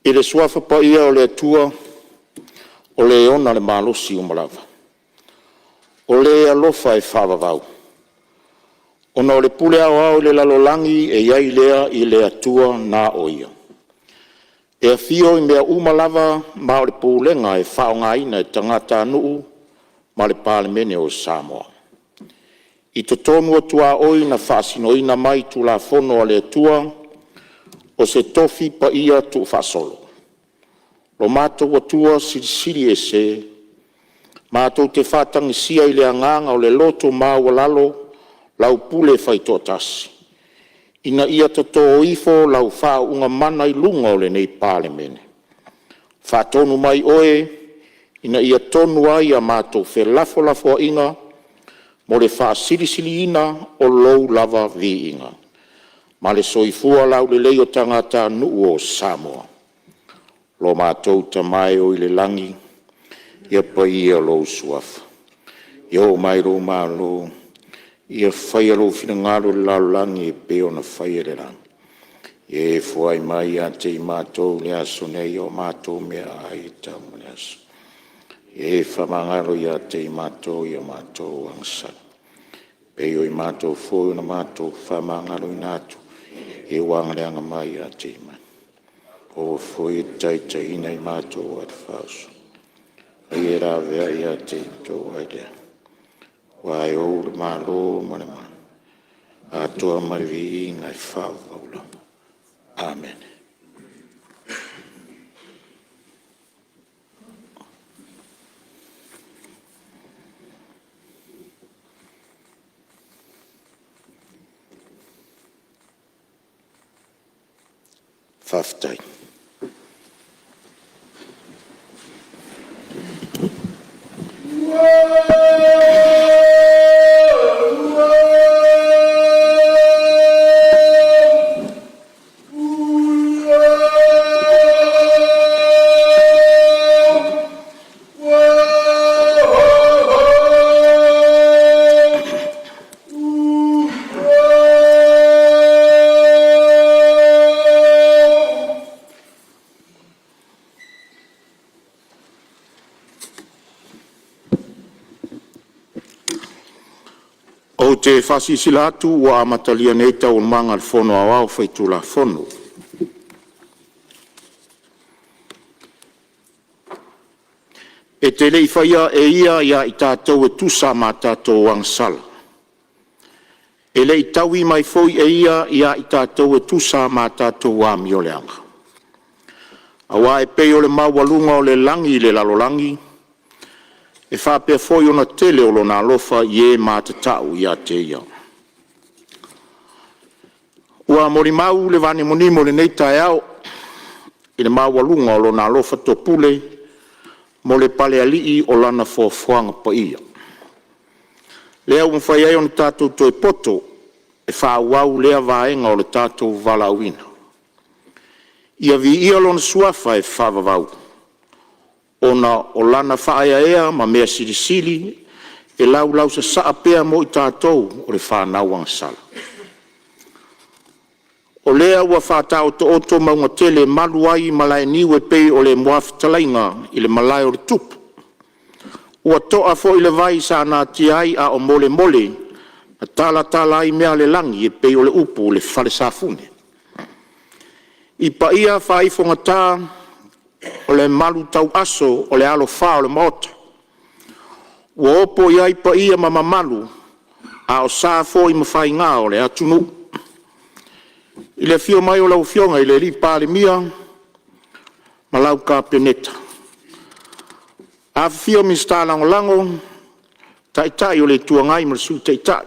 I le Suafa Paia o le Atua o Le ona le malosi uma lava, o Le alofa e faavavau, ona o le pule aoao i le lalolagi e i ai lea i le Atua na o Ia, e afio i mea uma lava ma o le pulega e faaaogaina e tagatanuu ma le Palemene o Samoa. I totonu o tuaoi na faasinoina mai i Tulafono a le Atua, o se tofi paia tuufaasolo lo matou Atua Silisili Ese, matou te faatagisia i le agaga o le loto maualalo lau pule faitoatasi, ina ia toto ifo lau faauuga mana i luga o lenei Palemene. Faatonu mai Oe ina ia tonu ai a matou felafolafoaiga mo le faasilisiliina o Lou lava viiga ma le soifua laulelei o tagatanuu o Samoa. Lo matou Tama e oi le lagi, ia paia lou Suafa, ia oo mai lou Malo, ia faia lou finagalo i le lalolagi e pei ona faia i le lagi. Ia e foai mai ia te i matou i le aso nei o matou meaai e tau ma le aso. Ia e faamagalo ia te i matou i a matou agasala, e pei o i matou foi na matou faamagaloina atu i e ua agaleaga mai ia te i matou. Aua foi e te taitaiina i matou ai le faaoso, a ia laveai ia te i ai lea, aua e ou le Malo ma le atoa ma le viiga e faavavau lava. Amene. Faafetai. Ou te faasilasila atu ua amatalia nei Taualumaga a le Fono Aoao Faitulafono. E te le i faia e Ia ia i tatou e tusa ma a tatou agasala, e le i taui mai foi e Ia ia i tatou e tusa ma a tatou amio leaga. Aua e pei o le maualuga o le lagi i le lalolagi, e faapea foi ona tele o Lona alofa i e matatau ia te Ia. Ua molimau le vanimonimo i lenei taeao i le maualuga o Lona alofa topule mo le Palealii o Lana foafoaga paia, lea ua mafai ai ona tatou toe poto e faaauau lea vaega o le tatou valaauina. Ia viia Lona Suafa e faavavau, ona o Lana faaeaea ma mea silisili e laulausasaa pea mo i tatou o le fanau agasala. O lea ua faataotooto mauga tele e malu ai malaeniu e pei o le muafetalaiga i le malae o le tupu. Ua to'a foi le vai sa natia ai a o molemole ma talatala ai mea a le lagi e pei o le upu i le fale safune. I paia faaifogata o le malutauaso o le alofā o le Maota, ua opo'i ai paia ma mamalu, a o sa foi ma faiga o le atunuu. I le afio mai o lau Afioga i le Palemia ma lau Kapeneta, afifio Minisita Lagolago, Taitai o le Itu Agai ma le Sui Taitai,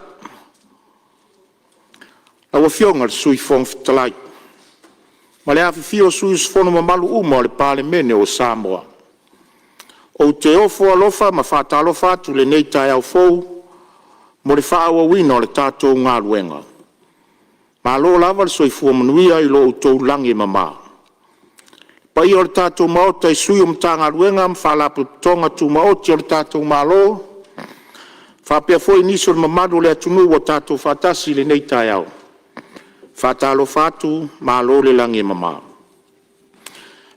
lau Afioga i le Sui Fofoga Fetalai ma le afifio o sui usufono mamalu uma o le Palemene o Samoa. Ou te ofo alofa ma faatalofa atu i lenei taeao fou mo le faaauauina o le tatou galuega. Malo lava le soifua manuia i lo outou lagi e mama. Le paia o le tatou Maota i sui o Matagaluega ma Faalapotopotoga Tumaoti a le tatou Malo, faapea foi nisi o le mamalu o le atunuu ua tatou faatasi i lenei taeao, e faatalofa atu, malo le lagi e mama.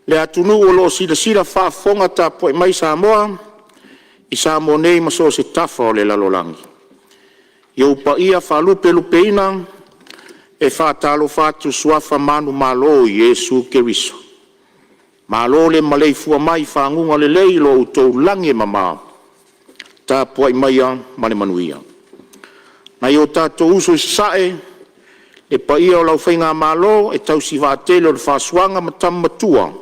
Le atunuu o lo o silasila faafofoga tapuai mai Samoa i Samoa nei ma so o se tafa o le lalolagi, i ou paia faalupelupeina, e faatalofa atu i suafa manumalo o Iesu Keriso. Malo le maleifua mai i faguga lelei i lo outou lagi e mama. Tapuai maia ma le manuia. Nai o tatou uso i Sasae, le paia o lau Faigamalo e tausi vaatele o le Faasuaga ma Tama Matua,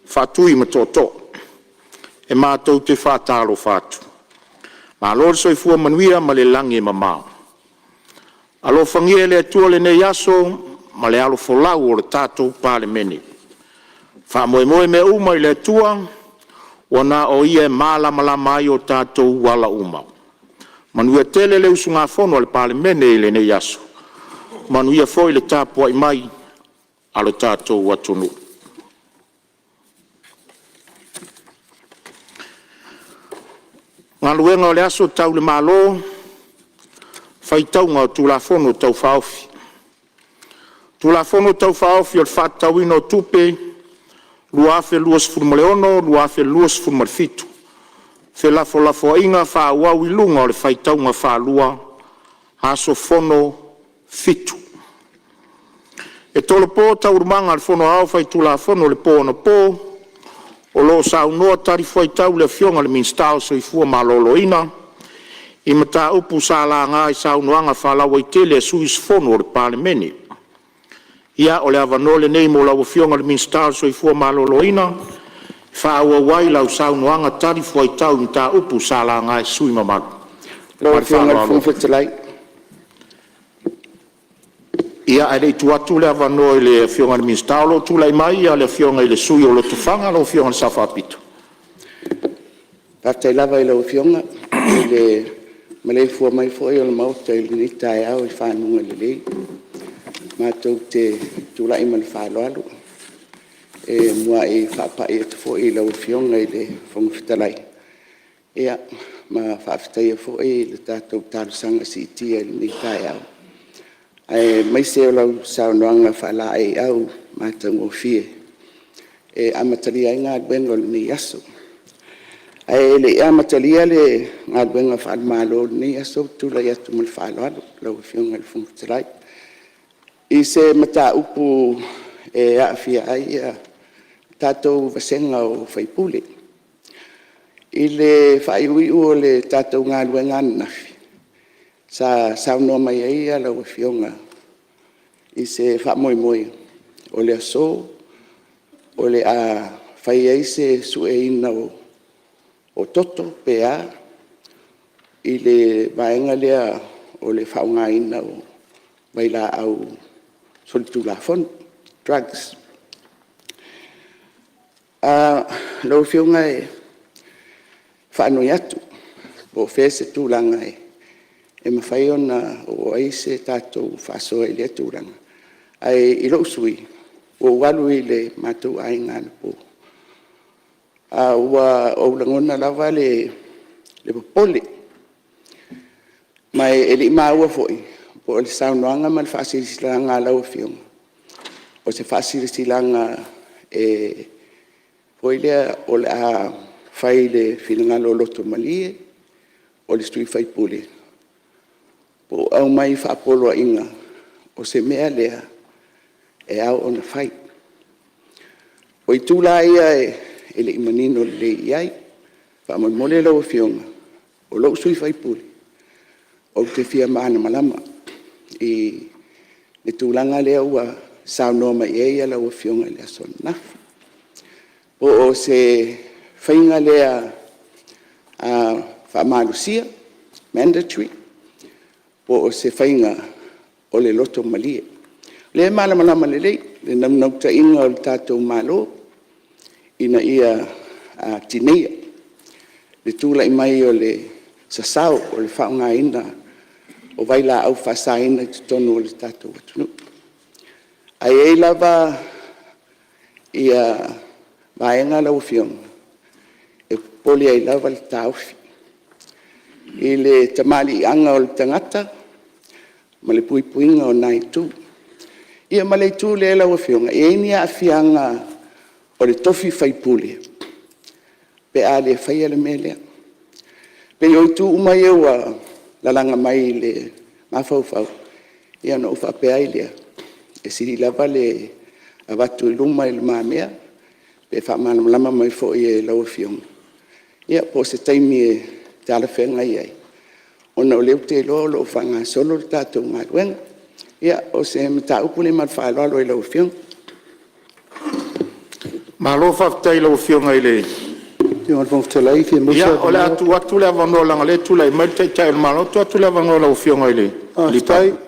Faatui ma Tootoo, e matou te faatalofa atu. Malo le soifua manuia ma le lagi e mama. Alofagia e le Atua lenei aso ma le alofolau o le tatou Palemene. Faamoemoe mea uma i le Atua ua na o Ia e malamalama ai o tatou ala uma. Manuia tele le usugafono a le Palemene i lenei aso, manuia foi le tapuai mai a lo tatou atunuu. A Taualumaga a le Faitauga o Tulafono Tau Faaofi. Tulafono Tau Faaofi o le Faatatauina o Tupe 2026/2027, felafolafoaiga faaauau i luga o le faitauga faalua – Aso Fono 7. E tolopo Taualumaga a le Fono Aoao Faitulafono i le po anapo o lo o saunoa talifuaitau le Afioga i le Minisita o le Soifua Maloloina i mataupu sa laga i saunoaga faalauaitele a sui usufono o le Palemene. Ia, o le avanoa lenei mo lau Afioga i le Minisita o le Soifua Maloloina e faaauau ai lau saunoaga talifuaitau i mataupu sa laga e sui usufono mamalu. Lau Ma le Afioga i le faaaloalo. Fofoga Fetalai. Ia, ae le i tuu atu le avanoa i le Afioga i le Minisita, o lo o tulai mai le Afioga i le sui usufono mo Lotofaga, lau Afioga i le Sao Faapito. Faafetai lava i lau Afioga i le maleifua mai foi o le Maota i lenei taeao i faguga lelei. Matou te tulai ma le faaaloalo e muai faapai atu foi i lau Afioga i le Fofoga Fetalai ma faafetaia foi le tatou talosaga siitia i lenei taeao, aemaise o lau saunoaga faalaeiau matagofie e amatalia ai galuega o lenei aso. Ae le i amatalia le galuega faale-Malo i lenei aso, ou te tulai atu ma le faaaloalo lau Afioga i le Fofoga Fetalai, i se mataupu e aafia ai le tatou vasega o sui usufono. I le faaiuiu o le tatou galuega ananafi, sa saunoa mai ai lau Afioga i se faamoemoe o le aso o le a fai ai se sueina o toto pe a i le vaega lea o le faaaogaina o vailaau solitulafono, drugs. Lau Afioga e faanoi atu po o fea se tulaga e mafai ona oo i ai se tatou faasoa i lea tulaga. Ae i lou sui usufono, ua ou alu i le matou aiga anapo, ae ua ou lagona lava le popole, ma e le i maua foi po o le saunoaga ma le faasilasilaga a lau Afioga, o se faasilasilaga foi lea o le a fai i le finagalo lotomalie o le sui usufono, po o aumai faapoloaiga o se mea lea e ao ona fai. O itu la ia e le i manino lelei i ai. Faamolemole lau Afioga, o lou sui usufono, ou te fia malamalama i le tulaga lea ua saunoa mai i ai lau Afioga i le aso ananafi. Po o se faiga lea faamalosia, mandatory, po o se faiga o le loto malie. O lea e malamalama lelei le naunautaiga o le tatou Malo ina ia tineia le tulai mai o le sasao o le faaaogaina o vailaau faasaina i totonu o le tatou atunuu. Ae i ai lava vaega lau Afioga e popole ai lava le taofi i le tamaliiaga o le tagata ma le puipuiga o na itu. Ia ma le itu lea lau Afioga, e i ai ni aafiaga o le tofi faipule pe a le faia le mea lea? E pei o itu uma ia ua lalaga mai i le mafaufau, ia ona ou faapea ai lea, e sili lava le avatu i lumamea pe faamalamalama mai foi e lau Afioga, ia po o se taimi e talafeagai ai, ona o lea ou te iloa o lo o faagasolo le tatou galuega. Ia, o se mataupu lea ma le faaaloalo i lau Afioga. Malo faafetai i lau Afioga i le… Ia, o le a tuu atu le avanoa leaga o lea e tulai mai le Taitai o le Malo, tuu atu le avanoa i lau Afioga i le Palemia.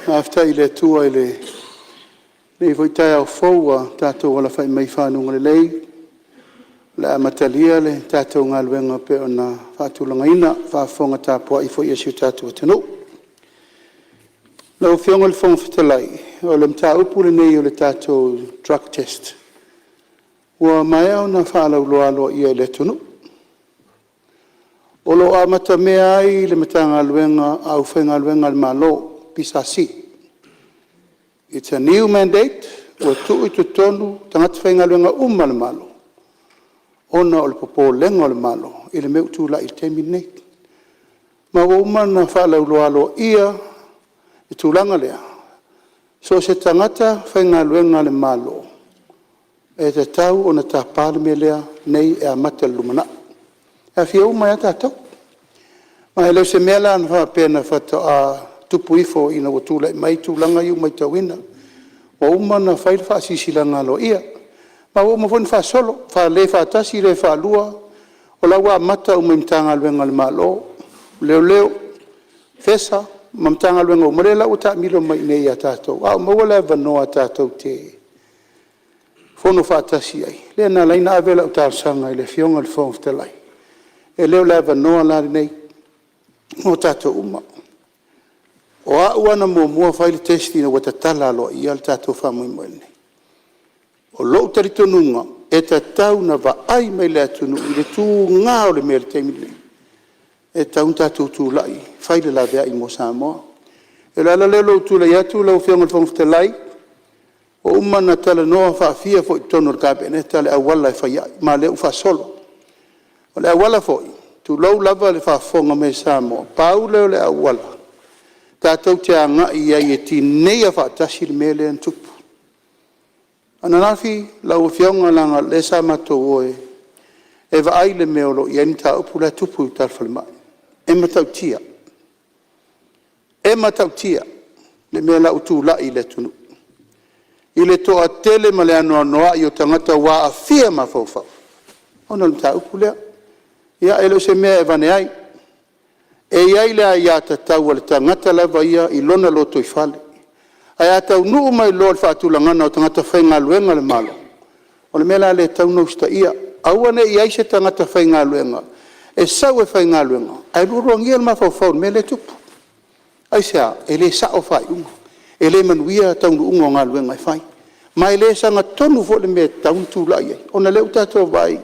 Faafetai i le Atua i lenei foi taeao fou ua tatou alafai mai i fanuga lelei o le a amatalia le tatou galuega e pei ona faatulagaina, faafofoga tapuai foi a si o tatou atunuu. Lau Afioga i le Fofoga Fetalai, o le mataupu lenei o le tatou drug test, ua maea ona faalauiloa aloaia i le atunuu. O lo o amatamea ai le Matagaluega a le Aufaigaluega a le Malo, PSC. It's a new mandate ua tuu i totonu tagata faigaluega uma a le Malo, ona o le popolega o le Malo i le mea ua tulai i le taimi lenei. Ma ua uma ona faalauiloa aloaia le tulaga lea, so o se tagata faigaluega a le Malo, e tatau ona tapa le mea lea nei e amata i le lumanai, e aafia uma ai lava tatou. Ma e le o se mea la faapea faatoa tupu ifo ina ua tulai mai tulaga ia ua matauina. Ua uma ona fai le faasilasilaga aloaia, ma ua uma foi ona faasolo, le faatasi le faalua, o la ua amata uma i Matagaluega a le Malo, Leoleo, FESA ma Matagaluega uma, lea la ua taamilo mai i ia tatou, a o maua le avanoa tatou te fono faatasi ai. Lea na ala ai ona ave lau talosaga i le Afioga i le Fofoga Fetalai, e le o le avanoa la lenei mo tatou uma. O au lava na muamua fai le test ina ua tatala aloaia le tatou faamoemoe lenei. O lou talitonuga, e tatau ona vaai mai le atunuu i le tuga o le mea i le taimi lenei, e tatau ona tatou tulai e fai le laveai mo Samoa. O le ala lea o lou tulai atu lau Afioga i le Fofoga Fetalai, ua uma ona talanoa faafia foi i totonu o le Kapeneta le auala e fai ai, ma o lea ua faasolo. O le auala foi, tulou lava le faafofoga mai a Samoa, pau lea o le auala tatou te agai ai e tineia faatasi le mea lea na tupu. Ananafi lau Afioga leaga o lea sa matou o e vaai le mea o lo o i ai le mataupu la e tupu i uta i le falemai. E matautia, e matautia le mea la ua tulai i le atunuu i le toatele ma le anoanoai o tagata ua aafia mafaufau ona o le mataupu lea. Ia e le o se mea e avane ai. E i ai le aiatatau a le tagata lava ia i lona lotoifale, ae a taunuu mai loa i le faatulagaga o tagata faigaluega a le Malo, o le mea la lea e tatau ona usitaia, aua ne i i ai se tagata faigaluega e sau e faigaluega ae lualuagia le mafaufau i le mea lea e tupu. Aisea? E le sao faaiuga, e le manuia taunuuga o galuega e fai, ma e le sagatonu foi le mea e tatau ona tulai ai, ona o lea ua tatou vaai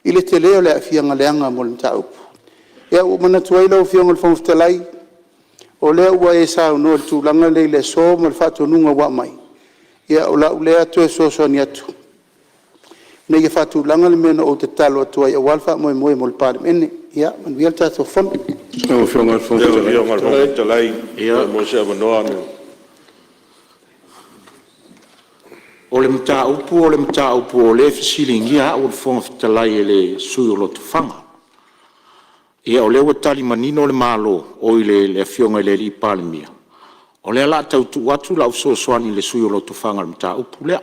i le tele o le aafiaga leaga mo le mataupu. Ia ua ou manatu ai lau Afioga i le Fofoga Fetalai, o lea ua e saunoa i le tulaga lea i le aso ma le faatonuga ua aumai, ia o lau lea toe fesoasoani atu ina ia faatulaga le mea na ou tatalo atu ai aua le faamoemoe mo le Palemene. Ia manuia le tatou Fono. O le mataupu o le mataupu o lea e fesiligia au e le Fofoga Fetalai e le sui usufono o Lotofaga. Ia o lea ua tali manino le Malo, oi le Afioga i le Palemia, o lea o le a tau tuu atu lau fesoasoani i le sui usufono o Lotofaga i le mataupu lea.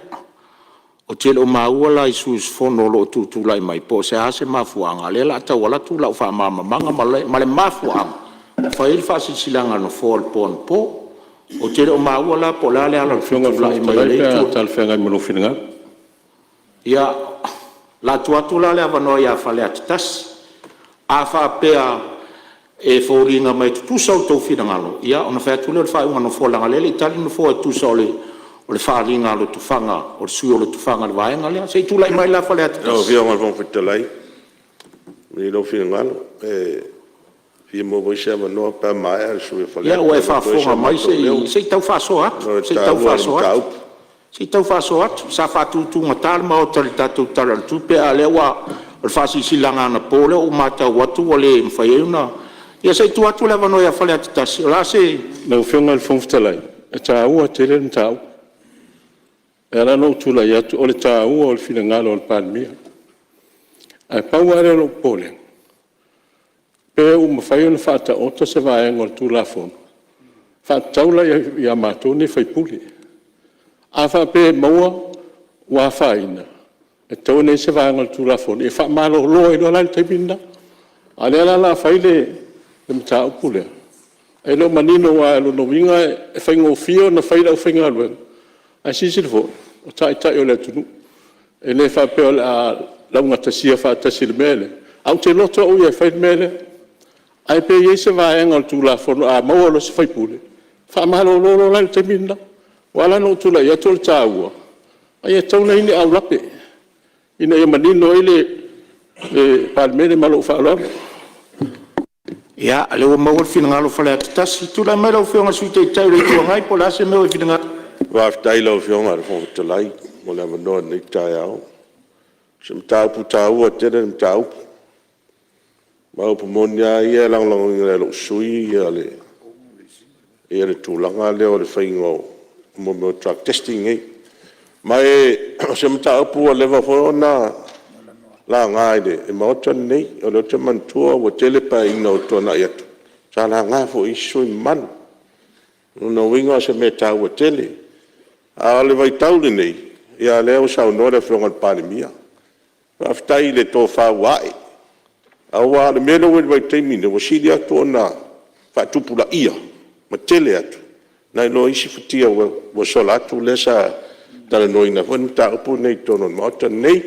Ou te le o maua la i sui usufono o lo o tutulai mai po o le a se mafuaaga o lea o le a tau alu atu lau faamalamalamaga ma le mafuaaga ua fai ai le faasilasilaga a le Nofoa i le po anapo. Ou te le o maua la po o le a le ala o le tutulai mai o lea Lau Afioga i le Fofoga Fetalai pe a talafeagai ma lou finagalo. Ia, o le a tuu atu la le avanoa ia Faleata 1. A faapea E foliga mai e tutusa outou finagalo, ia ona fai atu lea o le faaiuga a le Nofoa, leaga o lea e le i tali le Nofoa e tusa o le faaaliga a Lotofaga, o le sui usufono o Lotofaga i le vaega lea. Se i tulai mai la Faleata 1. Lau Afioga i le Fofoga Fetalai, malie lou finagalo, e fia maua foi se avanoa pe a maea le sui usufono o Faleata. Ia, ua e faafofoga mai se i tau faasoa atu, Ona o le taua o le mataupu. Se i tau faasoa atu. Sa faatutugata le Maota i le tatou Tala o le Tupe, a o lea ua… o le faasilasilaga anapo lea ua ou matau atu ua le mafai ai ona… Ia se i tuu atu le avanoa ia Faleata 1. O le a se… Lau Afioga i le Fofoga Fetalai, e taua tele le mataupu. E ala ona ou tulai atu o le taua o le finagalo o le Palemia. Ae pau lava lea o lou popolega, pe ua mafai ona faataoto se vaega o le Tulafono e faatatau la ia matou nei sui usufono. A faapea e maua ua afaina, e tatau ona i ai se vaega o le Tulafono e faamalolo ai loa la i le taimi lena. A o lea la o le a fai le mataupu lea, e le o manino aua o lona uiga e faigofie ona fai e le aufaigaluega, ae silasila foi, o Taitai o le atunuu. E le faapea o le a laugatasia faatasi i le mea lea, ae ou te loto au ia e fai le mea lea. Ae pe i ai se vaega o le Tulafono a maua loa e se sui usufono, faamalolo loa la i le taimi lena. Ua ala la ona ou tulai atu o le taua, e tatau ona i ai ni aulape ina ia manino ai le Palemene. Ma lou faaaloalo. Ia, o lea ua maua le finagalo o Faleata 1. Tulai mai lau Afioga i le Sui Taitai o le Itu Agai po o le a se mea ua e finagalo ai. Faafetai i lau Afioga i le Fofoga Fetalai mo le avanoa i lenei taeao. O se mataupu taua tele le mataupu. Aua o le upu moni lava ia, e lagolagoina e lou sui usufono le tulaga lea o le faiga o mea o drug testing nei. Ma o se mataupu ua leva foi ona laga i le Maota lenei. O lea ou te manatua ua tele Paeaiga ua tuanai atu sa laga foi e isi sui usufono mamalu. O lona uiga o se mea e taua tele. A o le vaitau lenei, ia o lea ua saunoa le Afioga i le Palemia, faafetai i le tofa ua ae, aua o le mea lea ua i ai i le vaitaimi lenei, ua sili atu ona faatupulaia ma tele atu nai lo isi futia ua sola atu lea sa talanoaina foi le mataupu lenei i totonu o le Maota lenei.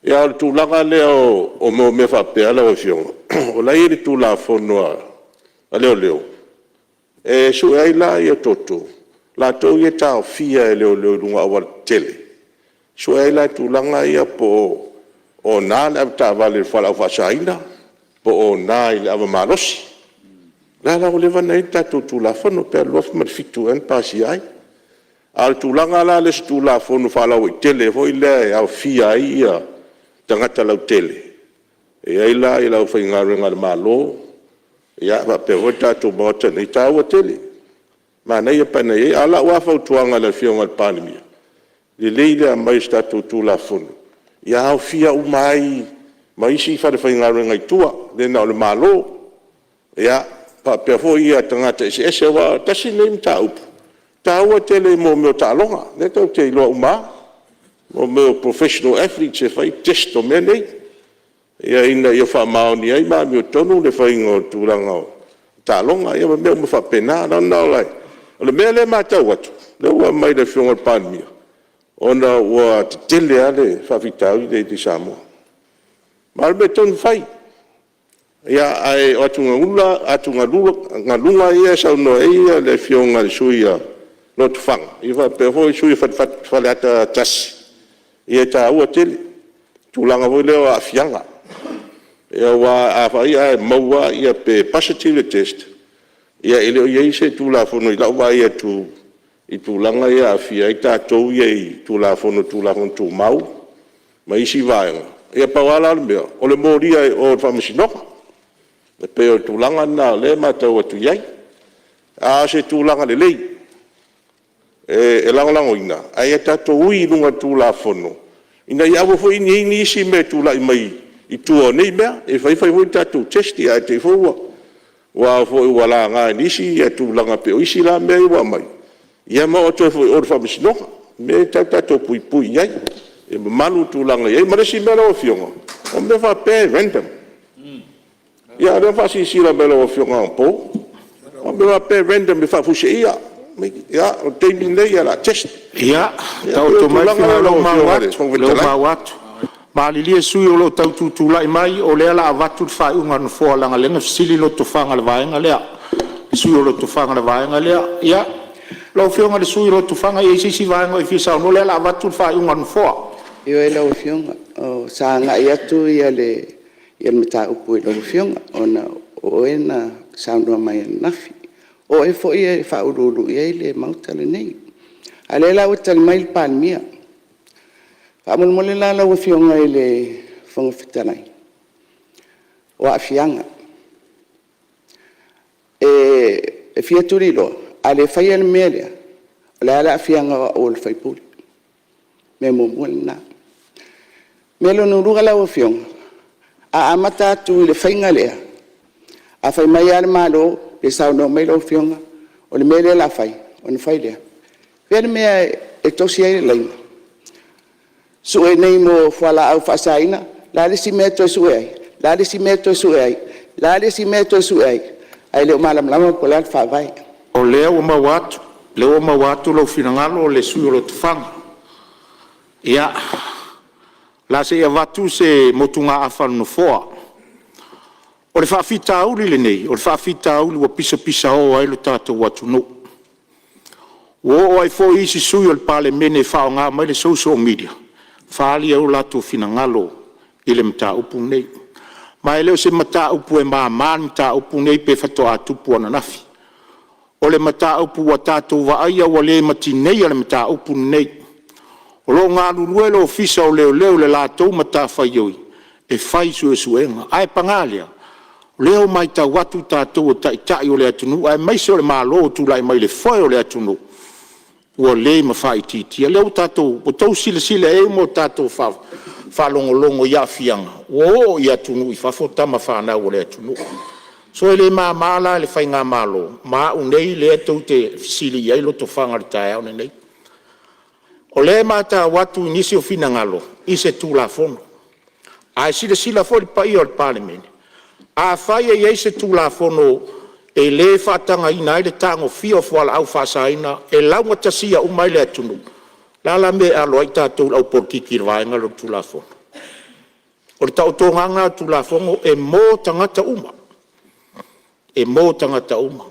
A o le tulaga lea o mea faapea lau Afioga, o la e i ai le Tulafono a Leoleo e sue ai la toto, latou ia e taofia e leoleo i luga o aualatetele, e sue ai la tulaga ia po o ona le avetaavale i le fualaau faasaina, po o ona i le ava malosi. O lea la ua leva ona i ai le tatou Tulafono, pe o le 2007 ea na pasia ai. A o le tulaga la lea o se Tulafono faalauaitele foi lea e aofia ai tagata lautele, e i ai la le aufaigaluega a le Malo, faapea foi le tatou Maota nei, e taua tele, manaia pe ana i ai. A o lau lava fautuaga i le Afioga i le Palemia, lelei le aumai o se tatou Tulafono ia aofia uma ai ma isi falefaigaluega i tua, le na o le Malo, faapea foi tagata eseese. Aua tasi lenei mataupu e taua tele i mea o taaloga, lea tatou te iloa uma lava, o mea o professional athletes e fai test o mea nei, ina ia faamaoni ai ma amiotonu le faiga o tulaga o taaloga, ia ma mea uma faapena. O le mea lea e matau atu, lea ua aumai e le Afioga i le Palemia, ona ua tetele lava le faafitauli lea i Samoa. Ma o le mea tonu fai, ae o atugaluga ia e saunoa i ai le Afioga i le sui usufono o Lotofaga faapea foi le sui usufono o Faleata 1, ia e taua tele tulaga foi lea o aafiaga. Aua afai ae maua pe positive le test, ia e le o i ai se Tulafono i lau vaai atu i tulaga ia e aafia ai tatou ia i Tulafono o Tulafono Tumau ma isi vaega. Ia pau lava la le mea, o le molia i o i le Faamasinoga. E pei o le tulaga lena o lea e matau atu i ai. A o se tulaga lelei e lagolagoina, ae ia tatou ui i luga o le Tulafono ina ia aua foi ne i i ai nisi mea e tulai mai i tua o nei mea. E fai fai foi tatou test ae te i foi ua laga e nisi tulaga pei o isi la mea ia ua aumai, ia ma oo atu ai foi i o i le Faamasinoga. O mea ia e tatau ona tatou puipui i ai, ia mamalu le tulaga e i ai. Ma le isi mea lau Afioga, o mea faapea e random. Ia o lea na faasilasila mai e lau Afioga anapo, o mea faapea e random e faafuiseia. Ia, o le taimi lenei o le a test. Ia, Ia pei o taoto mai le tulaga finagalo na lau o lea Afioga i le Fofoga ua Fetalai. maua atu. Malilie sui usufono o lo o tau tutulai mai, o lea o le a avatu le faaiuga a le Nofoa leaga o lea na fesili Lotofaga i le vaega lea. Le sui usufono o Lotofaga i le vaega lea. Ia, lau Afioga i le sui usufono o Lotofaga, e i ai se isi vaega o e fia saunoa ai? O lea o le a avatu le faaiuga a le Nofoa. Ioe lau Afioga, sa agai atu le mataupu i lau Afioga ona o oe na saunoa mai ananafi. O oe foi e faauluulu i ai le Maota lenei. A o lea la ua tali mai le Palemia. Faamolemole la lau Afioga i le Fofoga Fetalai, o aafiaga. E fia tuliloa, a le faia le mea lea, o le a le aafiaga o au o le sui usufono? Mea muamua lena. Mea lona lua lau Afioga, a amata atu i le faiga lea, a fai mai lava le Malo pe saunoa mai lau Afioga o le mea lea o le a fai, ona fai lea. O fea le mea e tosi ai le laina? Sue nei mo fualaau faasaina, o le a le isi mea e toe sue ai? O le a le isi mea e toe sue ai? O le a le isi mea e toe sue ai? Ae le o malamalama po o le a le faavae. O lea ua maua atu, o lea ua maua atu lou finagalo le sui usufono o Lotofaga. Ia, o le a se i avatu se motugaafa a le Nofoa. O le faafitauli lenei, o le faafitauli ua pisapisao ai lo tatou atunuu. Ua oo ai foi isi sui usufono o le Palemene e faaaoga mai le social media e faaali ai o latou finagalo i le mataupu lenei. Ma e le o se mataupu e mama le mataupu lenei pe faatoa tupu ananafi. O le mataupu ua tatou vaaia ua le ma tineia le mataupu lenei. O lo o galulue le Ofisa o Leoleo i le latou matafaioi e fai suesuega. Ae paga lea, o lea ua matau atu tatou o taitai o le atunuu aemaise o le Malo o tulai mai i le foe o le atunuu, ua le ma faaitiitia. O lea ua outou silasila i ai ma tatou faalogologo i aafiaga ua oo i atunuu i fafo tama fanau a le atunuu. So e le mama la i le faigamalo ma au nei lea tou te fesili i ai Lotofaga i le taeao lenei. O lea e matau atu i nisi o finagalo i se Tulafono, ae silasila foi le paia o le Palemene, afai e i ai se Tulafono e le faatagaina ai le tagofia o fualaau faasaina e laugatasia uma ai le atunuu, o le a la le mea e alo ai tatou i le aupolokiki i le vaega lea o le Tulafono? O le taotoga lava lena o le Tulafono e mo tagata uma, e mo tagata uma.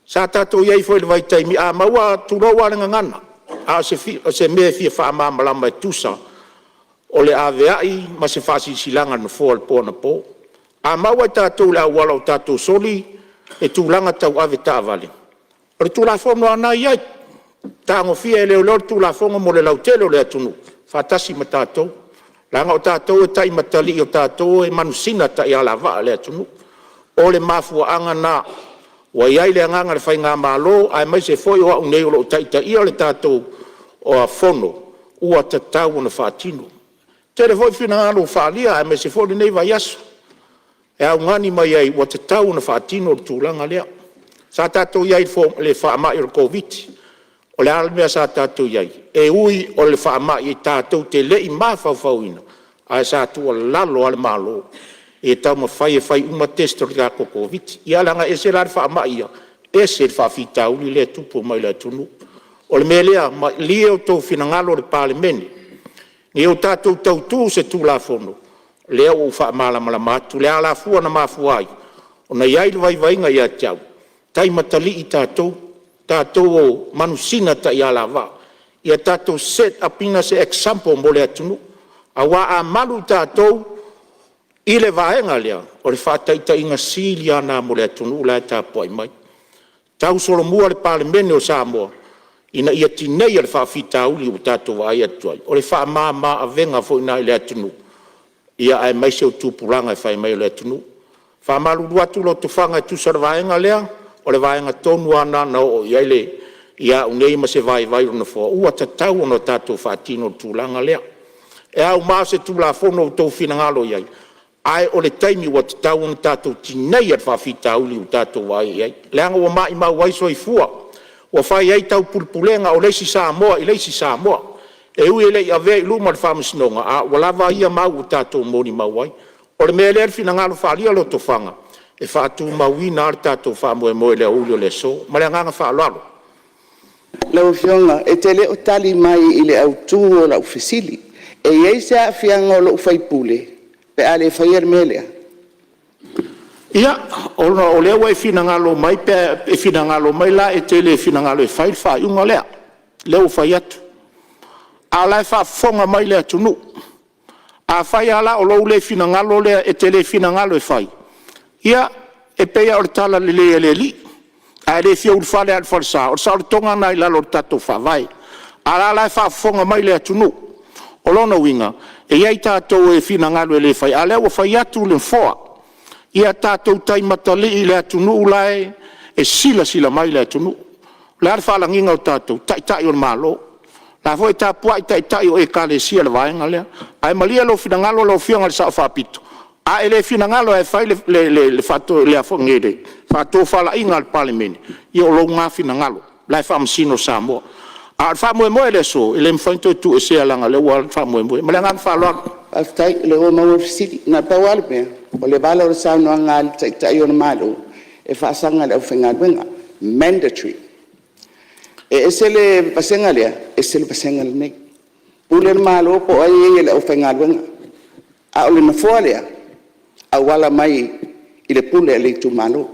Sa tatou i ai foi i le vaitaimi a maua, tulou lava le gagana, a o se mea e fia faamalamalama e tusa o le aveai ma se faasilasilaga a le Nofoa i le po anapo. A maua e tatou i le auala o tatou soli le tulaga tau avetaavale, o le Tulafono lava lena e i ai, e tagofia e leoleo le Tulafono mo le lautele o le atunuu faatasi ma tatou, leaga o tatou e taimatalii, o tatou e manusina taialavaa a le atunuu. O le mafuaaga lena ua i ai le agaga o le faigamalo aemaise foi o au nei o lo o taitaia le tatou Fono, ua tatau ona faatino. E tele foi finagalo ua faaalia aemaise foi lenei vaiaso e augani mai ai ua tatau ona faatino le tulaga lea. Sa tatou i ai i le faamai o le Koviti-19, o le a le mea sa tatou i ai? E ui o le faamai tatou te le i mafaufauina, ae sa tuualalo lava le Malo ia taumafai e fai uma test o le tatou Koviti-19. Ia leaga e ese la le faamai ia, ese le faafitauli lea e tupu mai le atunuu. O le mea lea, malie outou finagalo le Palemene, ia o tatou tautu se Tulafono, lea ua ou faamalamalama atu le alafua na mafua ai ona i ai le vaivaiga ia te au, taimatalii tatou, o tatou o manusina taialavaa. Ia tatou set up ina se example mo le atunuu, aua a malu tatou i le vaega lea, o le faataitaiga sili lava lena mo le atunuu la e tapuai mai. Tausolomua i le Palemene o Samoa ina ia tineia le faafitauli ua tatou vaai atu ai, o le faamama-avega foi lena i le atunuu aemaise o tupulaga e fai mai o le atunuu. E faamalulu atu Lotofaga e tusa o le vaega lea, o le vaega tonu lava lena na oo i ai au nei ma se vaivai o le Nofoa, ua tatau ona tatou faatino le tulaga lea. E auma se Tulafono ua outou finagalo i ai, ae o le taimi ua tatau ona tatou tineia le faafitauli ua tatou vaai i ai, leaga ua maumau ai soifua, ua fai ai taupulepulega o le isi Samoa i le isi Samoa. E ui e le i avea i luma o le Faamasinoga, a ua lava ia mau ua tatou molimau ai. O le mea lea i le finagalo faaalia o Lotofaga, e faatumauina lava le tatou faamoemoe i le aoauli o le aso. Ma le agaga faaaloalo. Lau Afioga e te le o tali mai i le autu o lau fesili. E i ai se aafiaga o lou sui usufono pe a le faia le mea lea? Ia, ona o lea ua e finagalo mai pe a… e finagalo mai la e te le finagalo e fai le faaiuga lea, lea ua fai atu. A o la e faafofoga mai le atunuu. Afai lava la o lou le finagalo lea e te le finagalo e fai, ia, e pei lava o le talalelei a le Alii, a e le fia ulufale lava i le falesa, o le saolotoga lena i lalo o le tatou Faavae. A o la e la e faafofoga mai le atunuu. O lona uiga, e i ai tatou e finagalo e le fai, a o lea ua fai atu le Nofoa, ia tatou taimatalii i le atunuu la e silasila mai le atunuu. O le a le faalagiga o tatou? O Taitai o le Malo. O la foi e tapuai Taitai o Ekalesia i le vaega lea. Ae malie lou finagalo lau Afioga i le Sao Faapito, a e le finagalo lava e fai le faatofalaiga a le Palemene, ia o lou lena finagalo, o la e faamasino Samoa. A o le faamoemoe o le aso, e le mafai ona toe tuuesea leaga o lea ua alu le faamoemoe. Ma le agaga faaaloalo. Faafetai o lea ua maua le fesili. Na o le pau lava le mea, o le vala o le saunoaga a le Taitai o le Malo, e faasaga i le aufaigaluega, mandatory. E ese le vasega lea, ese le vasega lenei. Pule le Malo po o ai e ia i le aufaigaluega, a o le nofoa lea, e auala mai i le pule a le itumalo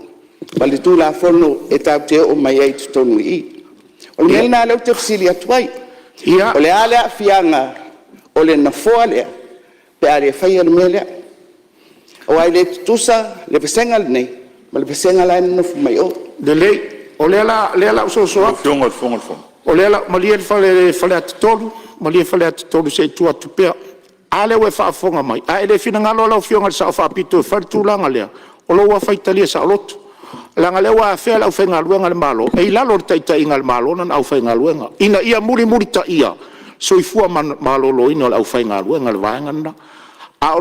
ma le Tulafono e tatou te oo mai ai i totonu i i. O le mea lena lea ou te fesili atu ai. O le a le aafiaga o le nofoa lea pe a le faia le mea lea? Aua e le tutusa le vasega lenei ma le vasega la e nonofo mai o. Lelei, o lea o le a ou soso atu. Lau Afioga i le Fofoga Fetalai… Malie Faleata 3, malie Faleata 3 se i tuu atu pea. A lea ua e faafofoga mai, a e le finagalo lau Afioga i le Sao Faapito e fai le tulaga lea, o lou lava faitalia saoloto, leaga o lea ua afea le aufaigaluega a le Malo, e i lalo o le taitaiga a le Malo lana aufaigaluega, ina ia mulimulitaia soifua maloloina o le aufaigaluega, o le vaega lena. A o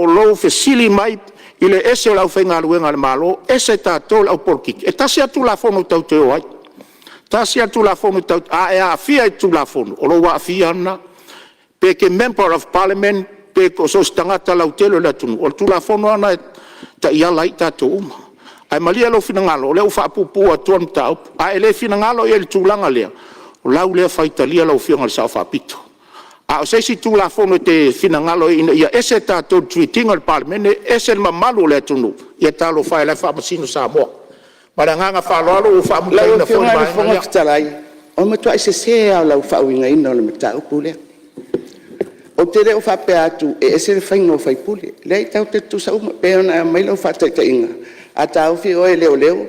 lou fesili mai i le ese o le aufaigaluega a le Malo ese tatou le au polokiki, e tasi lava le Tulafono tatou te o ai. E tasi lava le Tulafono, a e aafia i le Tulafono, o lou aafia lava lena. Pe e te Member of Parliament pe so o se tagata lautele o le atunuu, o le Tulafono lava lena e taiala ai i tatou uma. Ae malie lou finagalo, o lea ua faapuupuu atu le mataupu. A e le finagalo i ai i le tulaga lea, o lau lea faitalia lau Afioga i le Sao Faapito. A o se isi Tulafono e te finagalo ai ina ia ese tatou i le treat ina o le Palemene ese le mamalu o le atunuu, ia talofa e o la e faamasino Samoa. Ma le agaga faaaloalo ua faamutaina foi le Lau Afioga i le vaega Fofoga lea. Fetalai, o le matuai sese lava o lau faauigaina o le mataupu lea. Ou te le o faapea atu e ese le faiga o sui usufono. E leai, tatou te tutusa uma. E pei ona aumai lau faataitaiga, a taofi oe e leoleo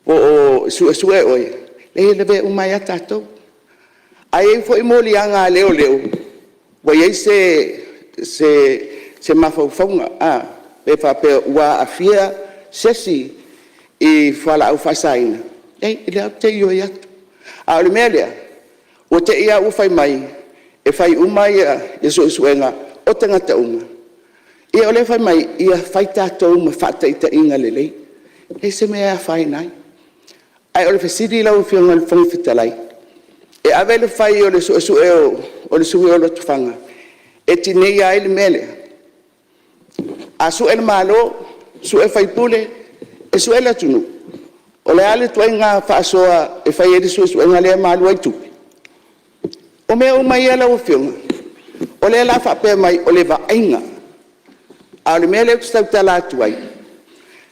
po o suesue oe, e lavea uma ai lava tatou. A i ai foi moliaga a leoleo ua i ai se mafaufauga pe faapea ua aafia se isi i fualaau faasaina, leai o lea ou te ioe atu. A o le mea lea, ua te i lava ua fai mai e fai uma suesuega o tagata uma, ia o lea e fai mai, ia fai tatou ma faataitaiga lelei. E leai se mea e afaina ai. Ae o le fesili lau Afioga i le Fofoga Fetalai, e ave le fai o le suesue o le sui usufono o Lotofaga e tineia ai le mea lea? A sue le Malo, sue sui usufono, e sue le atunuu? O le a le ituaiga faasoa e fai ai le suesuega lea ma alu ai tupe? O mea uma ia lau Afioga, o lea o le a faapea mai o le vaaiga, a o le mea lea ou te tautala atu ai,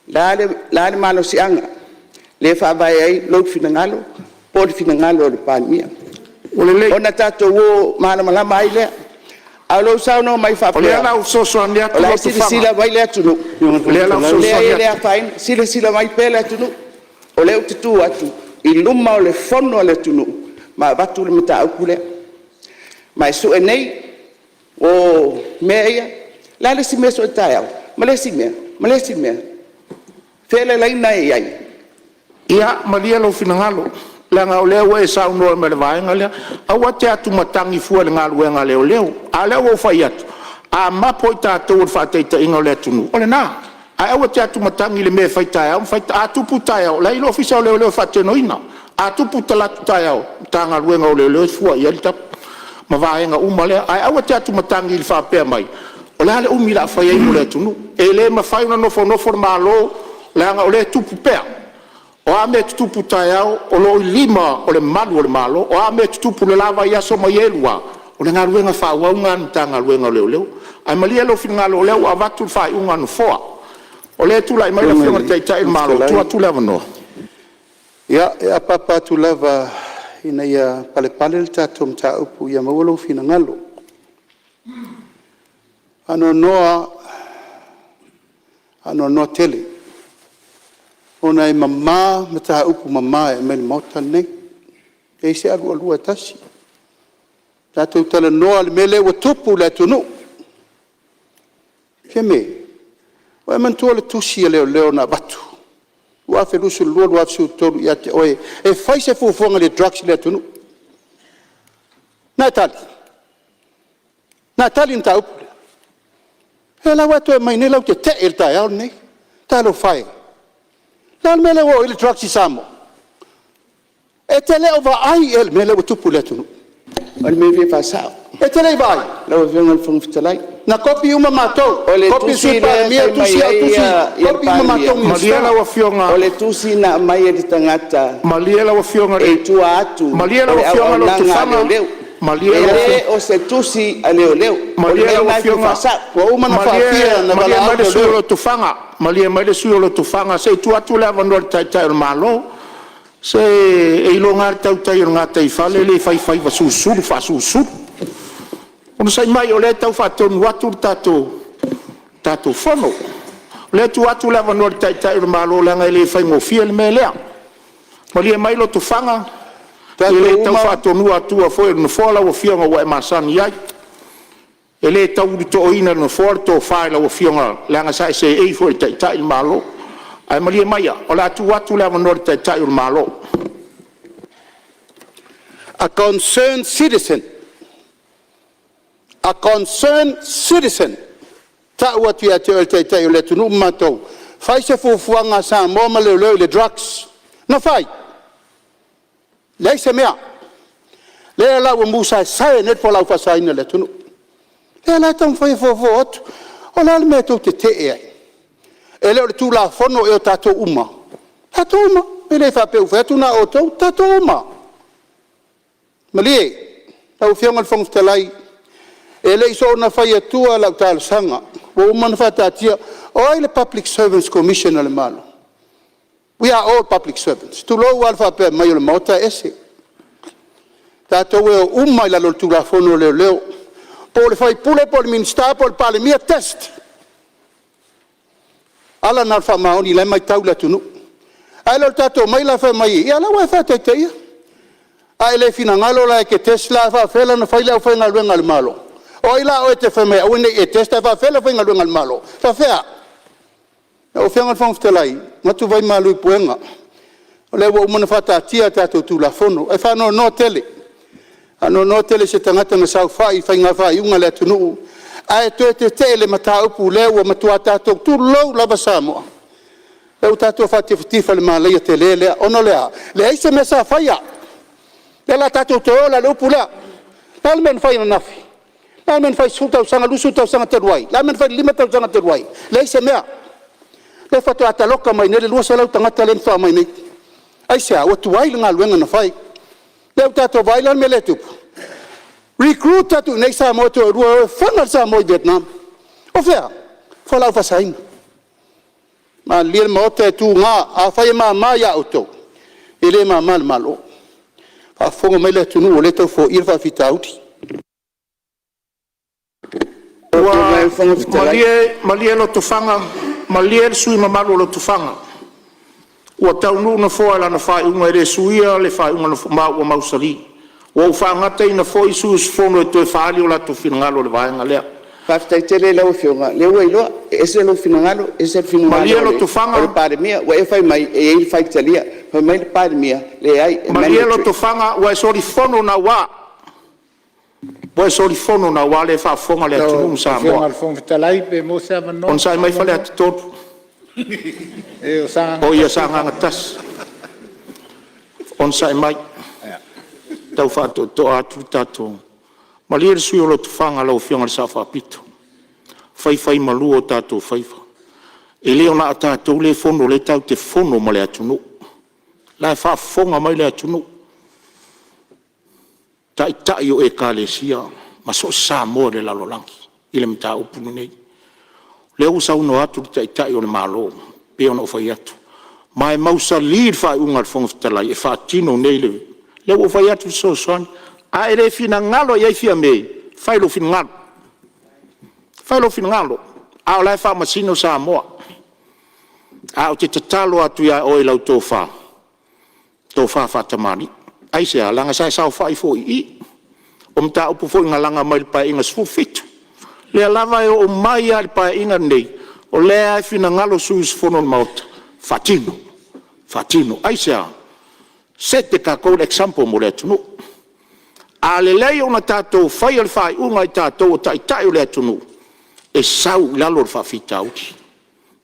o le a le malosiaga lea e faavae ai lou finagalo po o le finagalo o le Palemia? Ua lelei. Ona tatou o malamalama ai lea. A o lou saunoa mai O lea faapea o le a ou fesoasoani o atu la e Lotofaga. silasila mai le atunuu, O lea o le a ou leai fesoasoani e le atu. afaina. Silasila mai pea le atunuu, o lea ou te tu atu i luma o le Fono a le atunuu ma avatu le mataupu lea. Ma e sue nei o mea ia. O le a le isi mea e sue taeao? Ma le isi mea, ma le isi mea. O fea le laina e i ai? Ia malie lou finagalo, leaga o lea ua e saunoa mai i le vaega lea. Aua e te atumatagi fua i le galuega a leoleo. A o lea ua ou fai atu, a mapo i tatou o le faataitaiga o le atunuu, o lena. Ae aua e te atumatagi i le mea e fai taeao ma fai… A tupu taeao, o la e i ai le Ofisa o Leoleo e faatinoina. A tupu talaatu taeao, Matagaluega o Leoleo e fua i ai le tapu ma vaega uma lea. Ae aua e te atumatagi i le faapea mai o le a le umi o le a fai ai mo le atunuu. E le mafai ona nofonofo le Malo leaga o lea e tupu pea. O a mea e tutupu taeao, o lo o i lima o le malu o le Malo. O a mea e tutupu i le la vaiaso ma ia e lua, O le galuega faaauau lena a le Matagaluega o Leoleo. Ae malie lou finagalo o lea ua avatu le faaiuga a le Nofoa. O lea e tulai mai le Afioga i le Taitai o le Malo, tuu atu le avanoa. Ia, e apaapa atu lava ina ia palepale le tatou mataupu ia maua lou finagalo. E faanoanoa tele ona e mama mataupu mama e aumai i le Maota lenei, e leai se alualua e tasi. Tatou talanoa i le mea lea ua tupu i le atunuu. Fiame, ua e manatua le tusi a leoleo na avatu 2022/2023 ia te oe e fai se fuafuaga i le drugs i le atunuu? Na e tali? Na e tali i le mataupu lea? O lea la ua e toe aumai nei lau tetee i le taeao lenei. Talofa e! O le a le mea lea ua oo i ai le drugs i Samoa? E te le o vaai ea i le mea lea ua tupu i le atunuu? O le mea e fia faasao. E te le i vaai? Lau Afioga i le Fofoga Fetalai. Na kopi uma matou, O le kopi le tusi Sui lea e Palemia, fai tusi mai au, ai tusi, le kopi uma matou Palemia, Minisita. Malie lau Afioga. O le tusi na aumai e le tagata Malie lau Afioga i e le… i tua atu Malie o lau le Afioga auaunaga a Lotofaga, leoleo. malie E lau le o se tusi a leoleo. O le Malie mea lau lena e fia Afioga, faasao. Ua uma ona faafia ona Malie valaau mai le sui usufono o Lotofaga. Malie mai le sui usufono o Lotofaga, se i tuu atu le avanoa i le Taitai o le Malo. Se e iloga lava le tautai o le gataifale e le fai faiva sulusulu faasulusulu. Onosai mai o lea e tau faatonu atu le tatou Fono. O lea e tuu atu le avanoa i le Taitai o le Malo leaga e le faigofie le mea lea. Malie mai Lotofaga, e e Tatou le tau uma, faatonuina atua foi e le Nofoa lau Afioga ua e masani ai. E le tau ulutooina e le Nofoa le tofa i lau Afioga leaga sa e seei foi e taitai le Malo. Ae malie maia o le a tuu atu le avanoa i le Taitai o le Malo. A concerned citizen, a concerned citizen, e tau atu ia te oe o le Taitai o le atunuu ma matou, fai se fuafuaga a Samoa ma Leoleo i le drugs. Na fai? Leai se mea. Lea la ua musaesae ai nei le fualaau faasaina i le atunuu. O lea la e taumafai e fofo atu. O le a le mea tou te tetee ai? E le o le Tulafono ea o tatou uma? O tatou uma. E le faapea ua fai atu na o outou, o tatou uma. Malie lau Afioga i le Fofoga Fetalai, e le i soona fai atua lau talosaga ua uma ona faataatia. O ai le Public Servants Commission a le Malo? We are all public servants, tulou lava le faapea mai o le Maota e ese. Tatou e o uma i lalo o le Tulafono o Leoleo, po o le sui usufono po o le Minisita po o le Palemia, test. O ala na o le faamaoni o la e matau le atunuu. Ae le o le tatou omai la fai mai, ia o la e ua e faataitaia. A e le finagalo la e te test la, a faapefea la ona fai le aufaigaluega a le Malo? O ai la a oe e te fai mai e aua ne i e test ae faapefea le aufaigaluega a le Malo? E faapefea? Lau Afioga i le Fofoga Fetalai, avatu vai malu i puega, o lea ua uma ona faataatia a tatou Tulafono. Ae faanoanoa tele, faanoanoa tele i se tagata na saofai i faiga faaiuga a le atunuu ae toe tetee i le mataupu lea ua matua tatou, tulou lava Samoa, lea ua tatou faatifatifa i le malaia tele lea. Ona o le a? Leai se mea sa faia. O lea o le a tatou toe o la i le upu lea. O le a le mea na fai ananafi? O le a le mea na fai i le 10 tausaga, 20 tausaga talu ai? O le a le mea na fai i le 5 tausaga talu ai? Leai se mea. O lea faatoa taloka mai nei le 200 tagata lea na faatoa omai nei. Aisea? Ua tuai le galuega na fai. O lea ua tatou vaai la i le mea lea e tupu? Recruit atu i inei Samoa e toalua e o e fana le Samoa i Vietnam. O fea? O fualaau faasaina. Malilie le Maota e tuga, afai e mama ia outou, e le mama i le Malo. Faafofoga mai le atunuu o lea e tau foia le faafitauli. Lau Afioga i le Fofoga Ua Fetalai… malie Lotofaga, malie le sui usufono mamalu o Lotofaga, ua taunuu le Nofoa i lana faaiuga, e le suia le faaiuga a le Nofoa ma ua mausali. Ua ou faagataina foi sui usufono e toe faaali o latou finagalo i le vaega lea. Faafetai tele i lau Afioga o lea ua iloa, e ese lou finagalo ese le finagalo Malie o le Lotofaga, Palemia. Ua e fai mai e i ai le faitalia, fai mai le Palemia, leai e malie mandatory. Lotofaga, ua e solifono naua, ua e solifono naua, lea e faafofoga le atunuu Lau ma Afioga Samoa. i le Fofoga Fetalai pe maua se avanoa. Onosai mai Faleata 3. Leai o Sagaga Oi 1 Sagaga faamolemole. 1, onosai mai, tau faatoatoa atu le tatou… Malie le sui usufono o Lotofaga lau Afioga i le Sao Faapito, faifaimalua o tatou faiva. E le na o tatou lea e fono o lea tatou te fono ma le atunuu. O la e faafofoga mai le atunuu, taitai o Ekalesia, ma so o se Samoa i le lalolagi i le mataupu lenei. O lea ua saunoa atu le Taitai o le Malo pei ona ou fai atu, ma e mausali le faaiuga a le Fofoga Fetalai e faatino nei le… Lea ua ou fai atu e fesoasoani. A e le finagalo i ai Fiame, fai lou finagalo, fai lou finagalo, a o la e faamasino Samoa. Ae ou te tatalo atu ia oe i lau tofa, tofa faatamalii. Aisea? Leaga sa e saofai foi i i, o mataupu foi na laga mai le Paeaiga XVII, lea lava e oo mai lava i le Paeaiga lenei, o lea lava e finagalo sui usufono o le Maota, faatino, faatino. Aisea? Set e tatou le example mo le atunuu. A lelei ona tatou faia le faaiuga e tatou o taitai o le atunuu, e sau i lalo le faafitauli.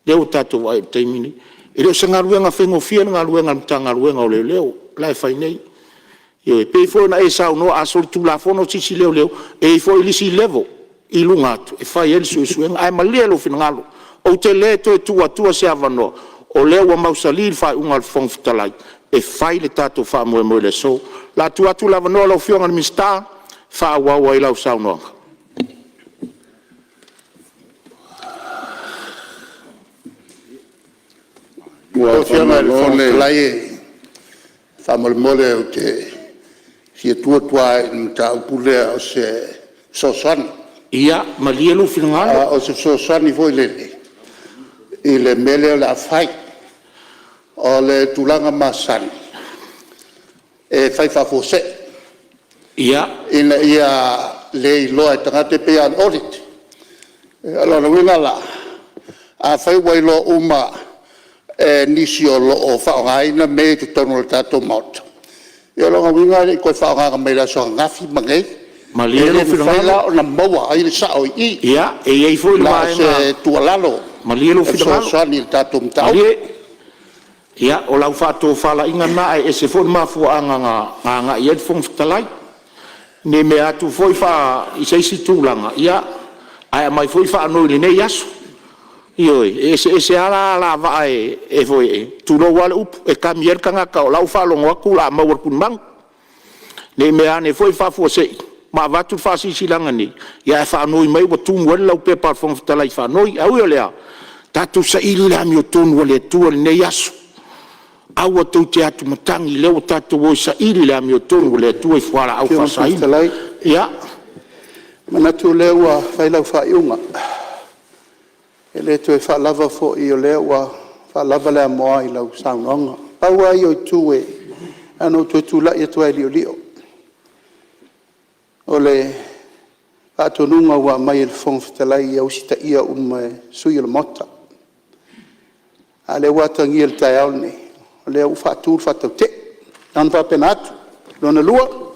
Lea ua tatou vaai i le taimi lenei. E le o se galuega faigofie le galuega a le Matagaluega o Leoleo la e fai nei. Ioe. E pei foi ona e saunoa a solitulafono se isi leoleo, e i ai foi isi level i luga atu e fai ai le suesuega. Ae malie lou finagalo, ou te le toe tuu atua se avanoa, o lea ua mausali le faaiuga a le Fofoga Fetalai e fai le tatou faamoemoe i le aso. O le a tuu atu le avanoa i lau Afioga i le Minisita e faaauau ai lau saunoaga. Lau Afioga i le Fofoga Fetalai, faamolemole ou te fia tu atu lava i le mataupu lea o se fesoasoani. Ia malie lou finagalo. O se fesoasoani foi lele i le mea lea o le a fai. O le tulaga masani e fai faafuasei ina ia le iloa e tagata, e pei lava o le audit. O lona uiga la, afai ua iloa uma e nisi o lo o faaaogaina mea ia i totonu o le tatou Maota, ia o lona uiga e le i toe faaaogaina mai le aso ananafi ma nei. Malie E lou le mafai finagalo. la ona maua ai le sao i i. Ia, e i ai foi le Na o vaega… se tuualalo Malie lou e finagalo. fesoasoani i le tatou mataupu. Malie, ia o lau faatofalaiga lena ae ese foi le mafuaaga na agai i ai le Fofoga Fetalai. Ne i mea atu foi i se isi tulaga, ae aumai foi faanoi i lenei aso. Ioe. E eseese lava alavaa e tulou lava le upu, e kami ai le tagata o la e ua faalogo atu o le a maua i le tulimanu. Ne i meaane foi faafuasei ma avatu le faasilasilaga nei, ae faanoi mai ua tumu ai le laupepa a le Fofoga Fetalai i faanoi. Ae ui o lea, tatou saili le amiotonu a le Atua i lenei aso. Aua tou te atumatagi, o lea ua tatou o e saili le amiotonu a le Atua i Lau fualaau Afioga i le Fofoga faasaina. Fetalai, Ia. e manatu o lea ua fai lau faaiuga. E le toe faalava foi o lea ua faalava le amoa i lau saunoaga. Pau lava ia o itu na ona ou toe tulai atu lava e liolio, o le faatonuga ua aumai e le Fofoga Fetalai ia usitaia uma e sui usufono o le Maota. A o lea ua atagia i le taeao lenei, o lea ua faatu le faatautee. Na ona faapena atu. Lona lua, o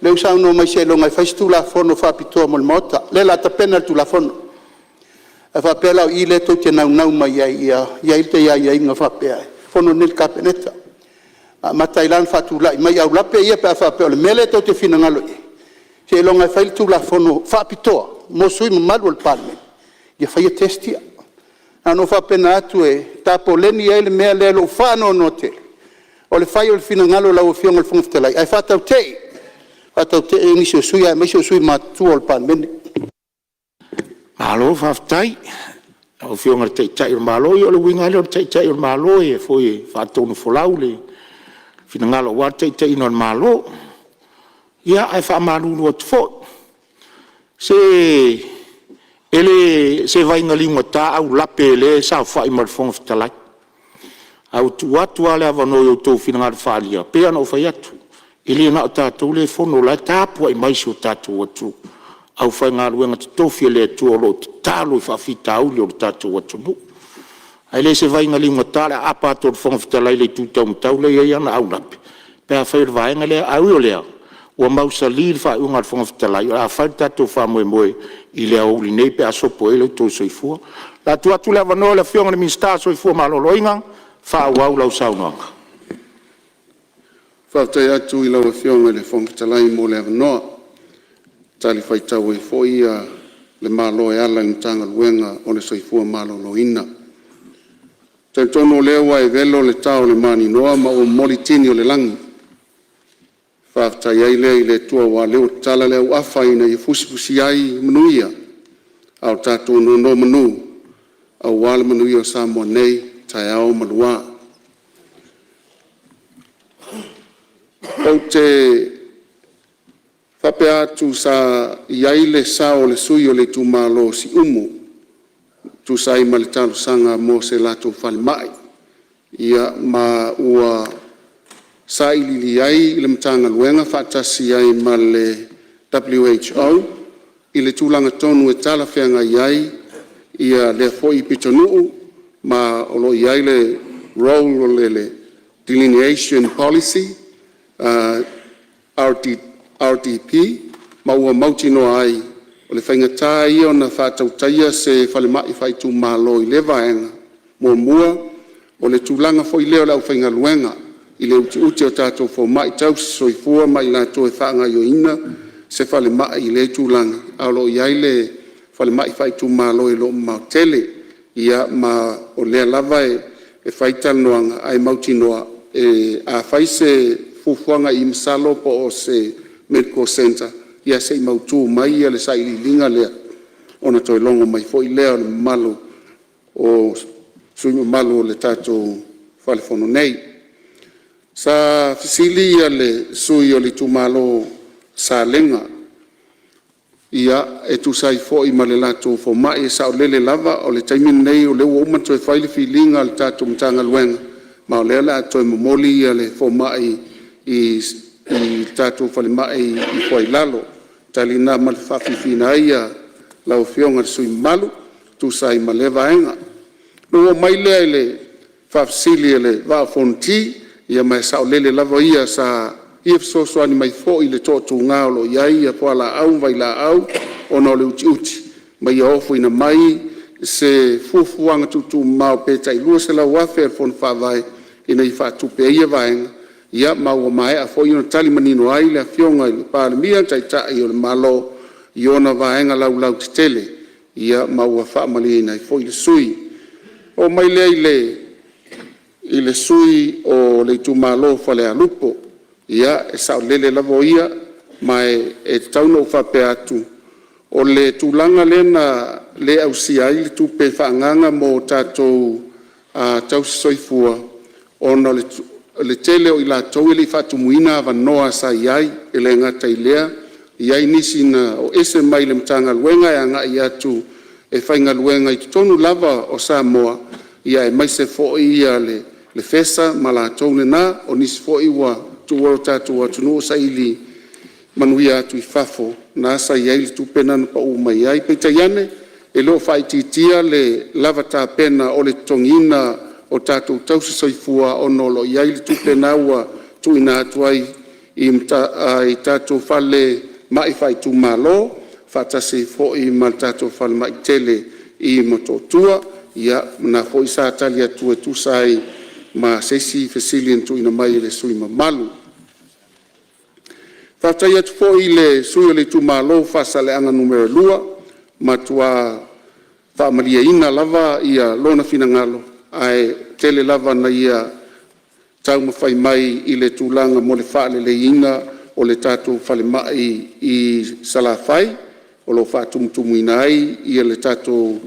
lea ua saunoa mai seiloga e fai se Tulafono faapitoa mo le Maota. O lea o le a tapena le Tulafono. A faapea la o i lea tou te naunau mai ai ia i ai le aiaiga faapea, e fono nei le Kapeneta, amata ai la ona faatulai mai aulape ia pe a faapea o le mea lea tou te finagalo i ai, seiloga e fai le Tulafono faapitoa mo sui usufono mamalu o le Palemene ia faia test ia. Na ona ou faapena atu e tapoleni ai le mea lea i lou faanoanoa tele, o le fai o le finagalo o lau Afioga i le Fofoga Fetalai, ae faatautee, faatautee nisi o sui usufono aemaise o sui usufono matutua o le Palemene. Malo faafetai i lau Afioga i le Taitai o le Malo. Ia o le uiga lava lea o le Taitai o le Malo e faatonufolau le finagalo aua le taitaiga o le Malo. Ia, ae faamalulu atu foi, se e le o se vaina liugata aulape o lea e saofai ma le Fofoga Fetalai. Ae ua tuu atu lava le avanoa i outou finagalo faaalia, e pei lava ona ou fai atu, e le na o tatou lea e fono, o la e tapuai mai si o tatou atunuu, aufaigaluega totofi a le Atua o lo o tatalo i faafitauli o le tatou atunuu. Ae le o se vaina liugata le aapa atu o le Fofoga Fetalai i le itu taumatau lea e i ai ana aulape, pe afai o le vaega lea. Ae ui o lea, ua mausali le faaiuga a le Fofoga Fetalai o le a fai le tatou faamoemoe i le aoauli nei pe a sopo ai lo outou soifua. O le a tuu atu le avanoa i le Afioga i le Minisita o le Soifua Maloloina e faaauau lau saunoaga. Faafetai atu i lau Afioga i le Fofoga Fetalai mo le avanoa e talifuaitau ai foi le Malo e ala i le Matagaluega o le Soifua Maloloina. E talitonu o lea ua e velo le ta o le maninoa ma ua momoli tini o le lagi e Faafetai ai lea i le Atua aua o lea ua tatala le auafa ina ia fusifusi ai manuia a o tatou nonomanu aua le manuia o Samoa nei, taeao ma lua. Ou te faapea atu sa i ai le sao o le sui usufono o le itumalo o Siumu e tusa ai ma le talosaga mo se latou falemai. Ia ma ua sailiili ai le Matagaluega faatasi ai ma le WHO i le tulaga tonu e talafeagai ai lea foi pitonuu, ma o lo o i ai le role o le Delineation Policy RDP ma ua mautinoa ai o le faigata ia ona faatautaia se falemai faaitumalo i lea vaega. Muamua, o le tulaga foi lea o le aufaigaluega i le utiuti o tatou fomai tausisoifua ma i latou e faagaoioiga se falemai i lea tulaga, ae o lo o i ai le falemai faaitumalo e le o mamao tele. Ia ma o lea lava e fai talanoaga ae mautinoa a fai se fuafuaga i i masalo po o se medical centre, ia se i mautu mai le sailiiliga lea ona toe logo mai foi lea o le mamalu o sui usufono mamalu o le tatou Fale Fono nei. Sa fesili le sui usufono o le itumalo o Salega e tusa ai foi ma le latou fomai. E saolele lava, o le taimi lenei o lea ua uma ona toe fai le filiga a le tatou Matagaluega ma o lea o le a toe momoli le fomai i le tatou falemai i Foailalo. O le tali lena ma le faafiafiaina ai lau Afioga i le sui usufono mamalu e tusa ai ma lea vaega. Ona ou oo mai lea i le faafesili a le Vaa o Fonoti, ia ma e saolele lava ia sa fia fesoasoani mai foi i le toatuga o lo o i ai fualaau ma vailaau ona o le utiuti, ma ia ofoina mai se fuafuaga tuutuumamao pe tai $200,000 a le Fono Faavae ina ia faatupe ai ia vaega, ia ma ua maea foi ona tali manino ai le Afioga i le Palemia, le Taitai o le Malo i ona vaega laulautetele, ma ua faamalieina ai foi le sui usufono. Ona oo mai lea i le sui usufono o le itumalo o Falealupo. Ia, e saolele lava o ia, ma e tatau ona ou faapea atu, o le tulaga lea na le ausia ai le tupe faaagaaga mo tatou tausisoifua, ona o le tele o i latou e le i faatumuina avanoa sa i ai. E le gata i lea, e i ai nisi na o ese mai le Matagaluega e agai atu e faigaluega i totonu lava o Samoa, aemaise foi le FESA ma latou na. O nisi foi ua tuua le tatou atunuu saili manuia atu i fafo, lena sa i ai le tupe lena na pau mai ai. Peitai ane, e le o faaitiitia le lava tapena o le totogiina o tatou tausisoifua ona o lo o i ai le tupe lena ua tuuina atu ai i tatou falemai faaitumalo faatasi ai foi ma le tatou falemai tele i Motootua. Ia, o lena foi sa tali atu e tusa ai ma se isi fesili na tuuina mai e le sui usufono mamalu. Faafetai atu foi i le sui usufono o le itumalo o Faasaleleaga 2, ua matua faamalieina lava lona finagalo, ae tele lava ina ia taumafai mai i le tulaga mo le faaleleiina o le tatou falemai i Salafai o lo o faatumutumuina ai le tatou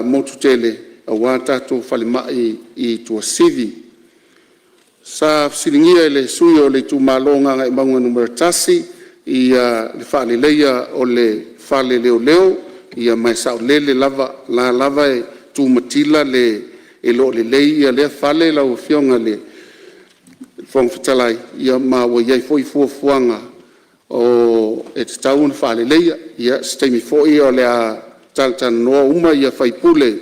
motu tele aua tatou falemai i Tuasivi. Sa fesiligia e le sui usufono o le itumalo o Gagaemauga 1 le faaleleia o le fale leoleo, ia ma e saolele lava, o la e lava e tu matila e le o lelei lea fale lau Afioga i le Fofoga Fetalai, ma ua i ai foi fuafuaga e tatau ona faaleleia. Ia, o se taimi foi o le a talatalanoa uma sui usufono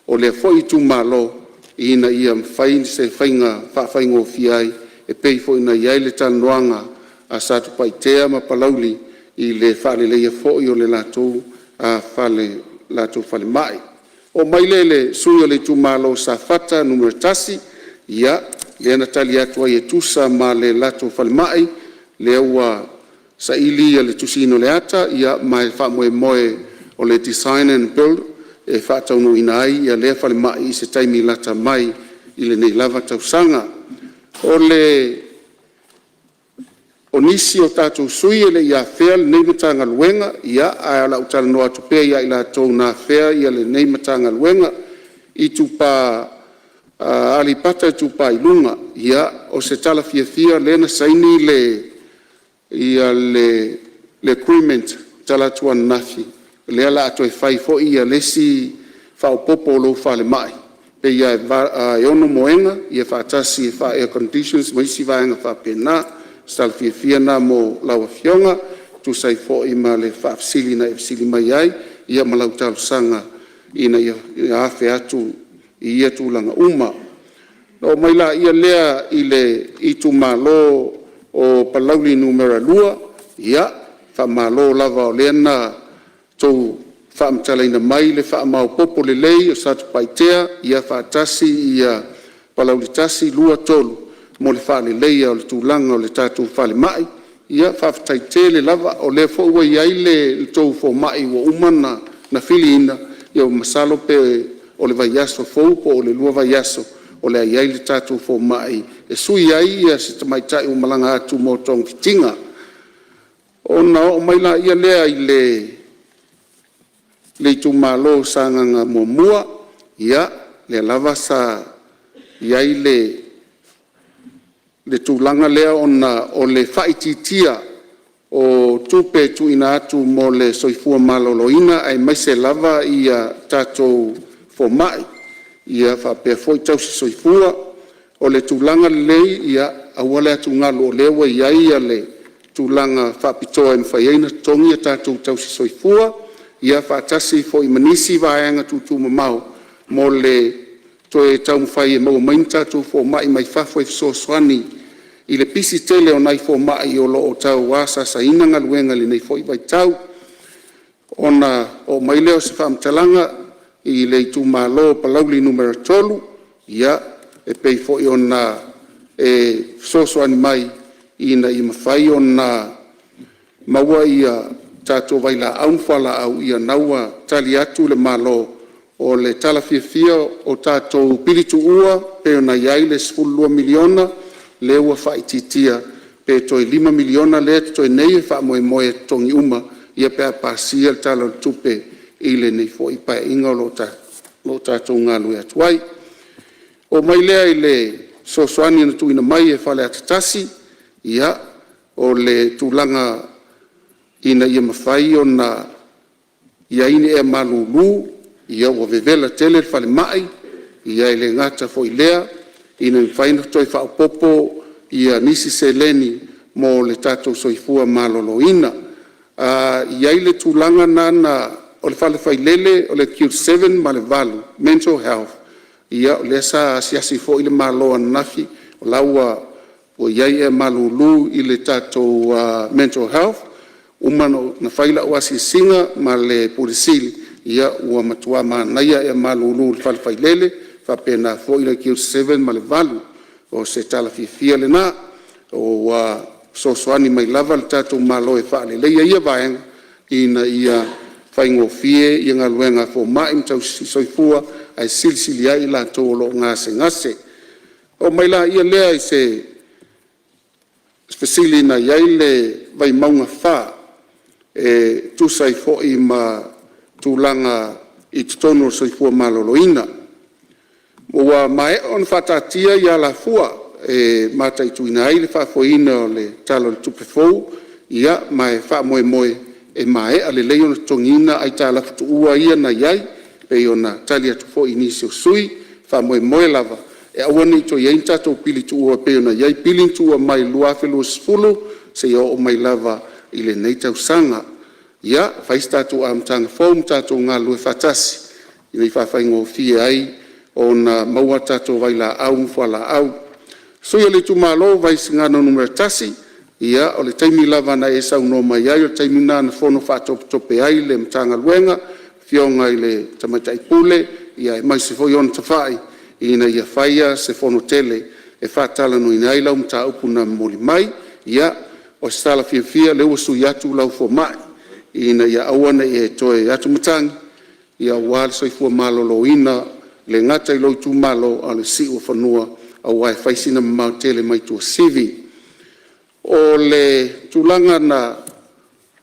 o lea foi itumalo ina ia mafai se faiga e faafaigofie ai e pei foi ona i ai le talanoaga a Satupaitea ma Palauli i le faaleleia foi o le latou falemai. O'o mai lea i le sui usufono o le itumalo o Safata 1, ia, lea na tali atu ai e tusa ma le latou falemai, lea ua saili le tusiina o le ata ma e faamoemoe o le design and build e faataunuuina ai lea falemai i se taimi lata mai i lenei lava tausaga. O nisi o tatou sui usufono e le i afea lenei Matagaluega, ia ae o le a ou talanoa atu pea ia i latou na afea lenei Matagaluega. Aleipata Itupa i Luga, ia o se tala fiafia lea na saini le agreement talaatu ananafi lea o le a toe fai foi le isi faaopoopo o lou falemai, pei lava e 6 moega faatasi e faa-air-condition ma isi vaega faapena. O se tala fiafia lena mo lau Afioga e tusa ai foi ma le faafesili na e fesili mai ai ma lau talosaga ina ia afe atu i ia tulaga uma. Ona oo mai lea i le itumalo o Palauli 2, ia, faamalo lava o lea na outou faamatalaina mai le faamaopoopo lelei o Satupaitea faatasi Palauli 1, 2, 3 mo le faaleleia o le tulaga o le tatou falemai. Faafetai tele lava. O lea foi ua i ai le tou fomai ua uma ona filiina, ia masalo pe o le vaiaso fou po o le lua vaiaso o le a i ai le tatou fomai e sui ai se tamaitai ua malaga atu mo togafitiga. Ona oo mai lea i le itumalo o Sagaga 1, ia, lea lava sa i ai le tulaga lea ona o le faaitiitia o tupe e tuuina atu mo le soifua maloloina aemaise lava tatou fomai faapea foi tausisoifua. O le tulaga lelei, ia aua le atugalu o lea ua i ai le tulaga faapitoa e mafai ai ona totogi a tatou tausisoifua faatasi foi ma nisi vaega tuutuumamao mo le toe taumafai e maua mai ni tatou fomai mai fafo e fesoasoani i le pisi tele o nai fomai o lo o tau asasaina galuega i lenei foi vaitau. Ona oo mai lea o se faamatalaga i le itumalo o Palauli 3, ia, e pei foi ona e fesoasoani mai ina ia mafai ona maua tatou vailaau ma fualaau, ia lena ua tali atu le Malo. O le tala fiafia o tatou pili tuua pei ona i ai le $12 miliona lea ua faaitiitia pe toe $5 miliona lea e totoe nei e faamoemoe e totogi uma pe a pasia le Tala o le Tupe i lenei foi Paeaiga o lo o tatou galulue atu ai. Ona oo mai lea i le fesoasoani na tuuina mai e Faleata 1, ia, o le tulaga ina ia mafai ona i ai ni ea malulu, ua vevela tele le falemai, e le gata foi i lea ina ia mafai ona toe faaopoopo nisi seleni mo le tatou soifua maloloina. E i ai le tulaga lena o le fale failele o le Acute 7 ma le 8 Mental Health, ia o lea sa asiasi foi le Malo ananafi o la ua i ai ea malulu i le tatou Mental Health. Ua uma ona fai lau asiasiga ma le Ofisa Sili ua matua manaia ea malulu i le fale failele faapena foi le Acute 7 ma le 8. O se tala fiafia lena ua fesoasoani mai lava le tatou Malo e faaleleia ia vaega ina ia faigofie galuega a fomai ma tausisoifua ae silisili ai i latou o lo o gasegase. Ona oo mai lea i se fesili na i ai le Vaimauga 4 e tusa ai foi ma tulaga i totonu o le soifua maloloina. Ua maea ona faataatia alafua e mataituina ai le faafoeina o le Tala o le Tupe fou, ma e faamoemoe e maea lelei ona totogiina aitalafu tuua ia na i ai e pei ona tali atu foi i nisi o sui usufono. E faamoemoe lava e aua ne i toe i ai ni tatou pili tuua e pei ona i ai pili na tuua mai le 2020 seia oo mai lava i lenei tausaga. Ia fai se tatou amataga fou ma tatou galulue faatasi ina ia faafaigofie ai ona maua tatou vailaau ma fualaau. Le sui usufono o le itumalo mo Vaisigano 1, ia o le taimi lava na e saunoa mai ai o le taimi lena na fono faatopetope ai le Matagaluega, le Afioga i le Tamaitai Pule aemaise foi ona tafai ina ia faia se fonotele e faatalanoaina ai lau mataupu na momoli mai. Ia, o se tala fiafia o lea ua sui atu lau fomai ina ia aua ne i e toe atumatagi aua le soifua maloloina e le gata i lou itumalo a o le siuofanua aua e fai sina mamao tele mai Tuasivi. O le tulaga na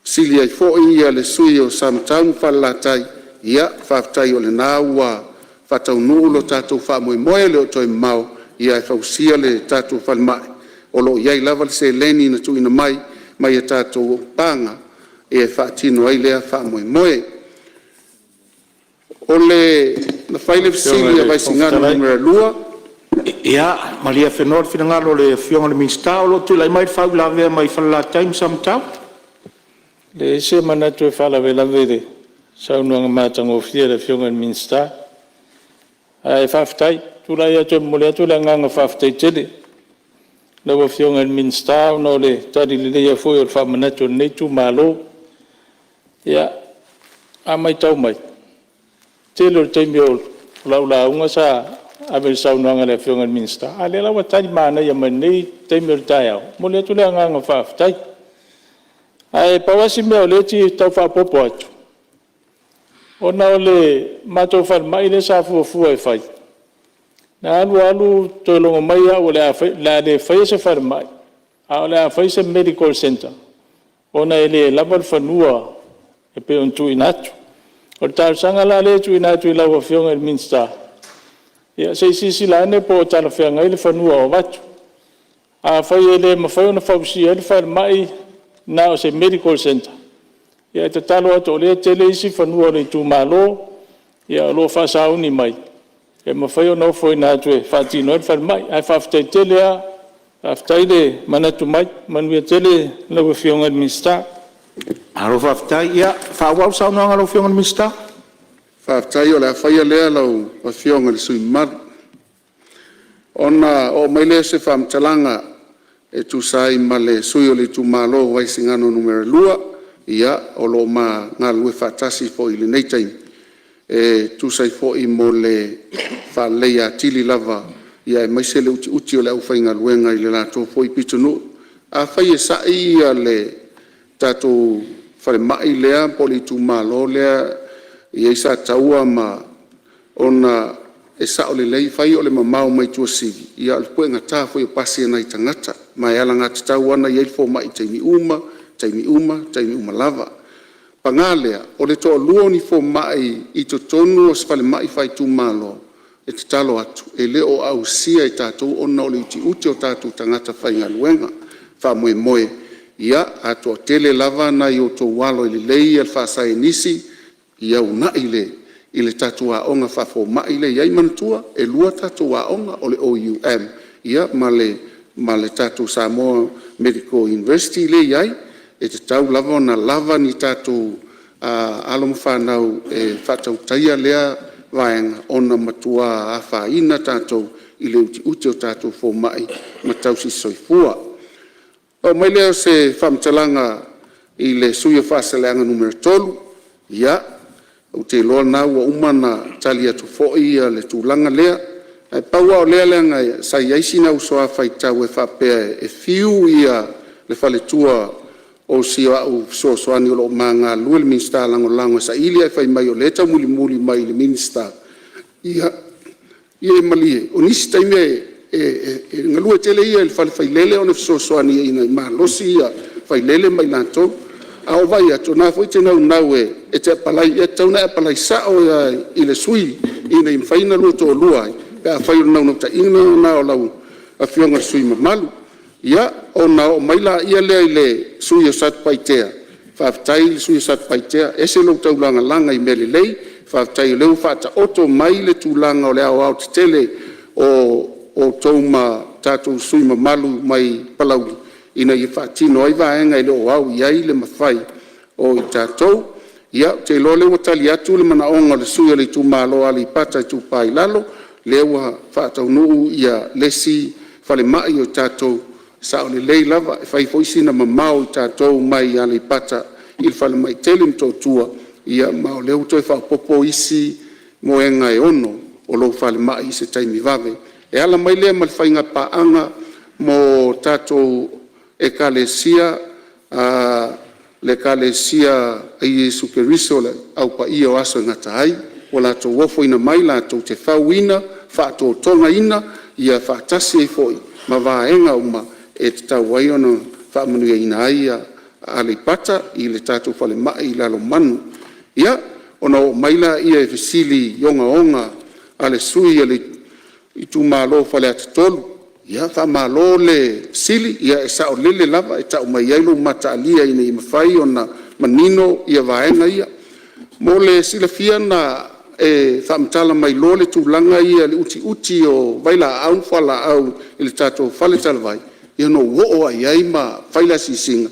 fesili ai foi le sui usufono o Samatau ma Falelatai, ia faafetai o lena ua faataunuu lo tatou faamoemoe e le o toe mamao e fausia le tatou falemai. O lo o i ai lava le seleni na tuuina mai mai a tatou paaga e faatino ai lea faamoemoe. Na fai le fesili a Vaisigano 2 Ia malie afenoa le finagalo o le Afioga i le Minisita o lo o tulai mai le faauilavea mai Falelatai ma Samatau. E leai se manatu e faalavelave i le saunoaga matagofie a le Afioga i le Minisita. Ae faafetai. E tulai atu e momoli atu le agaga faafetai tele i lau Afioga i le Minisita ona o le tali lelei foi o le faamanatu o lenei itumalo. Ia, a matau mai, o le tele o le taimi o lau lauga sa ave i le saunoaga a le Afioga i le Minisita, a o lea la ua tali manaia mai i lenei taimi o le taeao. E momoli atu le agaga faafetai. Ae pau lava si mea o lea e fia tau faaopoopo atu, ona o le matou falemai lea sa fuafua e fai, na alu alu toe logo mai au o le a le faia se falemai, ae o le a fai se medical centre ona e le lava le fanua e pei ona tuuina atu. O le talosaga la lea e tuuina atu i lau Afioga i le Minisita, ia se i silasila ane po o talafeagai le fanua o avatu. Afai e le mafai ona fausia ai le falemai na o se medical centre, ia e tatalo atu o lea e tele isi fanua o le itumalo o lo o faasauni mai e mafai ona ofoina atu e faatino ai le falemai. Ae faafetai tele lava, faafetai le manatu mai. Manuia tele lau Afioga i le Minisita. Malo faafetai. Ia faaauau le saunoaga a lau Afioga i le Minisita. Faafetai o le a faia lea lau Afioga i le sui usufono mamalu. Ona oo mai lea o se faamatalaga e tusa ai ma le sui usufono o le itumalo o Vaisigano 2, ia o lo o ma galulue faatasi foi i lenei taimi e tusa ai foi mo le faaleleia atili lava aemaise le utiuti o le aufaigaluega i le latou foi pitonuu. Afai e sa'i le tatou falemai lea po o le itumalo lea e i ai Sataua ma… ona e sao lelei, e fai o le mamao mai Tuasivi, a o le puegata foi o pasi a nai tagata, ma e alagatatau lava ona i ai le fomai i taimi uma, taimi uma, taimi uma lava. Paga lea, o le toalua o ni fomai i totonu o se falemai faaitumalo, e tatalo atu, e le o ausia e tatou ona o le utiuti o tatou tagata faigaluega. Faamoemoe, ia a toatele lava nai o outou alo e lelei le faasaienisi, ia uunai i le tatou aoga faafomai lea e i ai. Manatua, e lua tatou aoga, o le OUM ma le tatou Samoa Medical University lea e i ai. E tatau lava ona lava ni tatou alo ma fanau e faatautaia lea vaega, ona e matua afaina tatou i le utiuti o tatou fomai ma tausisoifua. Ona oo mai lea o se faamatalaga i le sui usufono mo Faasaleleaga 3, ia, ou te iloa o lena ua uma ona tali atu foi le tulaga lea. Ae pau lava o lea leaga sa i ai sina uso a faitau e faapea e fiu le faletua o si au fesoasoani o lo o ma galulue, le Minisita Lagolago e saili ae fai mai o lea e taumulimuli mai i le Minisita, ia malie, o nisi taimi e galue tele ia i le fale failele ona fesoasoani ina ia malosi failele ma i latou. A ou vaai atu o lena foi e te naunau e te apalai, ia e tatau ona e apalai sao lava i le sui ina ia mafai ona oulua toalua ai, pe afai o le naunautaiga lena o lau Afioga i le sui usufono mamalu. Ia, ona oo mai lea i le sui usufono mo Satupaitea, faafetai le sui usufono mo Satupaitea, e ese lou taulagalaga i mea lelei, faafetai o lea ua faataoto mai le tulaga o le aoaotetele o outou ma tatou sui usufono mamalu mai Palauli ina ia faatino ai vaega e le o au i ai le mafai o i tatou. Ia, ou te iloa o lea ua tali atu le manaoga o le sui usufono o le itumalo o Aleipata Itupa i Lalo, lea ua faataunuu le isi falemai o tatou, e sao lelei lava, e fai foi sina mamao o tatou mai Aleipata i le falemai tele i Motootua, ma o lea ua toe faaopoopo isi moega e 6 o lou falemai i se taimi vave. E ala mai lea ma le faigapaaga mo tatou Ekalesia, le Ekalesia a Iesu Keriso o le Au Paia o Aso e Gata ai, ua latou ofoina mai latou te fauina, faatotogaina, ia faatasi ai foi ma vaega uma e tatau ai ona faamanuiaina ai Aleipata i le tatou falemai i Lalomanu. Ia, ona oo mai lea i fesili ogaoga a le sui usufono o le itumalo o Faleata 3. Ia faamalo le fesili, e saolele lava, e tau mai ai lou mataalia ina ia mafai ona manino vaega ia. Mo le silafia na e faamatala mai loa le tulaga lea i le utiuti o vailaau ma fualaau i le tatou faletalavai, ia ona ou oo lava i ai ma fai le asiasiga,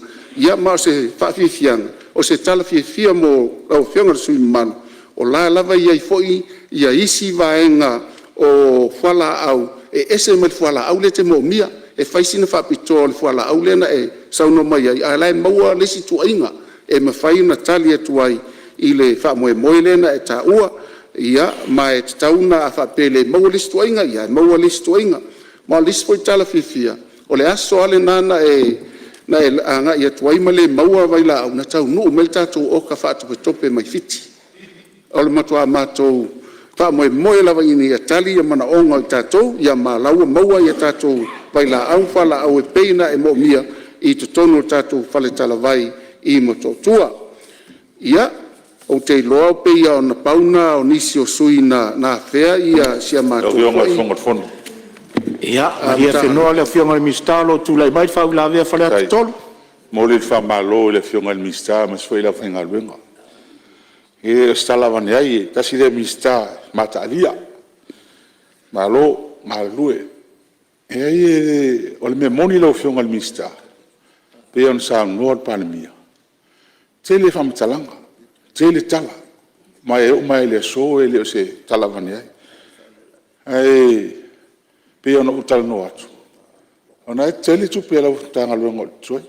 ma o se faafiafiaga, o se tala fiafia mo lau Afioga i le sui usufono mamalu, o la e lava e i ai foi isi vaega o fualaau e ese mai le fualaau lea e te moomia. E fai sina faapitoa o le fualaau lea na e saunoa mai ai, a o la e maua le isi ituaiga e mafai ona tali atu ai i le faamoemoe lea na e taua. Ia, ma e tatau ona, a faapea e le maua le isi ituaiga, ia ae maua le isi ituaiga. Ma o le isi foi tala fiafia, o le aso lava lena na e agai atu ai ma le maua vailaau, na taunuu mai le tatou oka faatopetope mai Fiti. O le matua matou faamoemoe lava ina ia tali manaoga o tatou, ma o la ua maua tatou vailaau ma fualaau e pei ona e moomia i totonu o le tatou faletalavai i Motootua. Ia, ou te iloa pei lava na pau lena o nisi o sui usufono na afea si a matou foi… Ia, malie afenoa le Afioga i le Minisita o lo o tulai mai le faauilavea a Faleata 3. E momoli le faamalo i le Afioga i le Minisita aemaise foi le aufaigaluega. E le o se tala avane ai, tasi lea Minisita mataalia, malo galulue. Leai o le mea moni lau Afioga i le Minisita, e pei ona saunoa le Palemia, e tele faamatalaga, tele tala, ma e oo mai lava i le aso e le o se tala avane ai. Ae pei ona ou talanoa atu, o lena e tele tupe a lau Matagaluega o lo o totoe.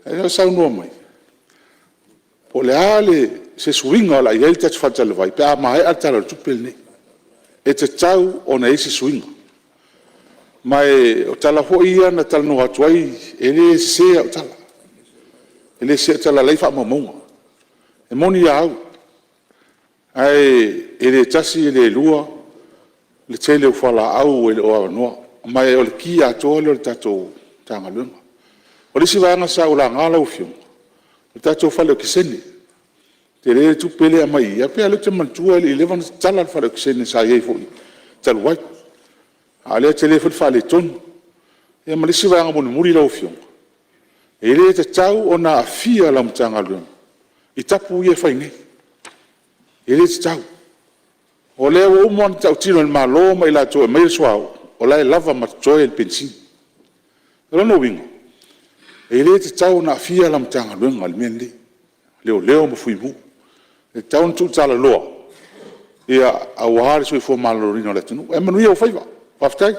A o lea e saunoa mai, po o le a se suiga o le a i ai le tatou faletalavai pe a maea le Tala o le Tupe lenei. E tatau ona i ai se suiga. Ma o tala foi ia na talanoa atu ai, e le sese au tala, e le sese au tala o la e i ai faamaumauga. E moni a au, ae le tasi e le lua le tele o fualaau e le o avanoa, ma o le ki atoa lea o le tatou Matagaluega. O le isi vaega sa ou laga lau Afioga, o le tatou fale okesene, e tele le tupe lea e aumai i i, ae pei lava o lea ou te manatua e le i leva ona tatala le fale okesene sa i ai foi talu ai, a o lea e tele foi le faaletonu. Ia ma le isi vaega mulimuli lau Afioga, e le tatau ona aafia lau Matagaluega i tapu ia e fai nei, e le tatau. O lea ua uma ona tautino e le Malo ma i latou e aumaia le suauu, o la e lava ma totoe le penisini. O lona uiga, e le tatau ona aafia lau Matagaluega i le mea lenei, Leoleo ma Fuimu. E tatau ona tuutalaloa aua le soifua maloloina o le atunuu. Ae manuia ou faiva. Faafetai.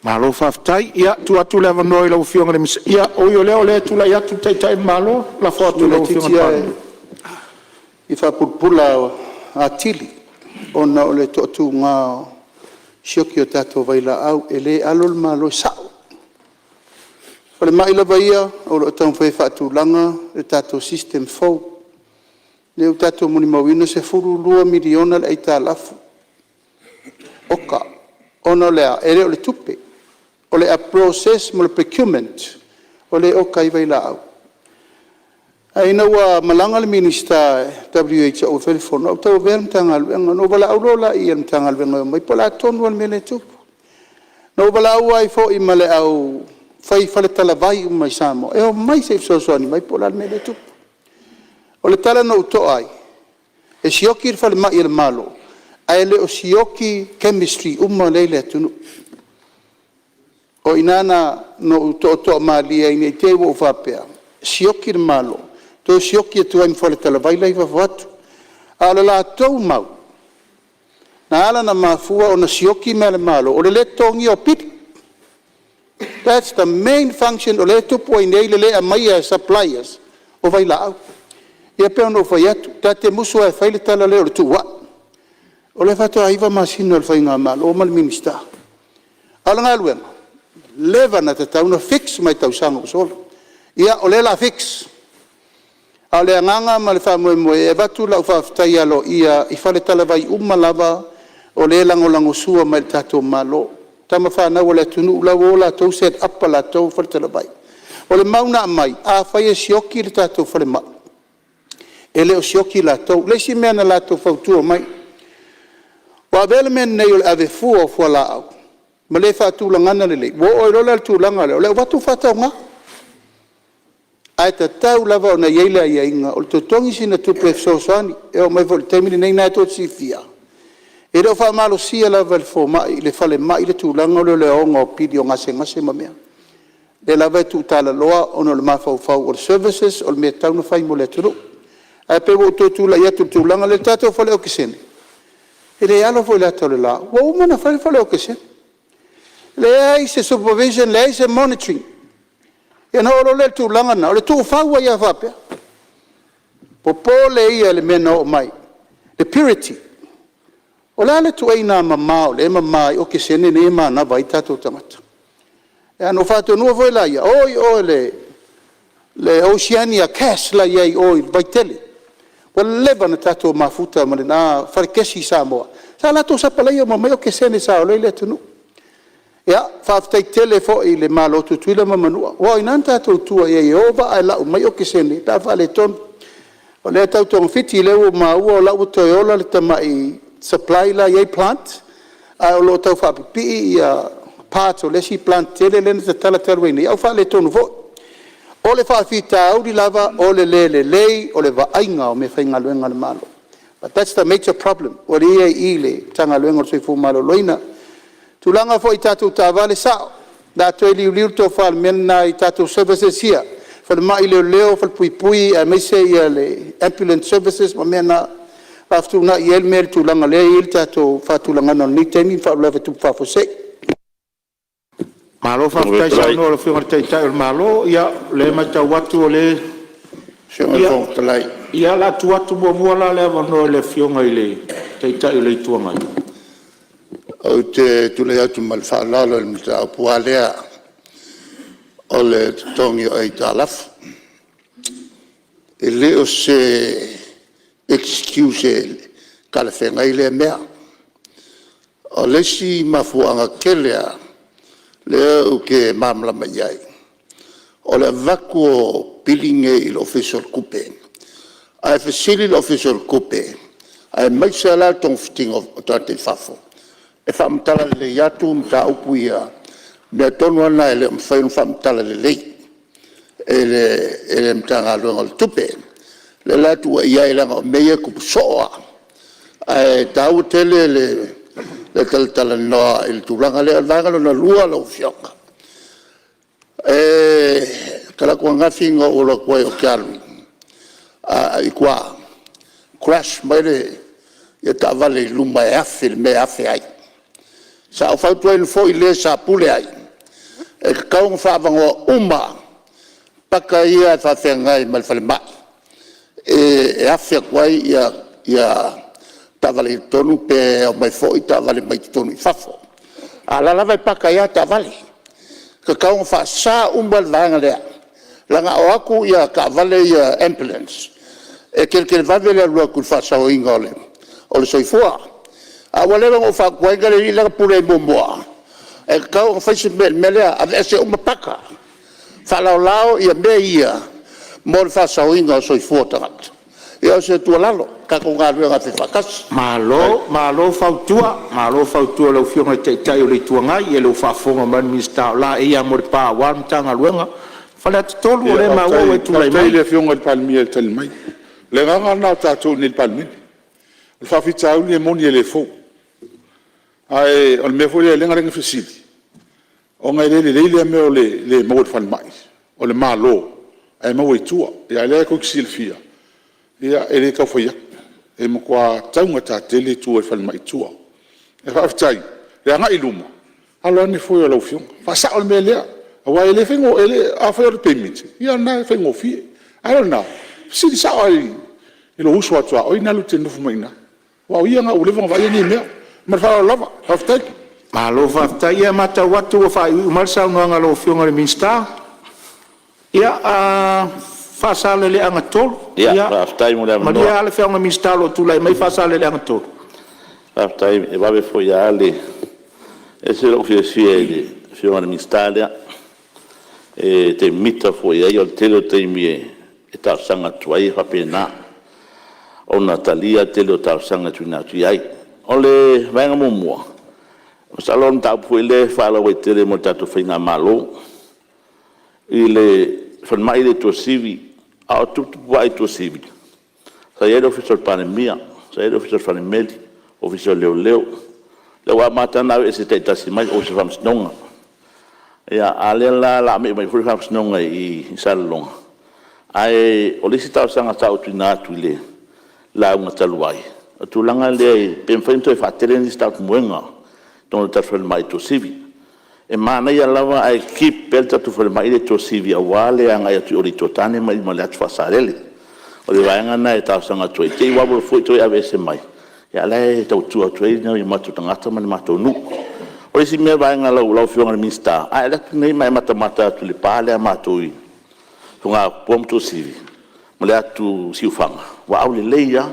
Malo faafetai. Ia, tuu atu le avanoa i lau Afioga i le Minisita. Ia, ui o lea, o lea e tulai atu le Taitai o le Malo, lafo atu i lau Afioga i le Palemia. E faapupula atili ona o le toatuga o le sioki o tatou vailaau. E le alo le Malo, e sao. O le falemai lava ia o lo o taumafai e faatulaga le tatou system fou. O lea ua tatou molimauina e $12 miliona le aitalafu, oka. Ona o le a? E le o le tupe, o le process ma le procurement o lea e oka ai vailaau. Ae ina ua malaga le Minisita WHO e fai le fono, ae ua tauavea le Matagaluega. Ona ou valaau loa lea i le Matagaluega e omai, po o le a tonu lava le mea lea e tupu. Na ou valaau ai foi ma le au fai faletalavai uma i Samoa, e omai se i fesoasoani mai po o le a le mea lea e tupu. O le tala na ou to'a ai, e sioki le falemai a le Malo, ae le o sioki chemistry uma lea e i le atunuu. O i ina na ou toatoa malie ai ne i te i ua ou faapea, sioki le Malo, toe sioki atu ai ma faletalavai la e i fafo atu. A o le latou mau, na ala ona mafua ona sioki mea a le Malo, o le le totogia o pili. That's the main function o lea e tupu ai nei le le aumaia e suppliers o vailaau. Ia pei ona ou fai atu, ta te musu lava e fai le tala lea o le tuuai, o lea faatoa 9 masina o le faigamalo ma le Minisita. A o le galuega, ua leva ona tatau ona fix mai tausaga ua sola. Ia o lea o le a fix. A o le agaga ma le faamoemoe, e avatu lau faafetai aloaia i faletalavai uma lava o lea e lagolagosua mai i le tatou Malo, tama fanau a le atunuu la ua o latou set up a latou faletalavai. O le mau na aumai, afai e sioki le tatou falemai, e le o sioki latou. O le isi mea na latou fautua mai, ua avea le mea lenei o le ave fua o fualaau ma le faatulagaga lelei, ua oo ai loa la i le tulaga lea o le avatu faatauga. Ae tatau lava ona i ai le aiaiga o le totogi sina tupe e fesoasoani. E oo mai foi i le taimi lenei o lena tou te silafia, e le o faamalosia lava e le le falemai le tulaga lea o le aoga o pili o gasegase ma mea. O lea lava e tuutalaloa ona o le mafaufau o le services o le mea e tatau ona fai mo le atunuu. Ae pei ua ou toe tulai atu i le tulaga lea. O le tatou fale okesene, e le alo foi i le ata o le la, ua uma ona fai le fale okesene, leai se supervision leai se monitoring. Ia ona oo loa lea i le tulaga lena o le tuufau ai lava faapea. Popole ia i le mea na oo mai, le purity. O le a le ituaiga mama o lea e mama ai okesene nei e manava ai tatou tagata? Ia ona ou faatonuina foi lea, o i o i le Oceania Gas la e i ai i o i Vaitele. Ua leva ona tatou mafuta ma lena fale kesi i Samoa, sa latou sapalaia uma mai okesene sa ola ai le atunuu. Ia, faafetai tele foi i le Malo o Tutuila ma Manua, aua o i ina na tatou tua i ai e o vaa e lau mai okesene pe a faaletonu. O lea e tau togafiti, o lea ua ou maua o la e ua toe ola le tamai supply la e i ai plant, ae o lo o tau faapipii parts o le isi plant tele lea na tatala talu ai nei, a ua faaletonu foi. O le faafitauli lava o le le lelei o le vaaiga o meafaigaluega a le Malo. But that's the major problem o lea e i ai i i le Matagaluega o le Soifua Maloloina. O le tulaga foi i tatou taavale, e sao, o le a toe liuliu le tofa i le mea lena i tatou services ia, falemai, leoleo, falepuipui aemaise le ambulance services ma mea na, o le a fetuunai ai le mea i le tulaga o lea e i ai le tatou faatulagaga o lenei taimi ma faalavelave tupu faafuasei. Malo faafetai saunoa i lau Afioga i le Taitai o le Malo. Ia, o lea e matau atu o lea… Lau Afioga i le Fofoga Fetalai… Ia, o le a tuu atu muamua la le avanoa i le Afioga i le Taitai o le Itu Agai. Ou te tulai atu ma le faaaloalo i le mataupu lava lea o le totogi o aitalafu. E le o se excuse talafeagai lea mea. O le isi mafuaaga tele lava lea ou te malamalama i ai, o le avatu o pili nei i le Ofisa o le Tupe, ae fesili le Ofisa o le Tupe aemaise lava la le togafitiga o tagata i fafo, e faamatala lelei atu mataupu ia, o mea tonu lava na e le o mafai ona faamatala lelei e le Matagaluega o le Tupe. O lea la e tuuaia ai leaga o mea ia e tupu soo lava, ae taua tele le talatalanoa i le tulaga lea. O le vaega lona lua lau Afioga, o talaatu ananafi na ou alu atu ai ou te alu i tua, crash mai le taavale i luma e afe i le mea e afe ai. Sa ou fautuaina foi le sa pule ai, e tatau ona faaavanoa uma paka ia e faafeagai ma le falemai e afe atu ai taavale i totonu pe omai foi taavale mai totonu i fafo. A o la e lava e paka ai lava taavale. E tatau ona faasa uma le vaega lea, leaga a o atu taavale ia ambulance, e televave le alu atu i le faasaoina o le soifua. A ua leva ona ou fautuaina le alii la na pule ai muamua, e tatau ona fai se mea i le mea lea, aveese uma paka, faalaolao mea ia mo le faasaoina o soifua o tagata. Ia o se tuualalo, tatou galuega e faifaatasi. Faafetai. Malo fautua, malo fautua i lau Afioga i le Taitai o le Itu Agai. Ia o lea ua faafofoga mai le Minisita, o laei lava mo le pa aua le Matagaluega. Faleata 3, o lea e maua ua e tulai mai. Faafetai i le Afioga i le Palemia i le tali mai. O le agaga lena o tatou i inei i le Palemene. O le faafitauli e moni e le fou, ae o le mea foi lea na ala ai ona fesili, ona e le lelei lea mea o le le maua i le falemai o le Malo ae maua i tua. A o lea tou te silafia, e le tau fai atu, e matua taugata tele tua i falemai i tua. Ae faafetai i le agai i luma, alo ane foe o lau Afioga, faasao le mea lea, aua e le faigofie. Afai o le payment, ia o lena e faigofie, a o lena, fesili sao lava i lou uso a tuaoi lena e te nofo mai i ina, aua o ia lena ua leva ona vaaia nei mea. Ma le faaaloalo lava. Faafetai. Malo faafetai. Ia, e matau atu ua faaiuiu mai le saunoaga a lau Afioga i le Minisita. Ia, Faasaleleaga 3. Ia, Faafetai mo le manuia avanoa. le Afioga i le Minisita o lo o tulai mai Faasaleleaga 3. Faafetai, e vave foi lava le... E ese lou fiafia i le Afioga i le Minisita lea. E te mita foi i ai, o le tele o taimi e talosaga atu ai e faapena ona talia le tele o talosaga e tuuina atu i ai. O le vaega muamua, masalo o le mataupu foi lea e faalauaitele mo le tatou Faigamalo i le falemai lea i Tuasivi. A o tuputupuae i Tuasivi, sa i ai le Ofisa o le Palemia, sa i ai le Ofisa o le Falemeli, Ofisa o Leoleo. O lea ua amata ona aveese taitasi mai le Ofisa o Faamasinoga. A o lea la o le a me'i mai foi le Faamasinoga i i Salelologa. Ae o le isi talosaga sa ou tuuina atu i le lauga talu ai, o le tulaga lea pe mafai ona toe faatele nisi tautumuega i totonu o le tatou falemai i Tuasivi. E manaia lava ae keep pea le tatou falemai lea i Tuasivi aua le agai atu i o i le Itu o Tane ma le Atu Faa-Salele. O le vaega lena e talosaga atu ai, i te i ua alu alu foi toe aveese mai, a o la e tautua atu ai nai o matou tagata ma le matou nuu. O le isi vaega i lau Afioga i le Minisita, a e alu atu nei ma e matamata atu i le pa lea a matou i Fogatoa ma Tuasivi ma le atu Siufaga, ua aulelei lava.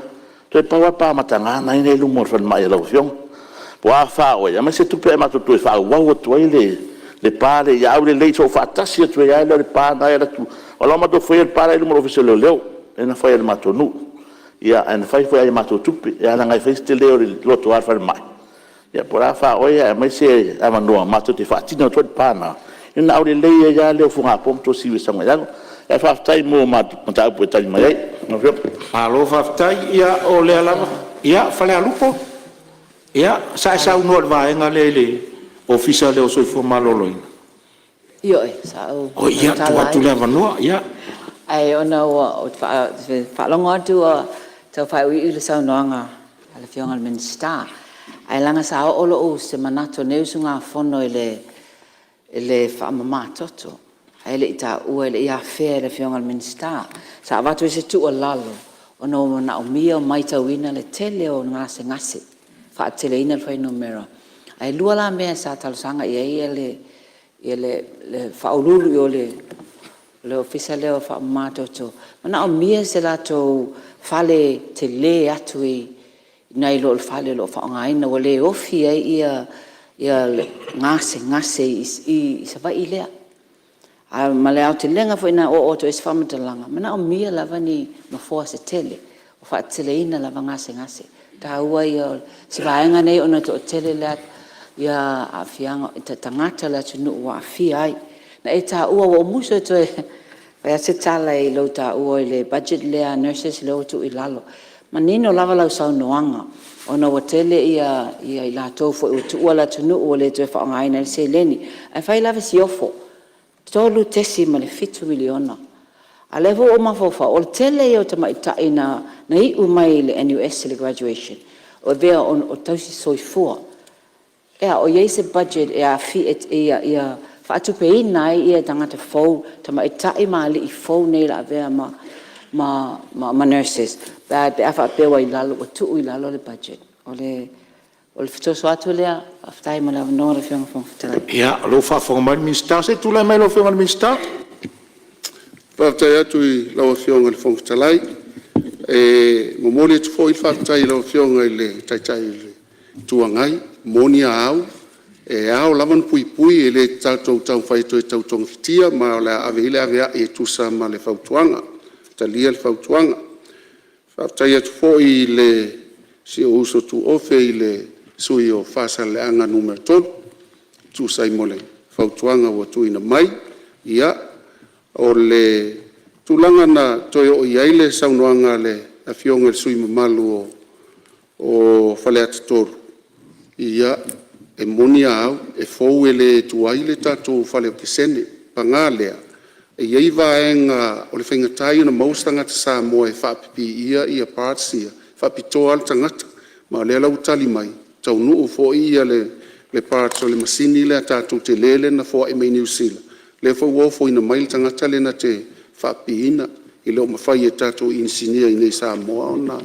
Toe pau lava le pa mataga lena e i luma o le falemai a lau Afioga. Po o a fa a oe, aumai se tupe ae matou toe faaauau atu ai le pa lea ia aulelei soofaatasi atu ai lava lea o le pa lena e alu atu. O la ua matou faia le pa la e i luma o le Ofisa o Leoleo, lea na fai e le matou nuu, ae na fai foi lava i a matou tupe, ae leaga e fai si tele o le lotoa o le falemai. Ia po o le a fa oe ae aumai se avanoa matou te faatino atu ai le pa lena, ia ona aulelei ai lava lea o Fogapoa ma Tuasivi e sau agai i lalo. Ae faafetai mo mataupu ua e tali mai ai lau Afioga. Malo faafetai. Ia o lea lava… Ia, Falealupo, sa e saunoa i le vaega lea i le Ofisa lea o le Soifua Maloloina. Ioe, sa ou Ia, e tuu tautala atu ai. le avanoa. Ae ona ou te faalogo atu ua tau faaiuiu le saunoaga a le Afioga i le Minisita, ae leaga sa oo se manatu o lenei usugafono i le faamamatoto, ae le i taua e le i afea e le Afioga i le Minisita. Sa avatu ai se tuualalo ona ua manaomia ma matauina le tele o gasegase, faateteleina le fuainumera. Ae lua la mea sa talosaga i ai le Faauluulu i o i le Ofisa lea Faamamatoto, e manaomia se latou fale tele atu nai lo le fale o lo o faaaogaina, ua le ofi ai gasegase i Savaii lea. Ma le aotelega foi na oo atu ai se faamatalaga, e manaomia lava ni nofoa se tele, ua faateteleina lava gasegase. O le taua ia o si vaega nei ona e toatele aafiaga o tagata o le atunuu ua aafia ai. Na e taua, ua ou musu e toe fai atu se tala i lou taua i le budget lea a nurses lea ua tuu i lalo. E manino lava lau saunoaga ona ua tele i latou foi ua tuua le atunuu ua le toe faaaogaina ai le seleni. Ae fai lava si ofo, $3.7 miliona. A o lea foi ua ou mafaufau o le tele ia o tamaitai na iu mai i le NUS i le graduation ua avea o tausisoifua. E a, o i ai se budget ia faatupeina ai tagata fou, tamaitai ma alii fou nei o le a avea ma nurses pe a faapea ua tuu i lalo le budget? O le fesoasoani atu lea. Faafetai mo le avanoa lau Afioga i le Fofoga Fetalai. Ia, o lea ua faafofoga mai le Minisita. Se i tulai mai lau Afioga i le Minisita. Faafetai atu i lau Afioga i le Fofoga Fetalai. E momoli atu foi le faafetai i lau Afioga i le Taitai o le Itu Agai. E moni a au, e ao lava ona puipui, e le tatou te taumafai e toe tau togafitia, ma o le a ave i ai le aveai e tusa ma le fautuaga. E talia le fautuaga. Faafetai atu foi i si ou uso tuofe i le sui usufono mo Faasaleleaga 3 e tusa ai ma le fautuaga ua tuuina mai. Ia, o le tulaga na toe oo i ai le saunoaga a le Afioga i le sui usufono mamalu o Faleata 3, ia, e moni a au, e fou e le tuai le tatou fale okesene. Paga lea, e i ai vaega o le faigata ia ona maua se tagata Samoa e faapipiia parts ia, e faapitoa lava le tagata. Ma o lea la ua tali mai, ua taunuu foi le parts o le masini lea tatou tele lea na foai mai Niu Sila, lea foi ua ofoina mai le tagata lea na te faapipiina. E le o mafai e tatou inisinia i inei i Samoa ona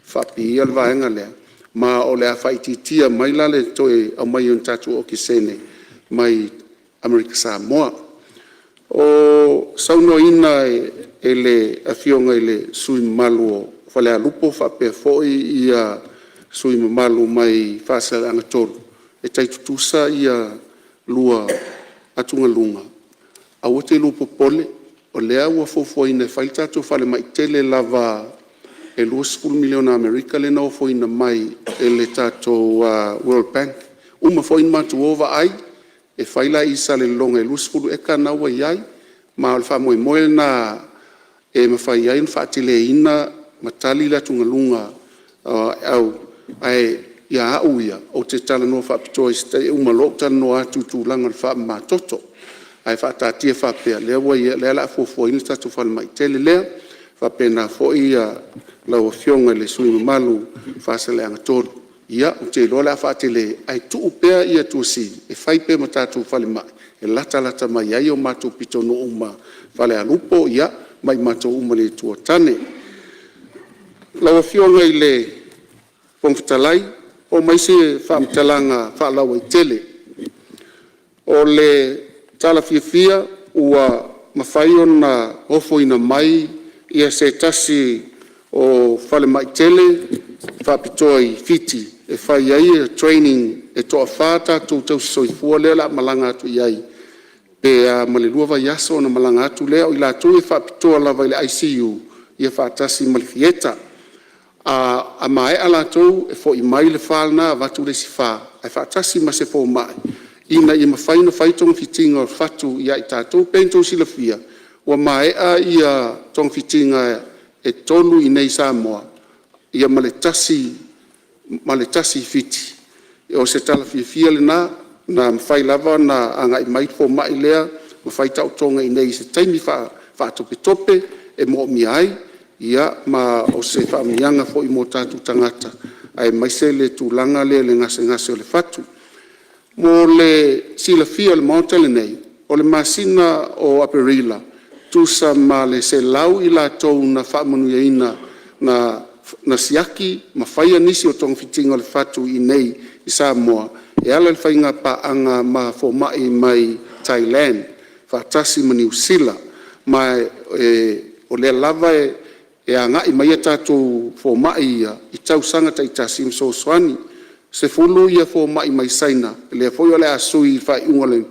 faapipiia le vaega lea, ma o le a faaitiitia mai la le toe aumai o ni tatou okesene mai Amerika Samoa. O saunoaina e le Afioga i le sui usufono mamalu o Falealupo faapea foi le sui usufono mamalu mai Faasaleleaga 3, e tai tutusa lua atugaluga, Aua te lua popole o lea ua fuafuaina e fai le tatou falemai tele lava e $20 miliona Amerika lea na ofoina mai e le tatou World Bank. Ua uma foi ona matou o vaai, e fai la i Salelologa i le 20 eka lena ua i ai, ma o le faamoemoe lena e mafai ai ona faateleina ma tali le atugaluga ae ia au ia, ou te talanoa faapitoa i se taimi e uma loa ou talanoa atu i le tulaga o le faamamatoto. Ae faataatia faapea, o lea o le a fuafuaina le tatou falemai tele lea. E faapena foi lau Afioga i le sui usufono mamalu mo Faasaleleaga 3, ia ou te iloa o le a faatele, ae tuu pea Tuasivi e fai pea ma tatou falemai e latalata mai ai o matou pitonuu ma Falealupo ma i matou uma i le Itu o Tane. Lau Afioga i le Fofoga Fetalai, oo mai se faamatalaga faalauaitele. O le tala fiafia ua mafai ona ofoina mai se tasi o falemai tele faapitoa i Fiti e fai ai trainings, e toafa tatou tausisoifua lea o le a malaga atu i ai pe a ma le lua vaiaso ona malaga atu lea. O i latou ia e faapitoa lava i le ICU faatasi ma le Theatre. A maea latou e foi mai le fa lena avatu le isi fa ae faatasi ma se fomai ina ia mafai ona fai togafitiga o fatu ia i tatou. E pei ona outou silafia ua maea togafitiga e tolu i inei i Samoa ma le tasi i Fiti. O se tala fiafia lena, na mafai lava ona agai mai le fomai lea ma fai taotoga i inei i se taimi faatopetope e moomia ai, ma o se faamanuiaga foi mo tatou tagata aemaise le tulaga lea i le gasegase o le fatu. Mo le silafia e le Maota lenei, o le masina o Aperila, tusa ma le 100 i latou na faamanuiaina na siaki ma faia nisi o togafitiga o le fatu i inei i Samoa e ala i le faigapaaga ma fomai mai Thailand faatasi ma Niu Sila. Ma o lea lava e agai mai a tatou fomai ia i tausaga taitasi ma fesoasoani. E 10 fomai mai Saina lea foi o le a sui i le faaiuga o le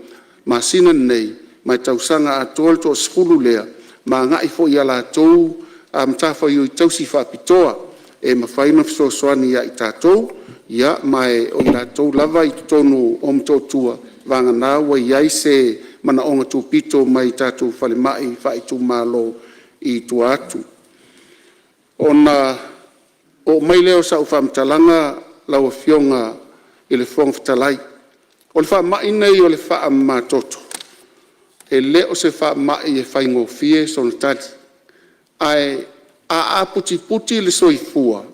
masina lenei ma e tausaga atoa le toasefulu lea ma agai foi i a latou matafaioi tausi faapitoa e mafai ona fesoasoani ia i tatou. Ma o i latou lava i totonu o Motootua, vagana ua i ai se manaoga tupito mai tatou falemai faaitumalo i tua atu. Ona oo mai lea o sau faamatalaga lau Afioga i le Fofoga Fetalai, o le faamai lenei o le faamamatoto, e le o se faamai e faigofie sona tali, ae a aputiputi le soifua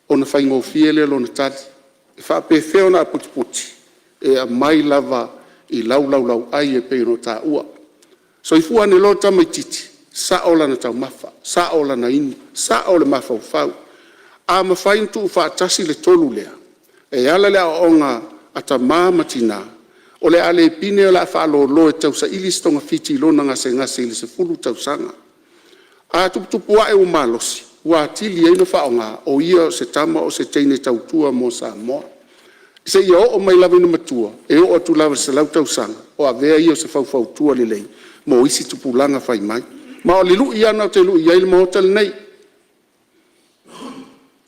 ona faigofie lea o lona tali. E faapefea ona aputiputi? E aumai lava i lau laulauai e pei ona taua. Soifua ane loa le tamaitiiti, sao lana taumafa, sao lana inu, sao le mafaufau. A mafai ona tuufaatasi le tolu lea e ala i le aoaoga a tama ma tina, o le a le pine o le a faalolo e tausaili se togafiti i lona gasegase i le 10 tausaga. A tuputupu ae ua malosi, ua atili ai ona faaaoga o ia o se tama a o se teine tautua mo Samoa, seia oo mai lava ina matua, e oo atu lava i le 100 tausaga, o avea ia o se faufautua lelei mo isi tupulaga fai mai. Ma o le lui lava lena ou te lui ai le Maota lenei,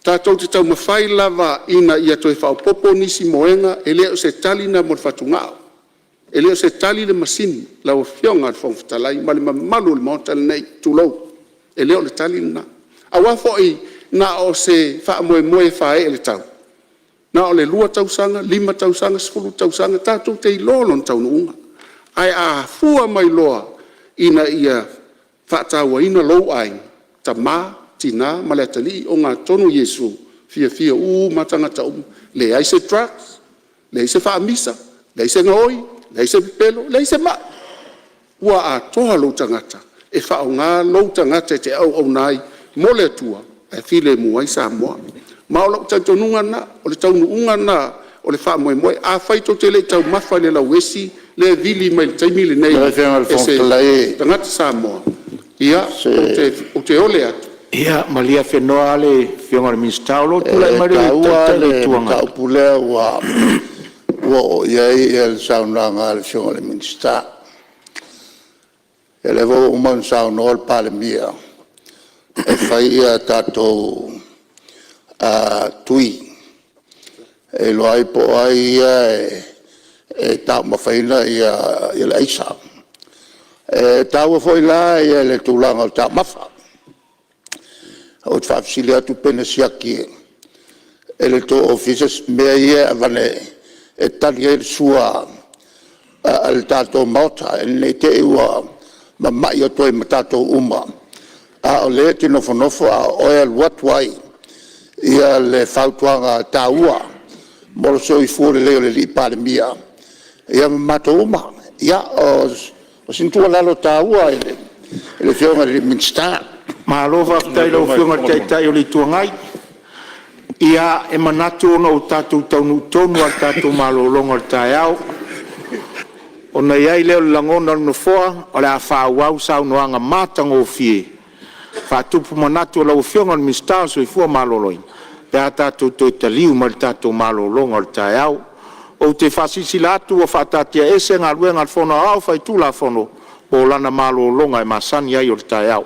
tatou te taumafai lava ina ia toe faaopoopo nisi moega, e le o se tali lena mo le fatugao, e le o se tali le masini lau Afioga i le Fofoga Fetalai ma le mamalu o le Maota lenei, tulou, e le o le tali lena. Aua foi na o se faamoemoe e faaee i le tau, na o le 2 tausaga, 5 tausaga, 10 tausaga, tatou te iloa lona taunuuga. Ae a fua mai loa ina ia faatauaina lou aiga, tama, tina ma le atalii, ogatotonu Iesu, e fiafia uma lava tagata uma, leai se drugs, leai se faamisa, leai se gaoi, leai se pepelo, leai se mai, ua atoa lou tagata e faaaoga lou tagata e te auauna ai mo le Atua ae filemu ai Samoa. Ma o lou talitonuga lena, o le taunuuga lena o le faamoemoe. Afai tou te le i taumafa i le lauesi lea e vili mai i le taimi lenei Lau Afioga i le e Fofoga se Fetalai, tagata Samoa, ia, ou te ole atu. Ia malie afenoa le Afioga i le Minisita o lo o tulai E mai le taua Taitai o le le Itu Agai. mataupu lea ua oo i ai le saunoaga a le Afioga i le Minisita. Ia lea foi ua uma ona saunoa le Palemia e fai a tatou tui e iloa ai po o ai ia e taumafaina le aisa. E taua foi la le tulaga o taumafa. Ou te faafesili atu pe na siaki e le tou Ofisa mea ia e aveane e tali ai le sua a le tatou Maota, ina ne i te i ua mamai atu ai ma tatou uma, a o lea e te nofonofo a o oe e alu atu ai le fautuaga taua mo le soifua lelei o le Palemia ma matou uma. Ia, o sina tuualalo taua i le Afioga i le Minisita. Malo faafetai i lau Afioga i le Taitai o le Itu Agai. Ia, e manatu ona ua tatou taunuu tonu lava i le tatou malologa o le taeao, ona i ai lea o le lagona o le Nofoa o le a faaauau saunoaga matagofie faatupu manatu a lau Afioga i le Minisita o le Soifua Maloloina pe a tatou toe taliu mai le tatou malologa o le taeao. Ou te faasilasila atu ua faataatiaese Galuega a le Fono Aoao Faitulafono mo lana malologa masani ai o le taeao.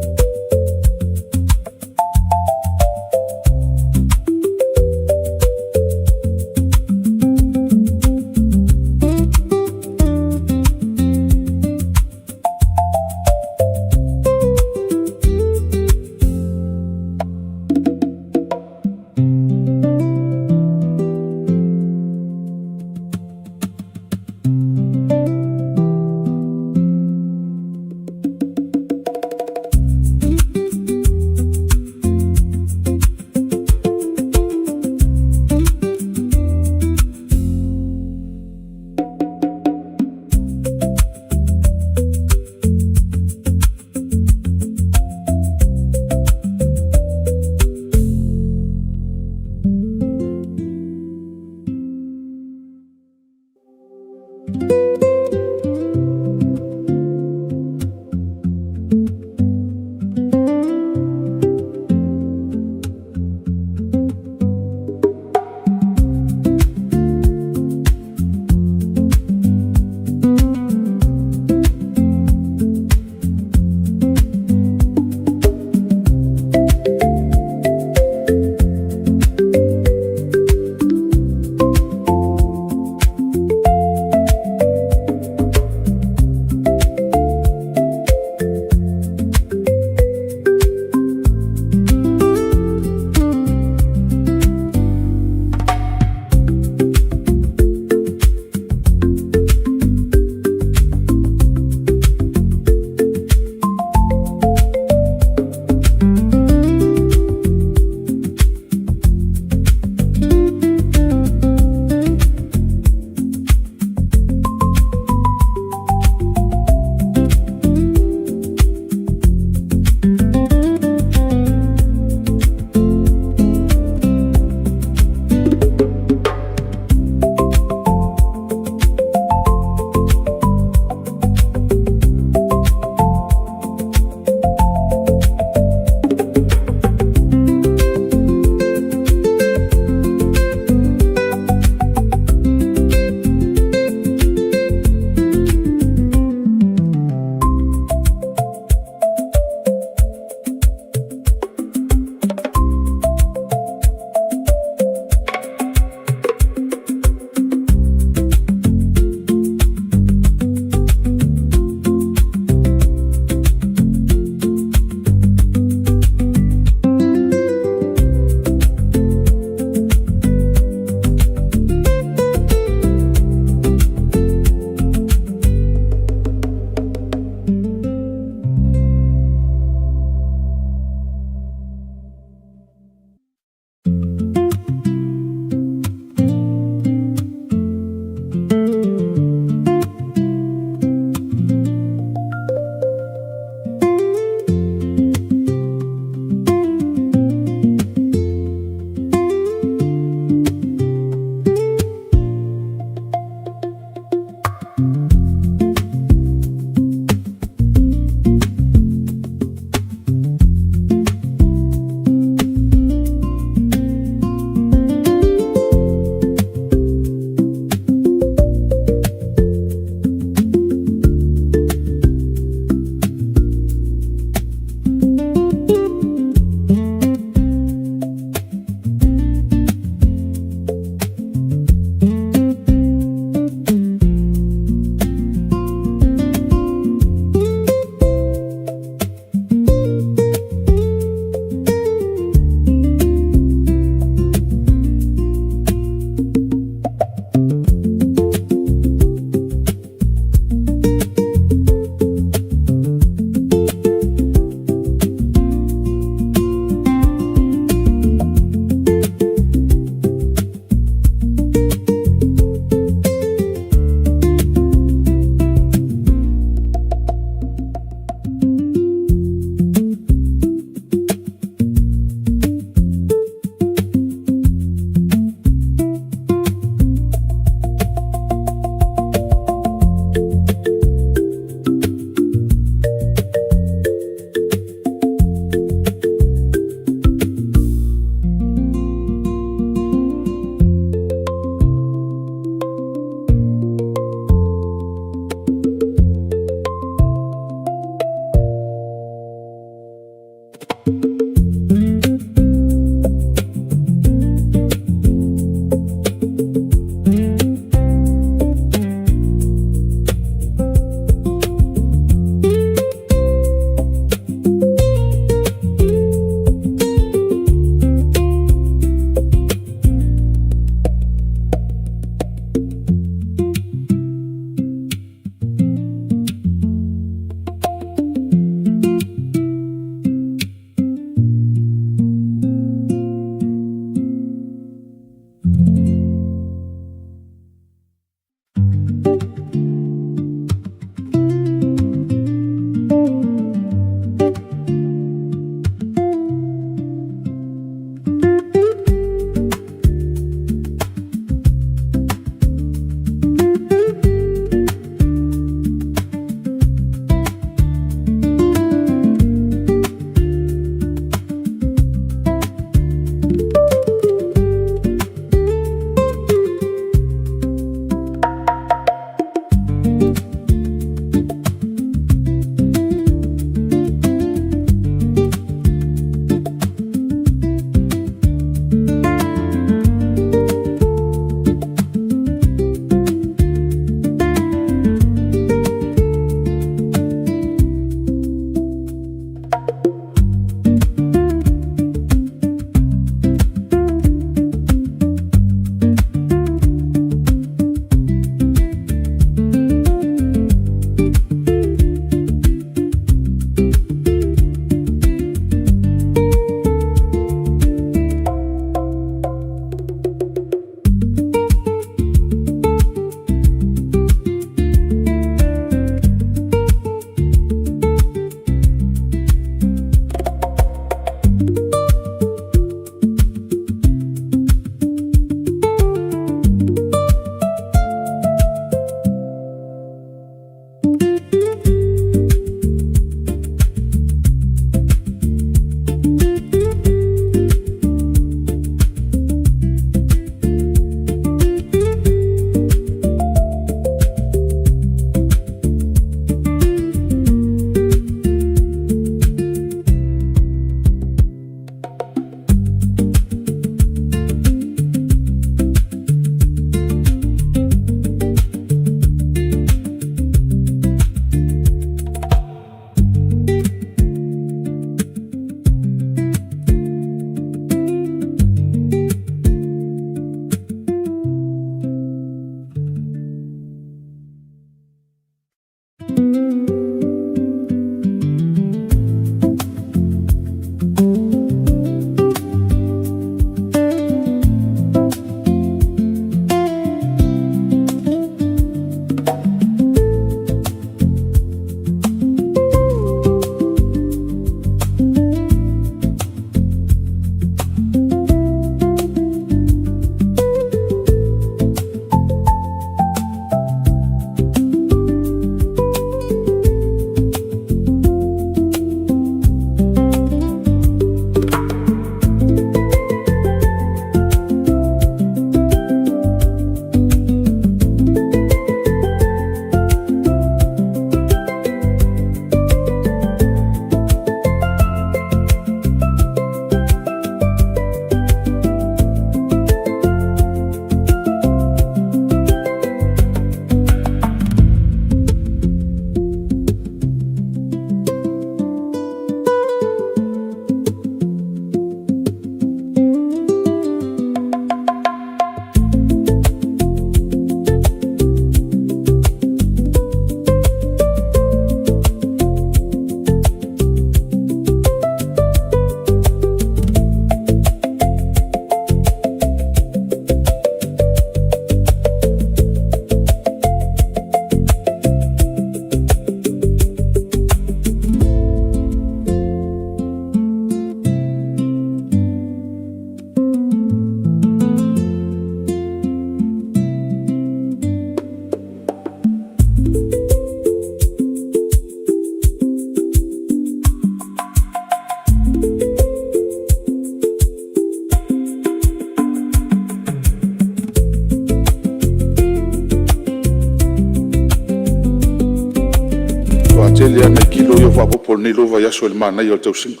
Tele lava nai kilo ia ua faaopoopo i lenei 2 vaiaso i le manaia o le tausiga.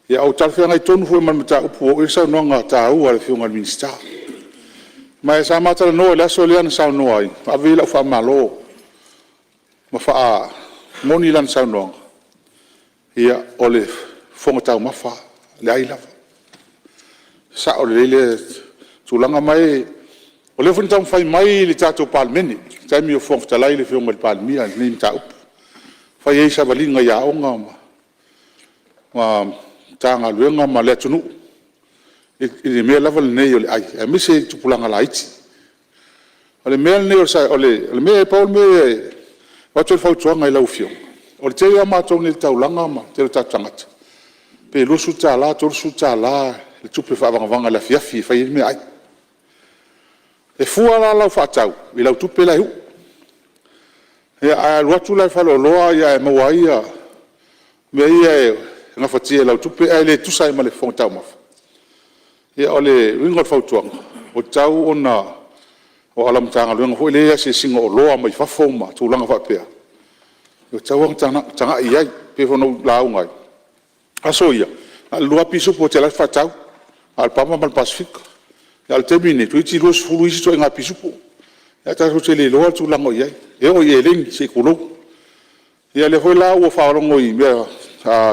Ia ua talafeagai tonu foi ma le mataupu ua oo i ai le saunoaga taua a le Afioga i le Minisita. Ma sa ma talanoa i le aso lea na saunoa ai, ma ave ai lau faamalo ma faamoni lana saunoaga, ia, o le fofoga taumafa lava, le ai lava. E sao lelei lea tulaga. Ma o lea foi na taumafai mai le tatou Palemene i le taimi o Fofoga Fetalai le Afioga i le Palemia i lenei mataupu, fai ai savaliga i aoga ma Matagaluega ma le atunuu i le mea lava lenei o le ai, aemaise tupulaga laiti. O le mea lenei, e pau le mea e avatu ai le fautuaga i lau Afioga, o le tele lava o matou nei i le taulaga ma le tele o tatou tagata, pe $20, $30 le tupe faavagavaga i le afiafi e fai ai le meaai. E fua la lau faatau i lau tupe la e uu. Ia a e alu atu la i le faleoloa ae maua ai mea ia e gafatia e lau tupe ae le tusa ai ma le fofoga taumafa, ia o le uiga o le fautuaga, ua tatau ona… aua o lau Matagaluega foi lea e i ai asiasiga o oloa mai fafo ma tulaga faapea, ua tatau ona tagai i ai. E pei foi ona ou lauga ai, o aso ia, na o le 2 lava pisupo e te alu atu faatau, na o le PAMA ma le Pasefika. A o le taimi lenei, toeitiiti 20 isi ituaiga pisupo, ae tatou te le iloa le tulaga o i ai, e oo i eleni se i tulou. Ia o lea foi la ua faalogo i mea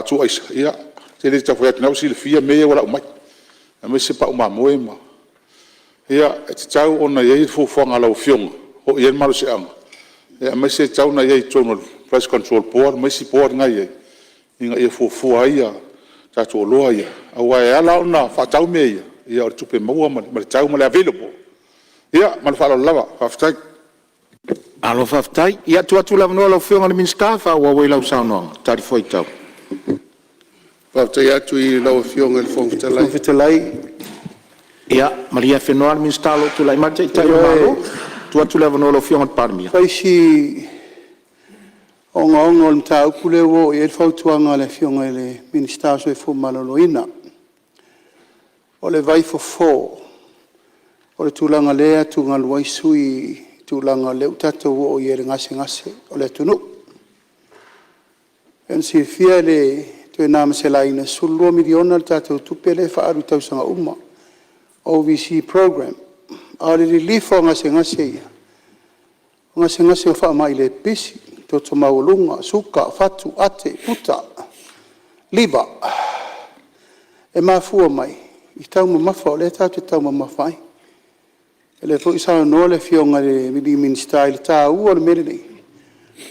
tuu aisa, ia ou te le tau fai atu o lena ua silafia mea ia ua lau mai, aemaise pau mamoe ma… Ia, e tatau ona i ai le fuafuaga a lau Afioga o lo o i ai le malosiaga, aemaise e tatau ona i ai i totonu o le Price Control Board ma isi board na e i ai, ina ia fuafua ai tatou oloa ia. Aua e ala ona faatau mea ia, o le tupe maua ma le tau ma le available. Ia ma le faaaloalo lava. Faafetai. Malo faafetai. Ia, e tuu atu le avanoa i lau Afioga i le Minisita e faaauau ai lau saunoaga talifuaitau. Faafetai atu i lau Afioga i le Fofoga Fetalai. Ia malie afenoa le Minisita o lo o tulai mai le Taitai o le Malo. Tuu atu le avanoa i lau Afioga i le Palemia. Fai si ogaoga o le mataupu lea ua oo i ai le fautuaga a le Afioga i le Minisita o le Soifua Maloloina. O le vaifofo, o le tulaga lea e atugalu ai sui usufono i le tulaga o lea ua tatou oo i ai i le gasegase o le atunuu. E pei ona silafia e le toe na ma se laina, e $12 miliona le tatou tupe lea e faaalu i tausaga uma, OVC program. A o le lilifa o gasegase ia, o gasegase o faamai le pipisi, toto maualuga, suka, fatu, ate, puta, liver. E mafua mai i taumamafa o lea tatou te taumamafa ai. O lea foi ua saunoa le Afioga i le Minisita i le taua o le mea lenei,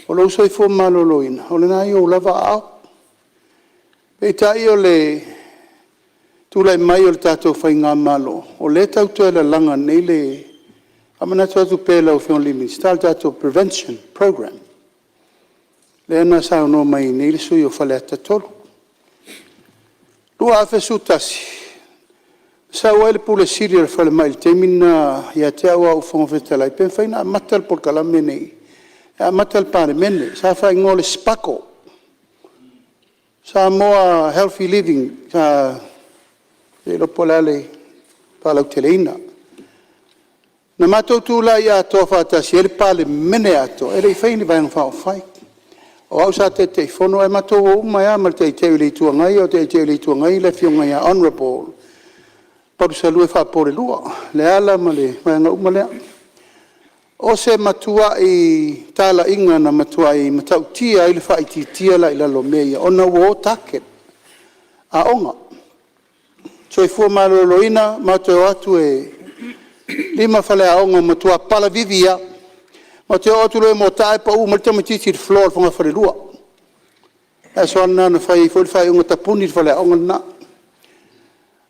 o lou soifua maloloina, o lena e i ou lava aao. Peitai o le tulai mai o le tatou faigamalo, o lea e tau toe lalaga nei le… faamanatu atu pea i lau Afioga i le Minisita le tatou prevention program lea na saunoa mai ai nei le sui usufono mo Faleata 3. 2011, sau ai le Pule Sili o le Falemai i le taimi lena ia te au a o ou Fofoga Fetalai, pe mafai ona amata le polokalame lenei e amata i le Palemene. Sa faaigoa o le SPAGHL, Samoa Healthy Living, e le iloa po o le a le faalauteleina. Na matou tulai atoa faatasi ai le Palemene atoa, e le i faia ni Vaega Faaupufai. O au sa Taitaifono ae matou o uma ai lava ma le Taitai o le Itu Agai, a o Taitai o le Itu Agai le Afioga ia Honourable Palusalua Faapoulelua Leala ma le vaega uma lea. O se matuai talaiga na matuai matautia ai le faaitiitia la i lalo o mea ia, ona ua o target aoga. Soifua Maloloina, matou te o atu e 5 faleaoga na matua palavivi lava. Matou te o atu loa e mortar e pau mai le tamaitiiti i le floor o le fogafalelua. O le aso lava lena na fai ai foi le faaiuga, tapuni le faleaoga lena.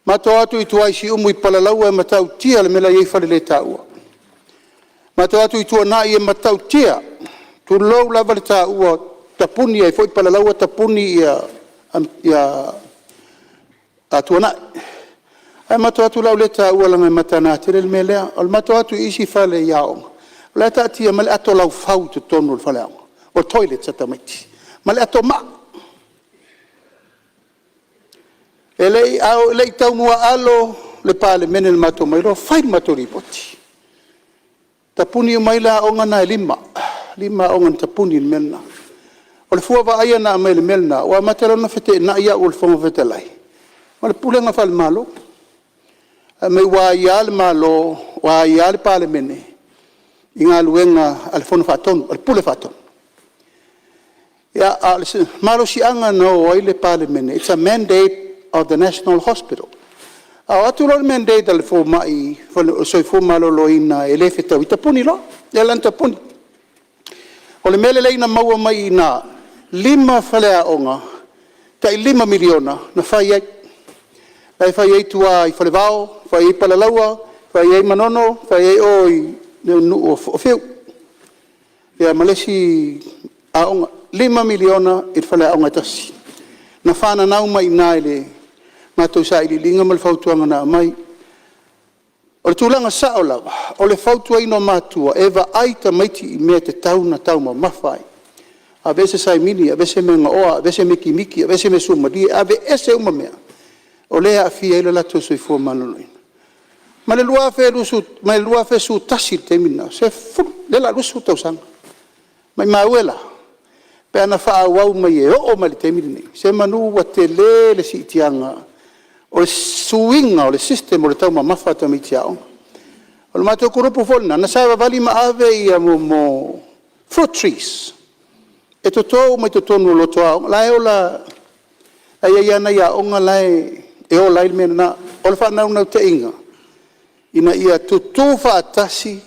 Matou o atu i tua i Siumu i Palalaua, e matautia le mea la e i ai faleletaua. Matou o atu i Tuanai e matautia, tulou lava le taua, tapuni ai foi Palalaua tapuni Tuanai. Ae matou te o atu o le a ou le taua leaga e mataga tele le mea lea. O le matou o atu i isi fale i aoga, o la e taatia mai le ato laufau i totonu o le faleaoga, o toilets a tamaiti, ma le ato maa. A o le i taumuaalo le Palemene i le matou omai loa fai le matou lipoti, tapuni uma ai aoga na e 5, e 5 aoga na tapuni i le mea lena. O le fua vaaia na aumai i le mea lena, ua amata loa ona feteenai au o le Fofoga Fetalai ma le Pulega faale-Malo. Fai mai ua aia le Malo, ua aia le Palemene i galuega a le Fono Faatonu, o le Pule Faatonu. Ia, a o le malosiaga na o ai le Palemene, it's a mandate of the National Hospital. A o atu loa le mandate a le fomai o le Soifua Maloloina e le fetaui, tapuni loa. Lea la na tapuni. O le mea lelei na maua mai i ina, 5 faleaoga tai $5 miliona na fai ai. La e fai ai tua i Falevao, fai ai Palalaua, fai ai Manono, fai ai o i le nuu o Fiu ma le isi aoga. E $5 miliona i le faleaoga e tasi. Na fananau mai i ina i le matou sailiiliga ma le fautuaga na aumai. O le tulaga sao lava, o le fautuaina o matua, e vaai tamaiti i mea e tatau ona taumamafa ai. Aveese saimini, aveese mea gaoa, aveese mikimiki, aveese mea suamalie, aveese uma mea o lea e aafia ai lo latou soifua maloloina. Mai le 2011 i le taimi lena, lea o le a 20 tausaga. Maumau e la, pe ana faaauau mai e oo mai i le taimi lenei, semeamanu ua tele le siitiaga o le suiga o le system o taumamafa a tamaiti aoga. O le matou kulupu foi lena na savavali ma ave fruit trees e toto uma i totonu o loto aoga, la e ola, la e i ai lava nai aoga la e ola ai le mea lena. O le faanaunautaiga, ina ia tutu faatasi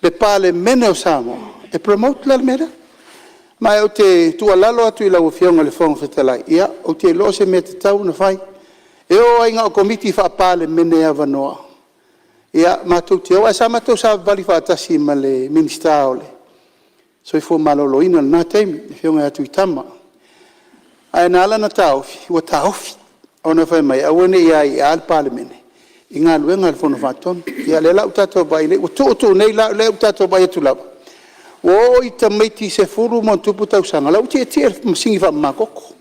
le Palemene o Samoa e promote la le mea lea. Ma ou te tuualalo atu i lau Afioga i le Fofoga Fetalai, ia, ou te iloa o se mea e tatau ona fai. E oo lava ina o Komiti Faa-Palemene e avanoa, matou te o. Ae sa matou savavali faatasi ma le Minisita o le Soifua Maloloina i lena taimi, le Afioga ia Tuitama. Ae na ala ona taofi, ua taofi ona fai mai e aua ne i aia le Palemene i galuega a le Fono Faatonu. Ia o lea la ua tatou vaai nei, ua tuu tuu nei la, o lea ua tatou vaai atu lava, ua oo i tamaiti 10+ tausaga, o la e ua tietie i le masini faamamatoto,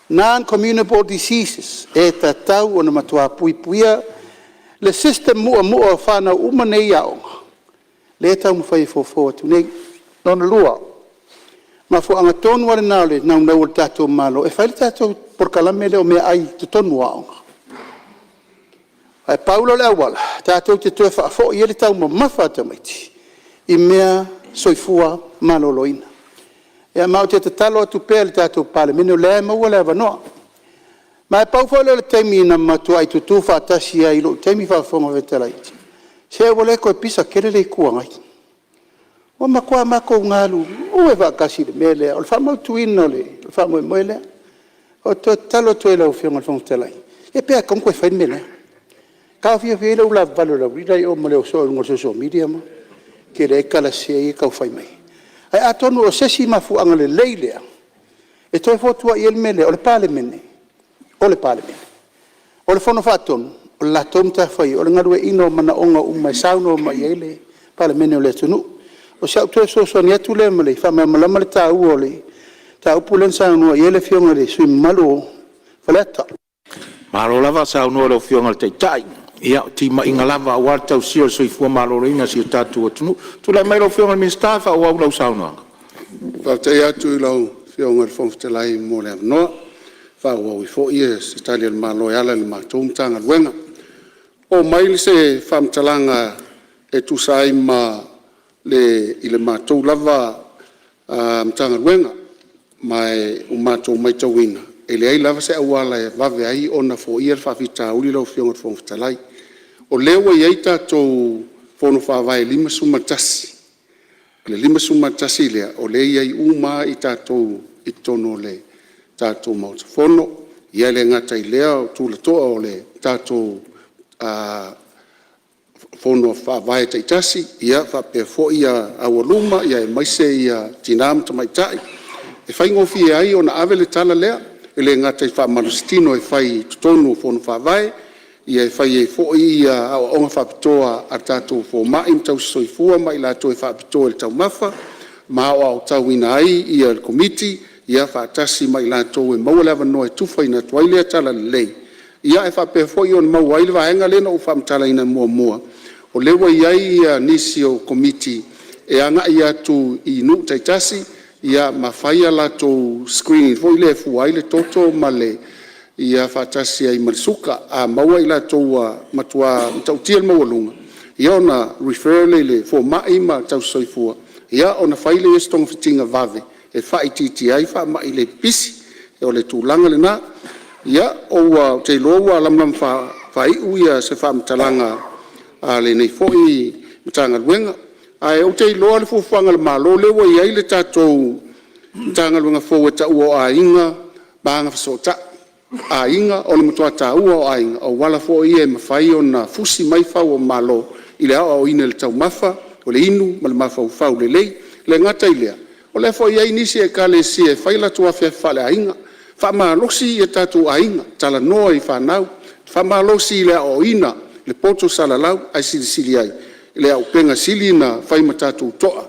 Non Communal Diseases, e tatau ona matua puipuia le system muamua o fanau uma nei i aoga, lea e taumafai e fofo atu nei. Lona lua, o le mafuaaga tonu lava lena o le naunau o le tatou Malo e fai le tatou polokalame lea o meaai i totonu o aoga. Ae pau lea o le auala tatou te toe faafoi ai le taumamafa o tamaiti i mea soifua maloloina. Ia ma ou te tatalo atu pea i le tatou Palemene, o lea lava e maua le avanoa. Ma e pau foi lea o le taimi na matuai tutu faatasi ai i lou taimi faa-Fofoga Fetalai, se ua le toe pisa tele le Itu Agai, ua matua matou galulue faatasi i le mea lea o le faamautuina o le faamoemoe lea. Ou te toe tatalo atu ai i lau Afioga i le Fofoga Fetalai, ia pe a tatau ona toe fai le mea lea. Taofiofi ai le ulavavale o le aualii la e i o ma le o soo i luga o le social media ma tele ai tala sese ia e tau fai mai. Ae atonu o se isi mafuaaga lelei lea e toe fotuai ai le mea lea, o le Palemene, o le Palemene. O le Fono Faatonu, o le latou matafaioi o le galueaiina o manaoga uma e saunoa mai i ai le Palemene o le atunuu. O si au toe fesoasoani atu lea e faamalamalama le taua o le mataupu lea na saunoa i ai le Afioga i le sui usufono mamalu o Faleata. Malo lava saunoa i lau Afioga i le Taitai, ia o timaiga lava aua le tausia o le soifua maloloina o si o tatou atunuu. Tulai mai lau Afioga i le Minisita e faaauau lau saunoaga. Faafetai atu i lau Afioga i le Fofoga Fetalai mo le avanoa e faaauau ai foi se Tali a le Malo e ala i le matou Matagaluega. Oo mai se faamatalaga e tusa ai ma le matou lava Matagaluega, ma ua matou matauina, e leai lava se auala e vave ai ona foia le faafitauli lau Afioga i le Fofoga Fetalai. O lea ua i ai tatou Fono Faavae e 51, o le 51 lea, o lea e i ai uma lava tatou i totonu o le tatou Maota Fono. E le gata i lea o tulatoa o le tatou Fono Faavae taitasi, faapea foi aualuma aemaise tina ma tamaitai. E faigofie ai ona ave le tala lea, e le gata i faamalositino e fai i totonu o Fono Faavae, e fai ai foi aoaoga faapitoa a tatou fomai ma tausisoifua ma i latou e faapitoa i le taumafa ma aoaotauina ai le Komiti faatasi ma i latou e maua le avanoa e tufaina atu ai lea talalelei, ae faapea foi ona maua ai le vaega lea na ou faamatalaina muamua, o lea ua i ai nisi o Komiti e agai atu i nuu taitasi ma fai a latou screening foi lea e fua ai le toto faatasi ai ma le suka. A maua i latou ua matua matautia le maualuga, ia ona refer lea i le fomai ma tausisoifua ona fai lea o se togafitiga vave e faaitiitia ai faamai le pipisi. O le tulaga lena. Ia, ou te iloa ua lamalama faaiu se faamatalaga a lenei foi Matagaluega. Ae ou te iloa le fuafuaga a le Malo lea ua i ai le tatou Matagaluega fou e taua o Aiga ma Agafesootai. Aiga, o le matua taua lava o aiga, o auala foi ia e mafai ona fusi mai fau o malo i le aoaoina i le taumafa, o le inu ma le mafaufau lelei. E le gata i lea, o lea foi e i ai nisi Ekalesia e fai latou afiafi faaleaiga, faamalosi tatou aiga, talanoa i fanau, faamalosi i le aoaoina le poto salalau. Ae silasila i ai i le auupega sili ona fai ma tatou toa,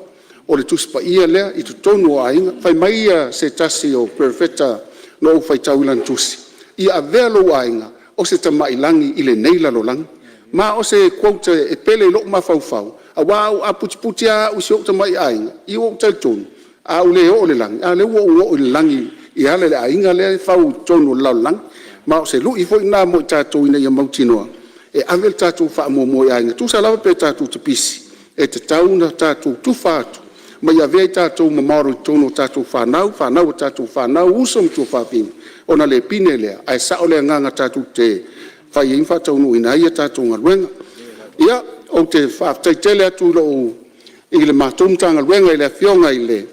o le Tusi Paia lea i totonu o aiga. Fai mai se tasi o Perofeta na ou faitau i lana tusi, “Ia avea lou aiga o se tamai lagi i lenei lalolagi.” Ma o se quote e pele i lou mafaufau, aua a putiputi lava au i si ou tamai aiga, ia ua ou talitonu a ou le oo i le lagi, a o lea ua ou oo i le lagi e ala i le aiga lea e fau i totonu o le lalolagi. Ma o se lui foi lena mo i tatou ina ia mautinoa e ave le tatou faamuamua i aiga, tusa lava pe tatou te pisi, e tatau ona tatou tufa atu ma ia avea i tatou ma model i totonu o tatou fanau, fanau a tatou fanau, uso ma tuafafine, ona le pine lea, ae sao le agaga tatou te fai ai ma faataunuuina ai a tatou galuega. Ia, ou te faafetai tele atu i le matou Matagaluega i le Afioga i le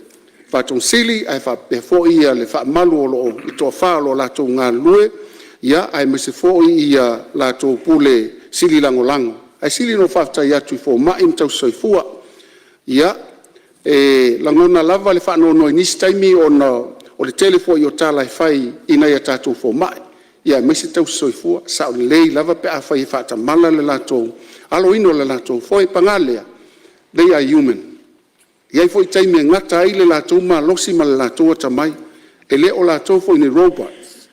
Ofisa Sili o Pulega ae faapea foi le faamalu i le toafa o lo o latou galulue, aemaise foi latou Pule Sili Lagolago. Ae sili ona ou faafetai atu i fomai ma tausisoifua. Ia, e lagona lava le faanoanoa i nisi taimi ona o le tele foi o tala e fai i nai a tatou fomai, aemaise tausisoifua. E sao lelei lava pe afai e faatamala le latou aloina o le latou foe. Paga lea, they are human. E i ai foi taimi e gata ai le latou malosi ma le latou atamai, e le o latou foi ni robots.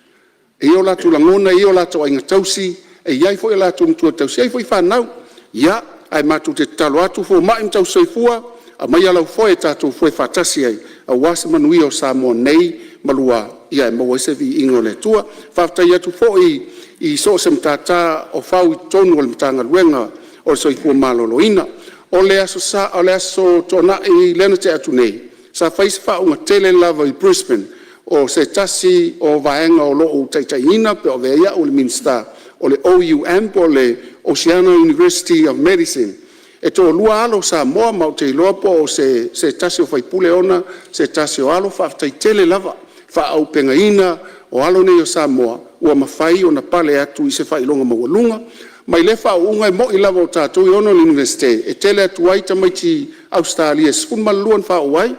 E i ai o latou lagona, e i ai o latou aiga tausi, e i ai foi latou matua tausi, e i ai foi fanau. Ia, ae matou te tatalo atu fomai ma tausisoifua, aumaia lau foe tatou foe faatasi ai aua se manuia o Samoa nei ma lua, ae maua ai se viiga o le Atua. Faafetai atu foi i so o se matata o fau i totonu o le Matagaluega o le Soifua Maloloina. O le Aso Sa o le Aso Toonai lea na tea atu nei, sa fai se faauuga tele lava i Brisbane o se tasi o vaega o lo o ou taitaiina pe ua avea ai au o le Minisita, o le OUM po o le Oceania University of Medicine. E toalua alo o Samoa ma ou te iloa po o se tasi o sui usufono ona se tasi o alo. Faafetai tele lava i le faaauupegaina o alo nei o Samoa ua mafai ona pale atu i se faailoga maualuga. Ma i lea faauuga e moni lava o tatou e ona le Iunivesite, e tele atu ai tamaiti Ausetalia e 12 na faauu ai,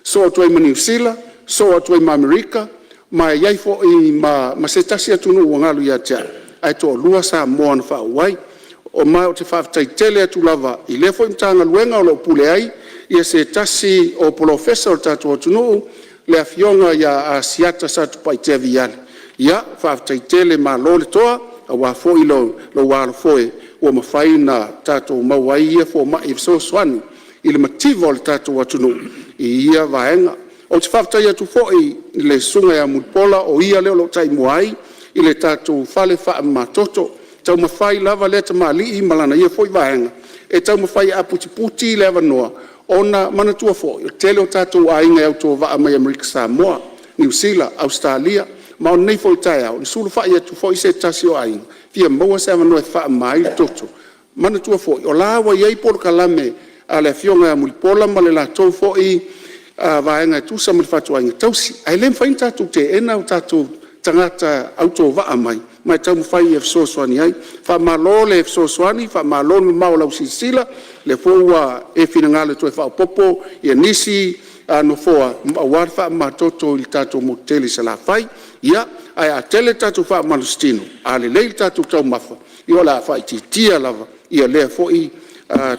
sosoo atu ai ma Niu Sila, sosoo atu ai ma Amerika ma e i ai foi ma se tasi atunuu ua galo ia te au, ae toalua Samoa na faauu ai. Ma ou te faafetai tele atu lava i lea foi Matagaluega o lo o pule ai se tasi o Polofesa o le tatou atunuu, le Afioga ia Asiata Satupaitea Viali. Ia faafetai tele malo le toa aua foi lou alofoe ua mafai ona tatou maua ai ia fomai e fesoasoani i le mativa o le tatou atunuu i ia vaega. Ou te faafetai atu foi i le Susuga ia Mulipola o ia lea o lo o taimua ai i le tatou fale faamamatoto. E taumafai lava lea tamalii ma lana ia foi vaega e taumafai e aputiputi le avanoa, ona manatua foi o le tele o tatou aiga e autovaa mai Amerika Samoa, Niu Sila, Ausetalia. Ma o lenei foi taeao na sulufai atu foi se tasi o aiga e fia maua se avanoa e faamama ai le toto. Manatua foi o la ua i ai polokalame a le Afioga ia Mulipola ma le latou foi vaega e tusa ma le fatuaiga tausi, ae le mafai ona tatou teena o tatou tagata autovaa mai ma e taumafai e fesoasoani ai. Faamalo le fesoasoani, faamalo le mamao o lau silasila, o lea foi ua e finagalo e toe faaopoopo nisi nofoa aua le faamamatoto i le tatou motu tele i Salafai. Ia, ae a tele tatou faamalositino, a lelei a tatou taumafa, ia o le a faaitiitia lava lea foi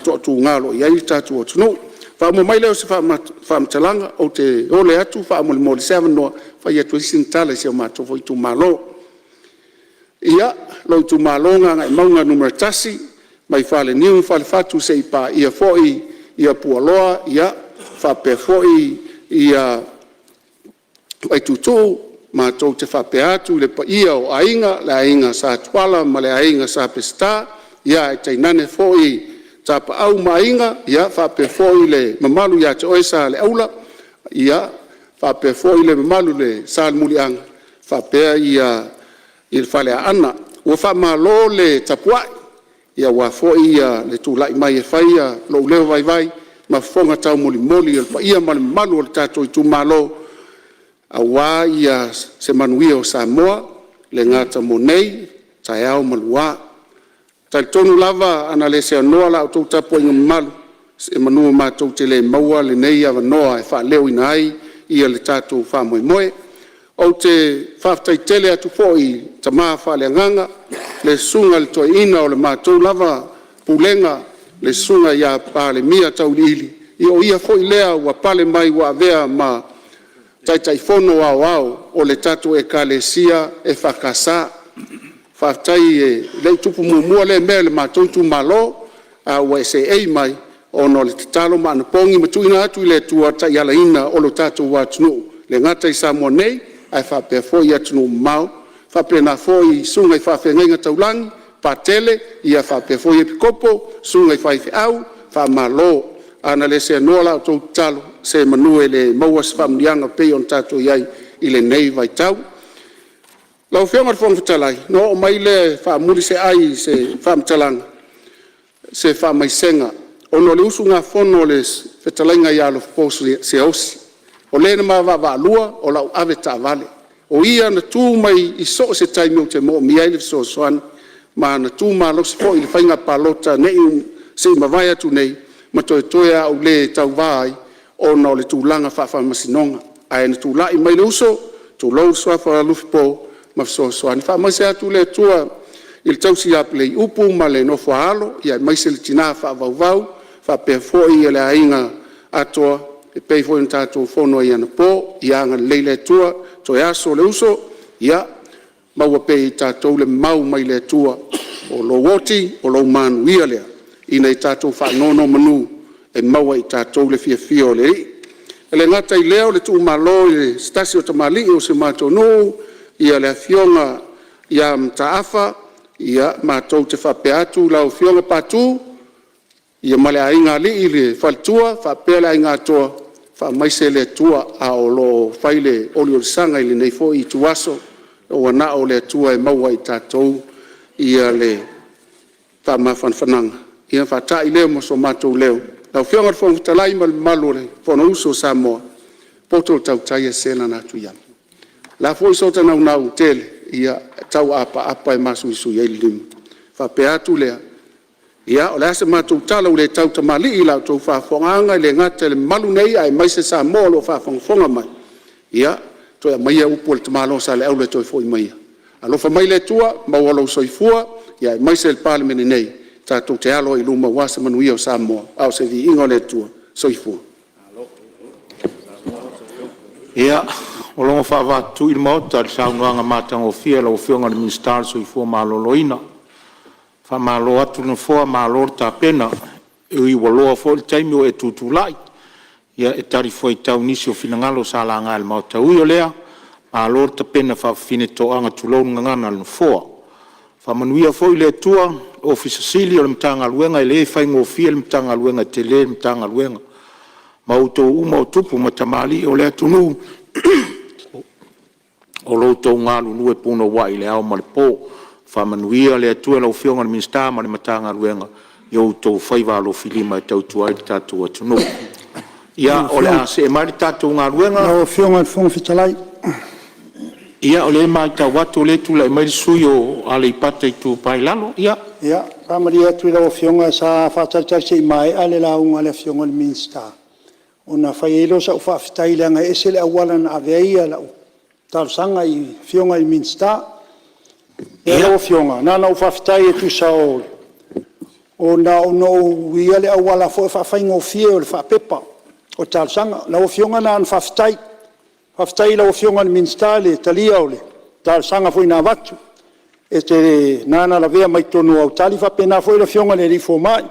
toatuga o lo o i ai le tatou atunuu. Faauma mai lea o se faamatalaga, ou te ole atu faamolemole i se avanoa e fai atu ai sina tala i si o matou foi itumalo. Ia, lou itumalo Gagaemauga 1, mai Faleniu ma Falefatu seia paia foi Pua'aloa faapea foi Vaituutuu. Matou te faapea atu i le paia o Aiga, le Aiga Sa Tuala ma le Aiga Sa Peseta, ae tainane foi Tapaau ma Aiga, faapea foi le mamalu ia te oe Saleaula, faapea foi le mamalu i le Salemuliaga faapea le Faleaana. Ua faamalo le tapuai aua foi le tulai mai e fai lou leo vaivai ma fofoga taumolimoli o le paia ma le mamalu o le tatou itumalo aua se manuia o Samoa, e le gata mo nei, taeao ma lua. E talitonu lava ana le seanoa la outou tapuaiga mamalu, semeamanu matou te le maua lenei avanoa e faaleoina ai le tatou faamoemoe. Ou te faafetai tele atu foi i tama faaleagaga le Susuga i le Toeaina o le matou lava Pulega le Susuga ia Palemia Tauiliili, o ia foi lea ua pale mai ua avea ma Taitaifono Aoao o le tatou Ekalesia EFKS. Faafetai e le i tupu muamua lea mea i le matou itumalo, a ua e seei mai ona o le tatalo ma anapogi ma tuuina atu i le Atua le taialaina o le tatou atunuu, e le gata i Samoa nei ae faapea foi atunuu mamao, faapena foi susuga i faafeagaiga taulagi, Patele faapea foi Epikopo, susuga i faifeau, faamalo. Ana le seanoa la outou tatalo, semeamanu e le maua se faamanuiaga e pei ona tatou i ai i lenei vaitau. Lau Afioga i le Fofoga Fetalai, ona oo mai lea e faamuli se ai i se faamatalaga, se faamaisega ona o le usugafono a le Fetalaiga ia Alofapo Siaosi, o le na ma vaavaalua o lau avetaavale, o ia na tu mai i so o se taimi ou te moomia ai le fesoasoani, ma na tu malosi foi i le faiga palota na se i mavae atu nei, ma toetoe lava ou le tauva ai ona o le tulaga faafaamasinoga. Ae na tulai mai le uso, tulou le suafa o Alofipo, ma fesoasoani. Faamaise atu le Atua i le tausi ia Tuleiupu ma le nofo a alo aemaise le tina faavauvau faapea foi le aiga atoa e pei foi ona tatou fono ai anapo. Ia agalelei le Atua, toe aso o le uso, ia maua pea e tatou le mau mai le Atua, o lou oti o lou manuia lea, ina ia tatou faanonomanu e maua e tatou le fiafia o le Alii. E le gata i lea o le tuumalo e se tasi o tamalii o si o matou nuu, le Afioga ia Mataafa, matou te faapea atu lau Afioga Patu ma le aiga alii le faletua faapea le aiga atoa, faamaise le Atua a o lo o fai le oliolisaga i lenei foi ituaso, ua na o le Atua e maua e i tatou le faamafanafanaga ona faatai lea ma so matou leo. Lau Afioga i le Fofoga Fetalai ma le mamalu o le Fonousu a Samoa, e poto le tautai ae sese lana atu i ama. O le a foi so ta naunau tele, ia e tau apaapa e masuisui ai le lima. Ona faapea atu lea, ia o le a se matou tala ua le tautamalii i la outou faafofogaaga, e le gata i le mamalu nei aemaise Samoa o lo o faafogafoga mai, ia, toe aumaia upu a le tamaloa Saleaula e toe foi mai ai, alofa mai le Atua maua lou soifua aemaise le Palemene nei, tatou te alo ai i luma aua se manuia o Samoa a o se viiga o le Atua. Soifua. Ia, ua logo faavaatui le Maota i le saunoaga matagofie a lau Afioga i le Minisita o le Soifua Maloloina. Faamalo atu le nofoa malo le tapena. E ui ua loa foi le taimi ua e tutulai e talifuaitau i nisi o finagalo sa laga e le Maota. Ui o lea, malo le tapena faafafine toaga, tulou le gagana a le Nofoa. Faamanuia foi le Atua i le Ofisa Sili o le Matagaluega, e le faigofie le Matagaluega, e tele le Matagaluega. Ma outou uma o tupu ma tamalii o le atunuu o lo o outou galulue punouai i le ao ma le po. Faamanuia le Atua i lau Afioga i le Minisita ma le Matagaluega i outou faiva alofilima e tautua ai lo tatou atunuu. Ia, o le a see mai le tatou galuega. Lau Afioga i le Fofoga Fetalai. Ia, o lea e matau atu o lea e tulai mai le sui usufono mo Aleipata Itupa i Lalo. Ia. E faamalie atu i lau Afioga sa faatalitali se i maea le lauga a le Afioga i le Minisita ona fai ai lea o sau faafetai leaga e ese le auala na ave ai lau talosaga i Afioga i Minisita. Lau Afioga na ona ou faafetai e tusa o… ona ou uia le auala foi lea faafaigofie o le faapepa o talosaga. Lau Afioga na ona faafetai, faafetai i lau Afioga i le Minisita i le talia o le talosaga foi na avatu. E te… na ona lavea mai totonu o au tali faapena foi le afioga i le fomai,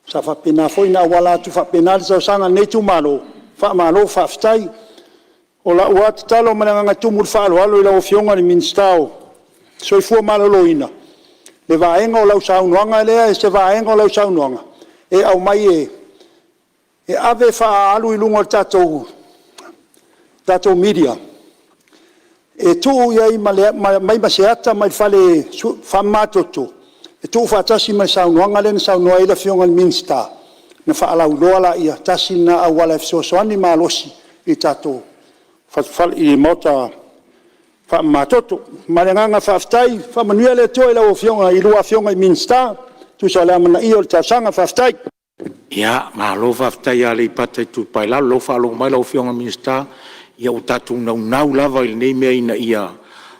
sa faapena foi ona auala atu faapena le talosaga a lenei itumalo, faamalo faafetai. O lau lava tatalo ma le agaga e tumu i le faaaloalo i lau Afioga i le Minisita o le Soifua Maloloina, le vaega o lau saunoaga lea, se vaega o lau saunoaga e aumai e ave e faaalu i luga o le tatou media e tuu i ai ma aumai ma se ata mai le fale faamamatoto e tuufaatasi ma le saunoaga lea na saunoa ai le Afioga i le Minisita ona faalauiloa lea. Tasi lena auala e fesoasoani malosi i tatou maota faamamatoto. Ma le agaga faafetai, faamanuia le Atua i a oulua Afioga i Minisita e tusa o le amanaia o le talosaga. Faafetai. Ia, malo faafetai Aleipata Itupa i Lalo. O lea ua faalogo mai lau Afioga i le Minisita, ia ua tatou naunau lava i lenei mea ina ia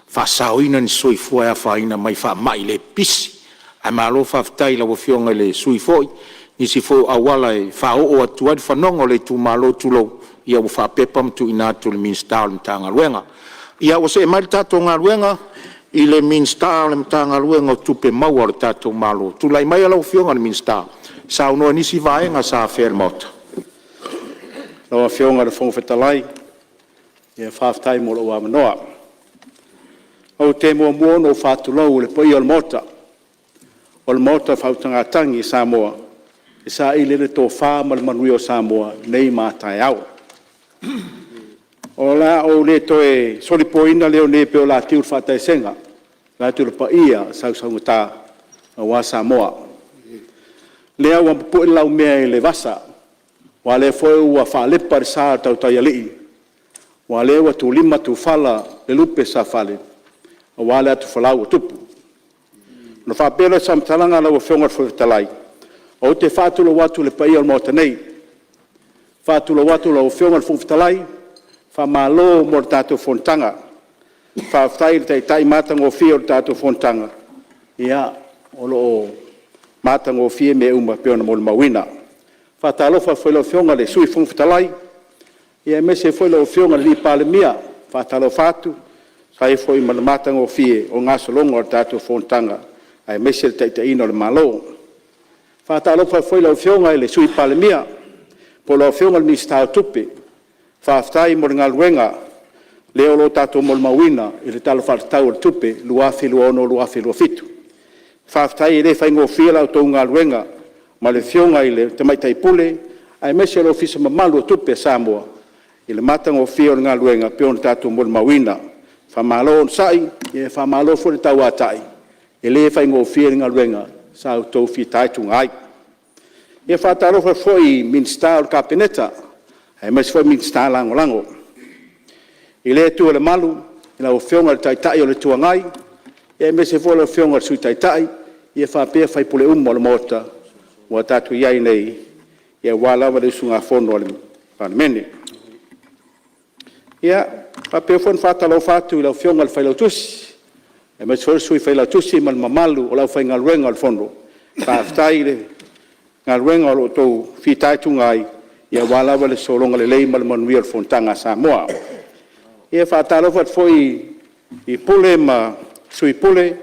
faasaoina ni soifua e afaina mai faamai le pipisi. Ae malo faafetai i lau Afioga i le sui usufono foi i nisi foi o auala e faaoo atu ai le fanoga o le itumalo, tulou, ia ua faapepa ma tuuina atu i le Minisita o le Matagaluega. Ia ua see mai le tatou galuega i le Minisita o le Matagaluega o Tupe Maua a le tatou Malo. Tulai maia lau Afioga i le Minisita e saunoa i nisi vaega sa afea e le Maota. Lau Afioga i le Fofoga Fetalai, faafetai mo lou avanoa. Ou te muamua ona ou faatulou i le paia o le Maota Faautugatagi a Samoa e saili ai le tofa ma le manuia o Samoa nei ma a taeao. O le a ou le toe solipoina leo nei pei o le atiu i le faataesega vaeatu le paia sausaugata aua Samoa. O lea ua tapue le laumea i le vasa, aua o lea foi ua faalepa le sa o le tautai alii, aua o lea ua tulima tufala le lupe safale aua le atufolau a Tupu. Ona faapea lea o se faamatalaga lau Afioga i le Fofoga Fetalai, ou te faatulou atu i le paia o le Maota nei, e faatulou atu i lau Afioga i le Fofoga Fetalai, faamalo mo le tatou fonotaga. Faafetai i le Taitai matagofie o le tatou fonotaga, o lo o matagofie mea uma pei ona molimauina. E faatalofa atu foi i lau Afioga i le Sui Fofoga Fetalai, aemaise foi lau Afioga i le Palemia. E faatalofa atu e tusa ai foi ma le matagofie o le gasologa o le tatou fonotaga aemaise le taitaiga o le Malo. E faatalofa atu foi i lau Afioga i le Sui Palemia po o lau Afioga i le Minisita o Tupe, faafetai mo le galuega lea o lo o tatou molimauina i le Tala Faatatau o le Tupe 2026/2027. Faafetai e le faigofie la outou galuega ma le Afioga i le Tamaitai Pule aemaise o le Ofisa mamalu o Tupe a Samoa i le matagofie o le galuega pei ona tatou molimauina. Faamalo onosai, faamalo foi le tauatai, e le faigofie le galuega sa outou fitaituga ai. E faatalofa atu foi i Minisita o le Kapeneta aemaise foi Minisita Lagolago. I lea itu o le malu i lau Afioga i le Taitai o le Itu Agai, aemaise foi lau Afioga i le Sui Taitai faapea sui usufono uma o le Maota ua tatou i ai nei aua lava le usugafono a le Palemene. E faapea foi ona faatalofa atu i lau Afioga i le Failautusi aemaise foi le Sui Failautusi ma le mamalu o le aufaigaluega o le Fono, faafetai i le galuega o lo o outou fitaituga ai aua lava le sologa lelei ma le manuia o le fonotaga a Samoa. E faatalofa atu foi i Pule ma Sui Pule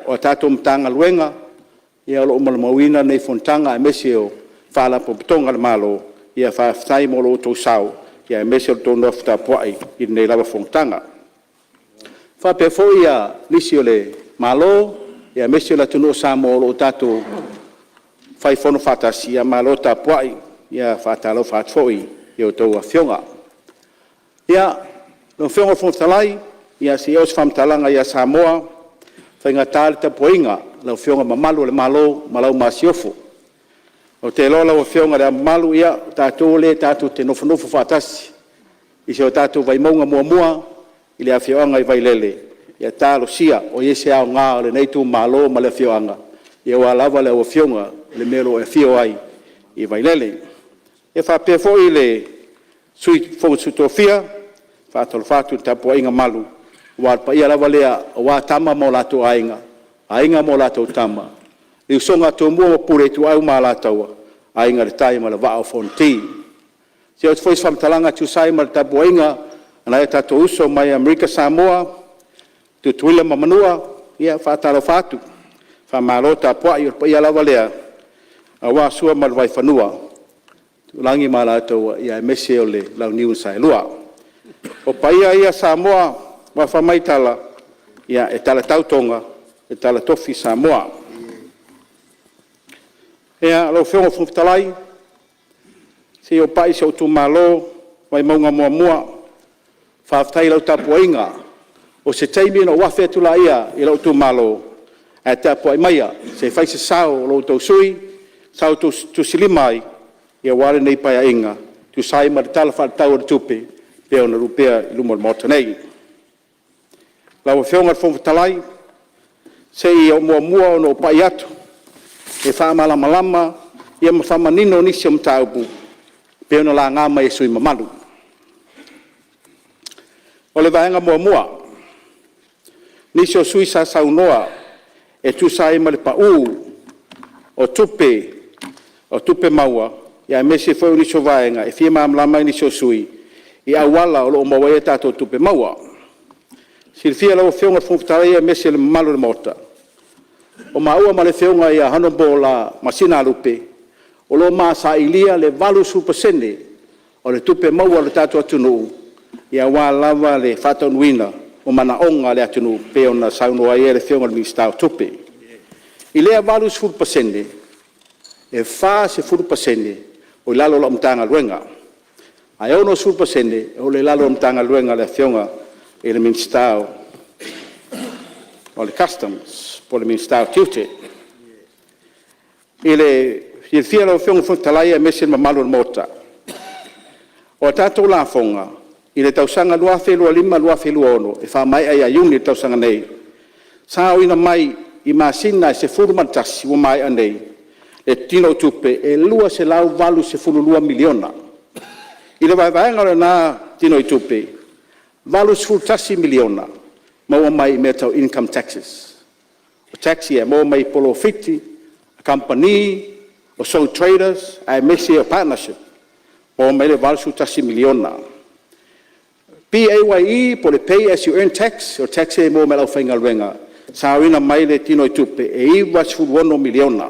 o tatou Matagaluega o lo o molimauina lenei fonotaga aemaise o Faalapotopotoga a le Malo, faafetai mo lo outou sao aemaise o le tou nofo tapuai i lenei lava fonotaga. E faapea foi nisi o le Malo aemaise o le atunuu o Samoa o lo o tatou fai fono faatasi, ia malo tapuai. E faatalofa atu foi i a outou afioga. Lau Afioga i le Fofoga Fetalai, se i oo se faamatalaga ia Samoa, e faigata le tapuaiga a lau Afioga Mamalu i Le Ao o le Malo ma lau Masiofo. Ou te iloa lau Afioga i Le Ao Mamalu, o tatou lea tatou te nofonofo faatasi i si o tatou Vaimauga 1 i le afioaga i Vailele, ia talosia o i ai se aoga o lenei itumalo ma le afioaga aua lava lau Afioga i le mea o lo o e afio ai i Vailele. E faapea foi le Sui o le Fono a Sui Tofia, e faatalofa atu i le tapuaiga malu, aua o le paia lava lea aua Tama ma o latou Aiga, Aiga ma latou Tama, le usoga a Tumua ma Pule, Ituau ma Alataua, Aiga i le Tai ma le Vaa o Fonoti. Se i oo atu foi se faamatalaga e tusa ai ma le tapuaiga a nai o tatou uso mai Amerika Samoa, Tutuila ma Manua, ia e faatalofa atu, faamalo tapuai. O le paia lava lea aua Sua ma le Vaifanua, Aitulagi ma Alataua, aemaise o le Launiu na Saelua. O paia ia Samoa aua fai mai tala, e talatau Toga, e talatofi Samoa. Lau Afioga i le Fofoga Fetalai, se i ou pai i si ou itumalo Vaimauga 1, faafetai i lau tapuaiga. O se taimi ona ou afe atu lea i lou itumalo, ae tapuai maia se i fai se sao o lo outou sui usufono sa outou tusilima ai aua lenei Paeaiga e tusa ai ma le Tala Faatatau o le Tupe e pei ona opea i luma o le Maota nei. Lau Afioga i le Fofoga Fetalai, se i ou muamua ona ou pai atu e faamalamalama ma faamanino nisi o mataupu e pei ona laga mai e sui usufono mamalu. O le vaega muamua, nisi o sui usufono sa saunoa e tusa ai ma le pau o tupe maua aemaise foi o nisi o vaega e fia malamalama ai nisi o sui usufono i auala o lo o maua ai a tatou tupe maua. E silafia e lau Afioga i le Fofoga Fetalai aemaise le mamalu o le Maota, o maua ma le Afioga ia Hon Masina Lupe, o lo o ma sailia le 80% o le tupe maua a le tatou atunuu aua lava le faataunuuina o manaoga o le atunuu pei ona saunoa ai le Afioga i le Minisita o Tupe. I lea 80%, e 40% ua i lalo o lau Matagaluega, ae 60% o lo o i lalo o le Matagaluega a le Afioga i le Minisita o le Customs po o le Minisita o Tiute. I le silafia e lau Afioga i le Fofoga Fetalai aemaise le mamalu o le Maota, o a tatou lafoga i le tausaga 2025/2026 e faamaea ia Iuni i le tausaga nei, sa aoina mai i masina e 11 ua maea nei le tinoitupe e $282 miliona. I le vaevaega o lena tinoitupe, e $81 miliona maua mai i mea tau income taxes. O tax ia e maua mai polofiti a kamupani, o sole traders aemaise o partnership, maua mai ai le $81 miliona. PAYE po o le Pay As You Earn Tax, o tax ia e maua mai le aufaigaluega, sa aoina mai le tinoitupe e $96 miliona.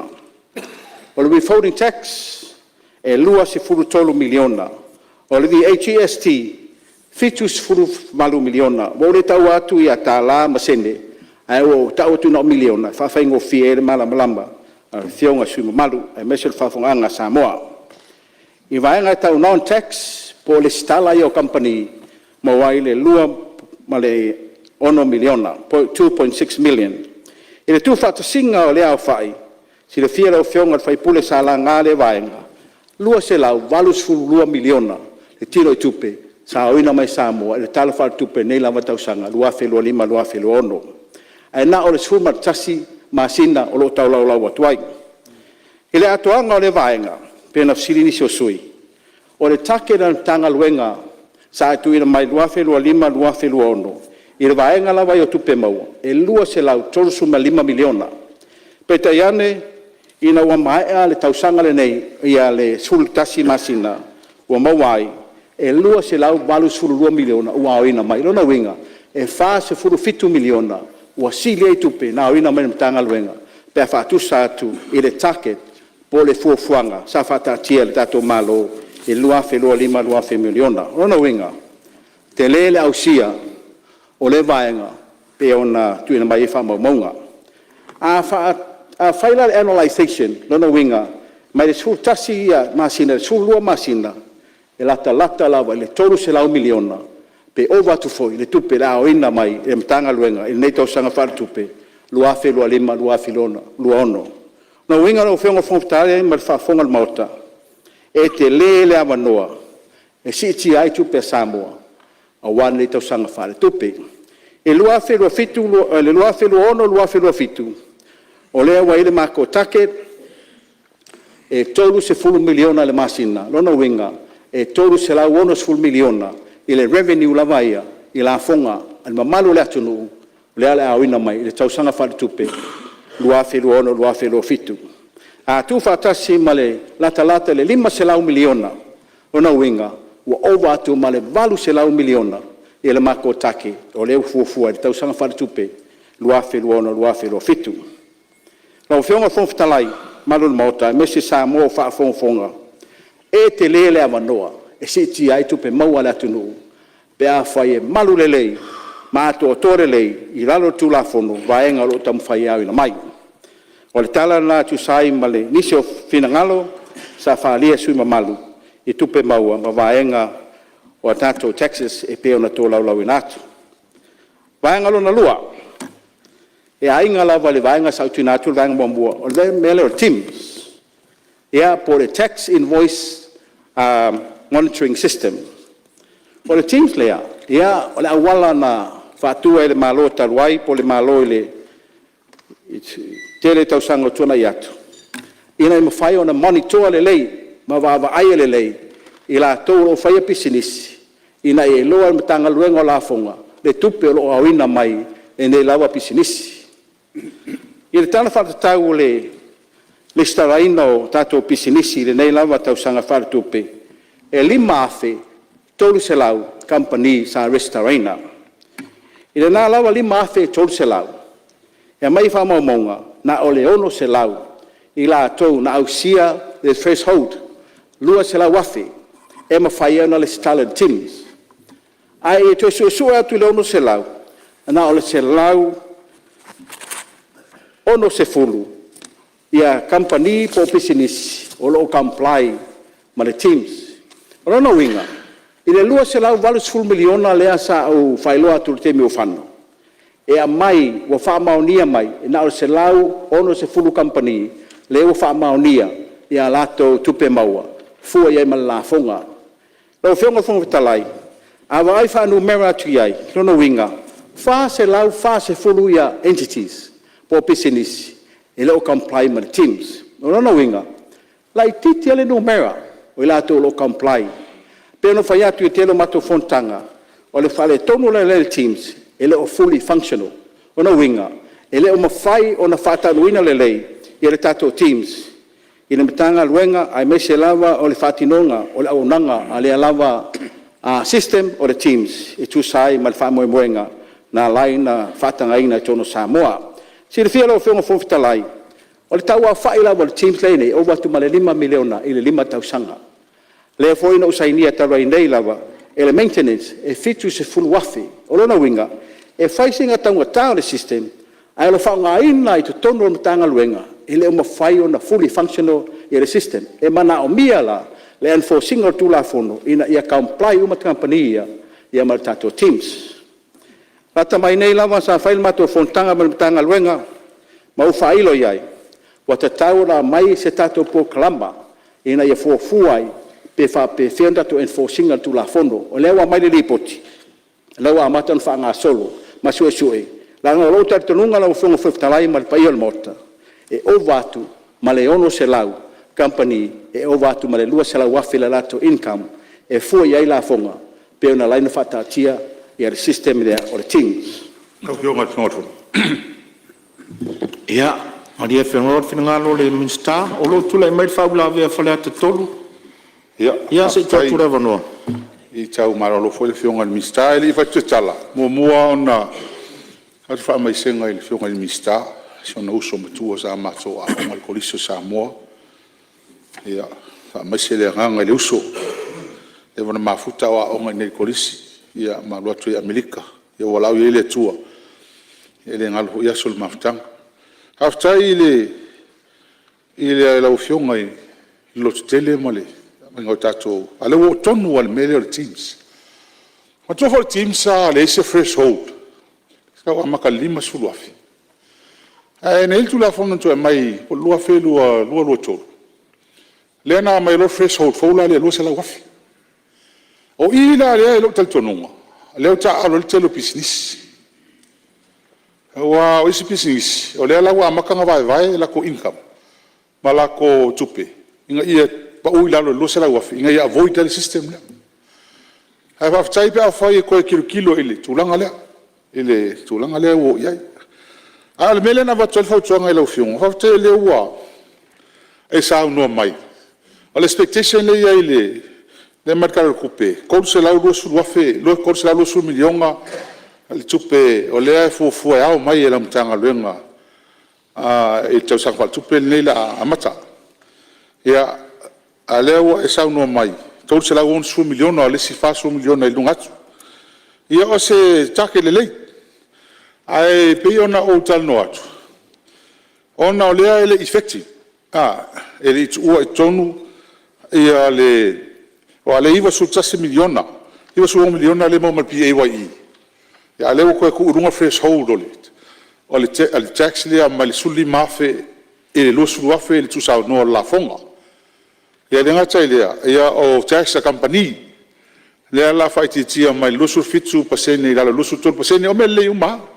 O le withholding tax e $23 miliona. O le VAGST, $78 miliona. Ua ou le taua atu tala ma sene, ae ua ou tau atu na o miliona e faafaigofie ai le malamalama a Afioga i sui usufono mamalu aemaise o le faafofogaaga a Samoa. I vaega tau non tax po o lesitala ia o kamupani, maua ai le $2.6 miliona. I le tuufaatasiga o lea aofai, silafia e lau Afioga i le sui usufono sa laga lea vaega, e $282 miliona le tinoitupe sa aoina mai Samoa i le Tala Faaletupe i lenei lava tausaga 2025/2026, ae na o le 11 masina o lo o tolaulau atu ai. I le atoaga o lea vaega pei ona fesili nisi o sui usufono, o le target a le Matagaluega sa tuuina mai 2025/2026 i le vaega lava ia o Tupe Maua, e $235 miliona. Peitai ane ina ua maea le tausaga lenei le 11 masina ua maua ai, e $282 miliona ua aoina mai. O lona uiga, e $47 miliona ua sili ai tupe na aoina mai e le Matagaluega pe a faatusa atu i le target po o le fuafuaga sa faataatia e le tatou Malo i le 2025/2026. O lona uiga, e tele le ausia o lea vaega pei ona tuuina mai ai faamaumauga. A fai la le analyzation lona uiga mai le 11 masina i le 12 masina, e latalata lava i le $300 miliona pe ova atu foi le tupe o le a aoina mai e le Matagaluega i lenei tausaga faaletupe 2025/2026. O lona uiga lau Afioga i le Fofoga Fetalai ma le faafofoga a le Maota, e tele le avanoa e siitia ai tupe a Samoa aua lenei tausaga faaletupe. I le 2026/2027, o lea ua i ai le matou target e $30 miliona i le masina. O lona uiga e $360 miliona i le revenue lava ia i lafoga a le mamalu o le atunuu lea o le a aoina mai i le tausaga faaletupe 2026/2027. A tuufaatasi ma le latalata i le $500 miliona, o lona uiga ua ova atu ma le $800 miliona le matou target o lea ua fuafua i le tausaga faaletupe 2026/2027. Lau Afioga i le Fofoga Fetalai ma le mamalu o le Maota aemaise Samoa o faafogafoga, e tele le avanoa e siitia ai tupe maua a le atunuu pe afai e malu lelei ma atoatoa lelei i lalo o le Tulafono vaega o lo o taumafai e aoina mai. O le tala lena e tusa ai ma nisi o finagalo sa faaalia e sui usufono mamalu i tupe maua ma vaega o a tatou taxes e pei ona tolaulauina atu. O le vaega lona lua, e aiga lava i le vaega sa ou tuuina atu le vaega muamua, o le mea lea o le TIMS po o le Tax Invoice Monitoring System. O le TIMS lea, o le auala na faatu ai e le Malo talu ai po o le Malo i le tele o tausaga ua tuanai atu, ina ia mafai ona monitor lelei ma vaavaaia lelei i latou o lo o faia pisinisi ina ia iloa e le Matagaluega o Lafoga le tupe o lo o aoina mai e nei lava pisinisi. I le Tala Faatatau o le resitalaina o tatou pisinisi i lenei lava tausaga faaletupe, e 5,300 kamupani sa resitalaina. I lena lava 5,300, e aumai faamaumauga, na o le 600 i latou na ausia le threshold $200,000 e mafai ai ona resitala i le TIMS. Ae i le toe suesue atu i le 600, e na o le 160 kamupani po o pisinisi o lo o comply ma le TIMS. O lona uiga, i le $280 miliona lea sa ou faailoa atu i le taimi ua fano e aumai ua faamaonia mai, e na o le 160 kamupani lea ua faamaonia a latou tupe maua e fua i ai ma le lafoga. Lau Afioga i le Fofoga Fetalai, a vaai fuanumera atu i ai, o lona uiga e 440 entities po o pisinisi e le o comply ma le TIMS. O lona uiga, e laitiiti lava le numera o i latou o lo o comply. E pei ona ou fai atu i le tele o matou fonotaga, o le faaletonu o le mea lea i le TIMS, e le o fully functional. O lona uiga, e le o mafai ona faataunuuina lelei le tatou TIMS i le Matagaluega aemaise lava o le faatinoga o le auaunaga a lea lava system o le TIMS e tusa ai ma le faamoemoega na ala ai ona faatagaina i totonu o Samoa. E silafia e lau Afioga i le Fofoga Fetalai, o le tau aofai lava o le TIMS lea e i ai nei, e ova atu ma le $5 miliona i le 5 tausaga. O lea foi na ou sainia talu ai nei lava le maintenance e $70,000. O lona uiga, e fai sina taugata o le system, ae o le faaaogaina i totonu o le Matagaluega, e le o mafai ona fully functional le system. E manaomia la le enforce ina o le Tulafono ina ia comply uma kamupani ia ma le tatou TIMS. Lata mai nei lava sa fai le matou fonotaga ma le Matagaluega ma ou faailo i ai, ua tatau ona aumai se tatou polokalama ina ia fuafua ai pe faapefea ona tatou enforce ina le Tulafono. O lea ua aumai le Lipoti, o lea ua amata ona faagasolo ma suesue, leaga o lou talitonuga lau Afioga i le Fofoga Fetalai ma le paia o le Maota, e ova atu ma le 600 kamupani e ova atu ma le $200,000 le latou income e fua i ai lafoga pei ona ala ai ona faataatia le system lea o le TIMS. Ia, malie Fenoa le finagalo o le Minisita. O lo o tulai mai le faauilavea a Faleata 3. Ia, se i tuu atu le avanoa. Faafetai. Se i tau malolo foi le Afioga i le Minisita ae le i fai atu se tala, e muamua ona avatu le faamaisega i le Afioga i le Minisita i si ona uso matua sa matou aoga i le Kolisi o Samoa. Ia faamaise le agaga i le uso, ua leva ona mafuta a o aoga i inei i le Kolisi ma alu atu ai i Amerika. Ia ua valaau i ai le Atua, e le galo foi aso o le mafutaga. Faafetai i lau Afioga i le lototele ma le aumaiga o tatou… A o lea ua oo tonu lava i le mea lea o le TIMS. Manatua foi le TIMS sa leai se threshold, sa tau amata i le $50,000. Ae na i ai le Tulafono na toe aumai po o le 2022/2023, lea na aumai ai loa le threshold fou la lea e $200,000. O i la lea i lou talitonuga lea ua taaalo ai le tele o pisinisi. Aua o isi pisinisi, o lea la ua amata ona vaevae latou income ma latou tupe ina ia pau i lalo i le $200,000 ina ia avoid ai le system lea. Ae faafetai pe afai e toe tilotilo i le tulaga lea, i le tulaga lea ua oo i ai. A o le mea lea na avatu ai le fautuaga i lau Afioga, faafetai o lea ua e saunoa mai, o le expectation lea e i ai lea e aumai le Tala o le Tupe, e $320 miliona le tupe o lea e fuafua e ao mai e lau Matagaluega i le tausaga faaletupe lenei o le a amata. Ia, a o lea ua e saunoa mai, e $360 miliona, o le isi $40 miliona i luga atu. Ia o se target lelei, ae pei ona ou talanoa atu, ona o lea e le i effective, e le i tuua i totonu aua o lea e $91 miliona, $96 miliona lea e maua mai le PAYE, a o lea ua toe tuu i luga le threshold o le tax lea mai le $15,000 i le $20,000 le tuusaunoa o le lafoga. E le gata i lea, o tax a kamupani, lea o le a faaitiitia mai le 27% i lalo i le 23%. O mea lelei uma lava,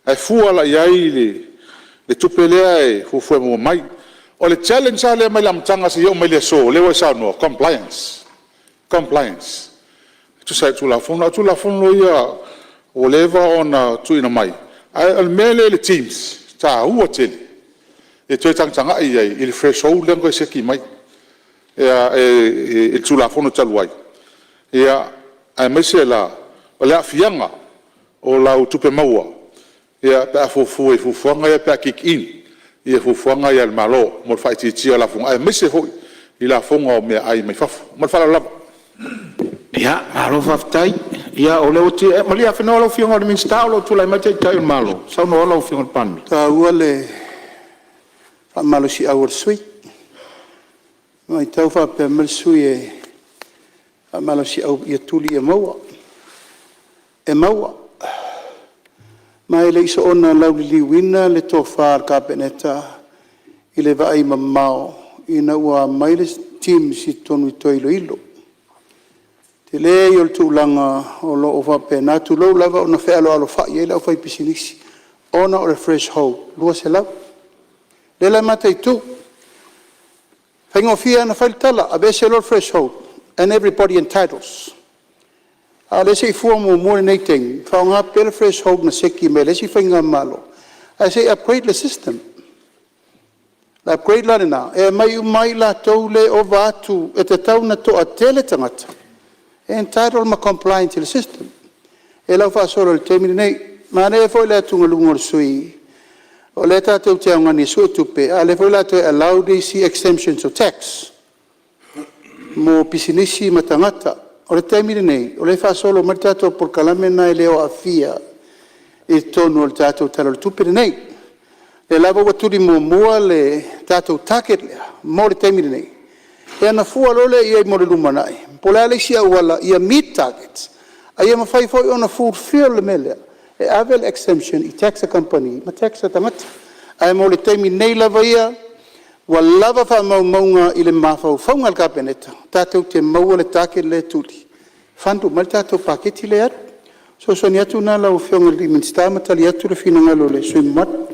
ae fua la i ai le tupe lea e fuafua e maua mai. O le challenge la lea mai le amataga seia oo mai i le aso lea ua e saunoa, compliance, compliance e tusa ai o le Tulafono. A o Tulafono ia ua leva ona tuuina mai, a o le mea lea i le TIMS, e taua tele le toe tagatagai i ai i le threshold lea na toe seki mai i le Tulafono talu ai, aemaise la o le aafiaga o lau tupe maua pe a fuafua i fuafuaga ia pe a kick in fuafuaga ia a le Malo mo le faaitiitia o lafoga, aemaise foi i lafoga o meaai mai fafo. Ma le faaaloalo lava. Ia, malo faafetai. Malie afenoa lau Afioga i le Minisita o lo o tulai mai le Taitai o le Malo. Saunoa lau Afioga i le Palemia. E taua le faamalosiau a le sui usufono. E matau o faapea mai le sui usufono e faamalosiau ia tuli ia maua. E maua, ma e le i soona lauliliuina le tofa a le Kapeneta i le vaaimamao ina ua aumai le TIMS i totonu e toe iloilo. O le tele ia o le tulaga o lo o faapena, tulou lava, ona fealoalofai ai le aufaipisinisi ona o le threshold e $200. O lea la e mataitu, e faigofie lava ona fai le tala, aveese loa le threshold and everybody entitles. A o lea se i fua muamua lenei taimi, faaaoga pea le threshold na seki mai e le isi faigamalo, ae se i upgrade le system. O le upgrade la lena, e aumai uma ai i latou ia e ova atu, e tatau ona toatele tagata e entitle ma compliant i le system. O lea la ua faasolo i le taimi lenei. Manaia foi le atugaluga o le sui usufono, o lea tatou te augani e suetupe, a o lea foi o le a toe allow le isi exemptions o tax mo pisinisi ma tagata. O le taimi lenei, o lea e faasolo mai le tatou polokalame lena e le o aafia i totonu o le tatou Tala o le Tupe lenei. O lea lava ua tuli muamua le tatou target lea mo le taimi lenei, ia ona fua loa lea i ai mo le lumanai po o le a le isi auala ia meet targets, a ia mafai foi ona fulfill le mea lea e ave le exemption i tax a kamupani ma tax a tagata. Ae mo le taimi nei lava ia, ua lava faamaumauga i le mafaufauga o le Kapeneta, tatou te maua le target lea e tuli e fund uma ai le tatou paketi lea e alu. O le fesoasoani atu lena lau Afioga i le Minisita ma tali atu le finagalo o le sui usufono mamalu.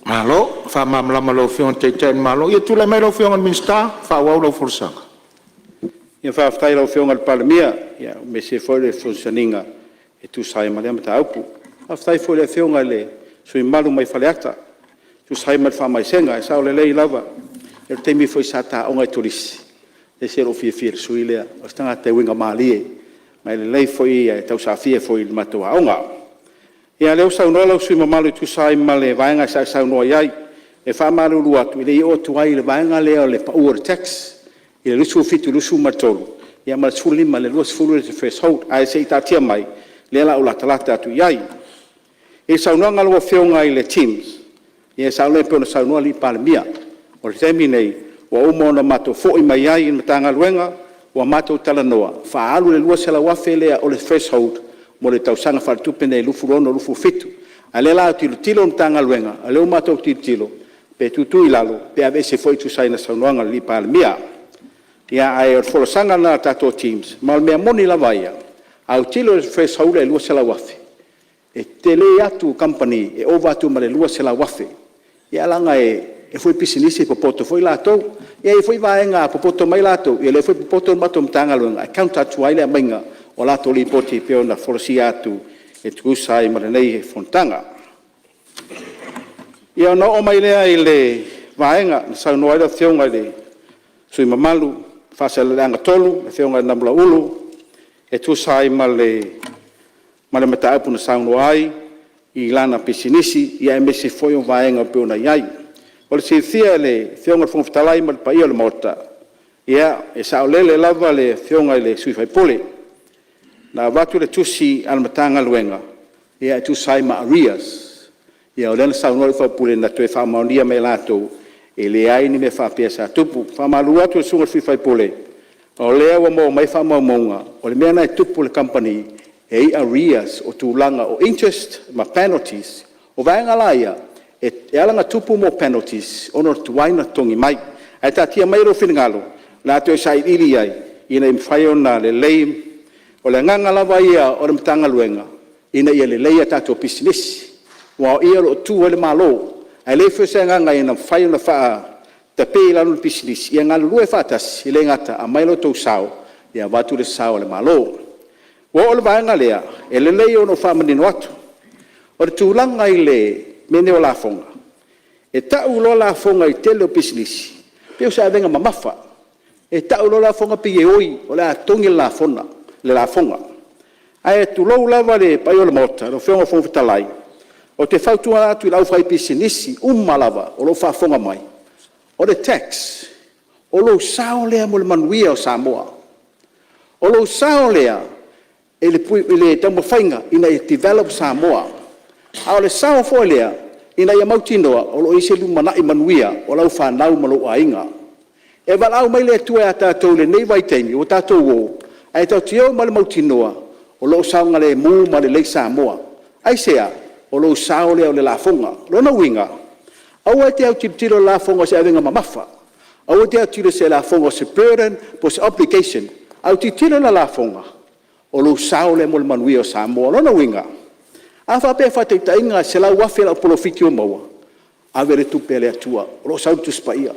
Malo faamalamalama i lau Afioga i le Taitai o le Malo. Ia tulai mai lau Afioga i le Minisita e faaauau lau folasaga. Faafetai i lau Afioga i le Palemia, aemaise foi o le fesoasoaniga e tusa ai ma lea mataupu. Faafetai foi i le Afioga i le sui usufono mamalu mai Faleata e tusa ai ma le faamaisega. E sao lelei lava, o le taimi foi sa ta aoga i Turisi, e ese lou fiafia i le sui lea, o se tagata e uiga malie ma e lelei foi, e tausaafia foi i le matou aoga. Ia o lea ua saunoa le sui usufono mamalu e tusa ai ma le vaega sa e saunoa i ai. E faamalulu atu, e le i oo atu i le vaega lea o le pau o le tax i le 27 i le 23 ma le 15 i le 20 le threshold. Ae se i taatia mai, o lea o le a ou latalata atu i ai. I le saunoaga a lau Afioga i le TIMS, ia e saolele pei ona saunoa le Palemia, o le taimi lenei, ua uma ona matou foi mai ai i le Matagaluega, ua matou talanoa, faaalu le $200,000 lea o le threshold mo le tausaga faaletupe lenei 2026/2027. A o lea o le a tilotilo le Matagaluega, o lea ua matou tilotilo pe tuutuu i lalo pe aveese foi e tusa ai ma le saunoaga a le Palemia. Ae o le folasaga lena a le tatou TIMS, ma o le mea moni lava ia, a autilo i le threshold lea e $200,000, e tele atu kamupani e ova atu ma le $200,000. Ia leaga e i ai foi pisinisi e popoto foi latou. E i ai foi vaega a popoto mai latou, ia o lea foi e popoto le matou Matagaluega e counter atu ai le aumaiga o latou lipoti e pei ona folasia atu e tusa ai ma lenei fonotaga. Ia ona oo mai lea i le vaega na saunoa ai le Afioga i le sui usufono mamalu mo Faasaleleaga 3 le Afioga ia Namulauulu e tusa ai ma le mataupu na saunoa ai i lana pisinisi aemaise foi o vaega e pei ona i ai. Mo le silafia e le Afioga i le Fofoga Fetalai ma le paia o le Maota, ia e saolele lava le Afioga i le sui usufono. Na avatu le tusi a le Matagaluega e tusa ai ma arrears. Ia o lea na saunoa le sui usufono na toe faamaonia mai e latou e leai ni mea faapea sa tupu. E faamalulu atu i le susuga i le sui usufono, o lea ua maua mai faamaumauga, o le mea lena e tupu i le kamupani, e i ai arrears o tulaga o interest ma penalities. O vaega la ia, e ala ona tupu mea o penalities ona o le tuai ona totogi mai. Ae taatia maia lou finagalo, o le a toe sailiili i ai ina ia mafai ona lelei. O le agaga lava ia o le Matagaluega, ina ia lelei a tatou pisinisi, aua o i o lo o tu ai le Malo. Ae leai foi se agaga ina ia mafai ona tape i lalo le pisinisi, ia galulue faatasi, e le gata ia aumai lo outou sao, ia avatu le sao o le Malo. Ua oo i le vaega lea, e lelei ona ou faamanino atu. O le tulaga i le mea lenei o lafoga, e tau loa lafoga i le tele o pisinisi, e pei o se avega mamafa. E tau loa lafoga pei e oi o le a totogi le lafoga. Ae tulou lava le paia o le Maota lau Afioga i le Fofoga Fetalai, ou te fautua atu i le aufaipisinisi uma lava o lo o faafofoga mai, o le tax, o lou sao lea mo le manuia o Samoa. O lou sao lea i le taumafaiga ina ia develop Samoa. A o le sao foi lea ina ia mautinoa o lo o i ai se lumanai manuia o lau fanau ma lou aiga. E valaau mai le Atua ia tatou i lenei vaitaimi ua tatou o, ae tatou te o ma le mautinoa o lo o saogalemu ma lelei Samoa. Aisea? O lou sao lea o le lafoga. O lona uiga, aua e te autilotilo i le lafoga o se avega mamafa, aua e te autilo i se lafoga o se burden po o se obligation, ae tilotilo i le lafoga, o lou sao lea mo le manuia o Samoa. O lona uiga, a faapea faataitaiga e $100,000 lau polofiti ua maua, ave le tupe a le Atua o lo o sau le Tusi Paia,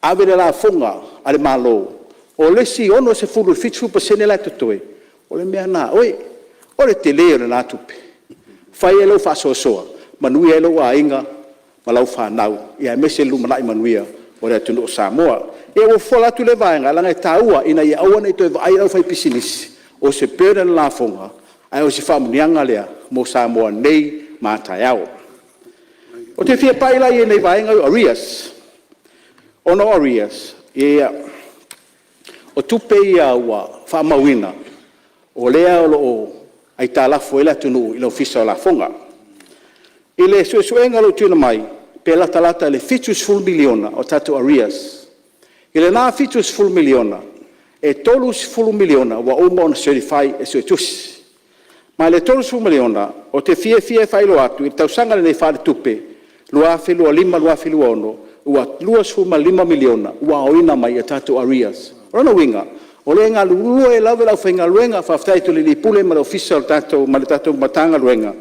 ave le lafoga a le Malo, o le isi 60% i le 70% la e totoe, o le mea lena a oe. O le tele o lena tupe, e fai ai lau faasoasoa, manuia ai lou aiga ma lau fanau, aemaise le lumanai manuia o le atunuu o Samoa. Ia ua fofola atu lea vaega, leaga e taua ina ia aua ne i toe vaai le aufaipisinisi o se burden le lafoga, a o se faamanuiaga lea mo Samoa nei ma a taeao. Ou te fia pai la i ai i vaega ia o arrears, ona o arrears, o tupe ia ua faamauina o lea o lo o aitalafu ai le atunuu i le Ofisa o Lafoga. I le suesuega o lo o tuuina mai, pe latalata i le $70 miliona o tatou arrears. I lena $70 miliona, e $30 miliona ua uma ona certify e suetusi. Ma o le $30 miliona, ou te fiafia e faailoa atu i le tausaga lenei faaletupe 2025/2026, ua $25 miliona ua aoina mai e tatou arrears. O lona uiga, o lo o galulue lava le aufaigaluega, faafetai atu i le alii Pule ma le Ofisa ma le tatou Matagaluega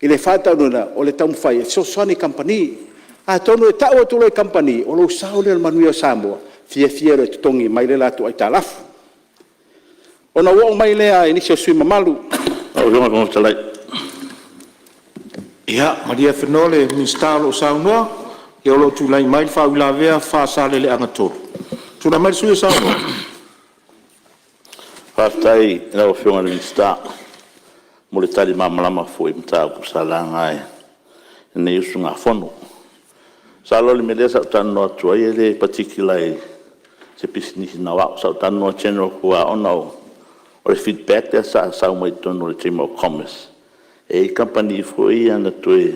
i le faataunuuina o le taumafai e fesoasoani i kamupani. Atonu e tau atu loa i kamupani, o lou sao lea i le manuia o Samoa, e fiafia loa e totogi mai le latou aitalafu. Ona ou oo mai lea i nisi o sui usufono mamalu… Lau Afioga i le Fofoga Fetalai… Ia malie afenoa le Minisita o lo o saunoa, o lo o tulai mai le faauilavea a Faasaleleaga 3. Tulai mai le sui usufono e saunoa. Faafetai i lau Afioga i le Minisita mo le tali malamalama foi i mataupu sa laga e lenei usugafono. Masalo o le mea lea sa ou talanoa atu ai e le particular i se pisinisi na o au, sa ou talanoa general atu lava ona o le feedback lea sa sau mai totonu o le Chamber of Commerce, e i ai kamupani foi ia na toe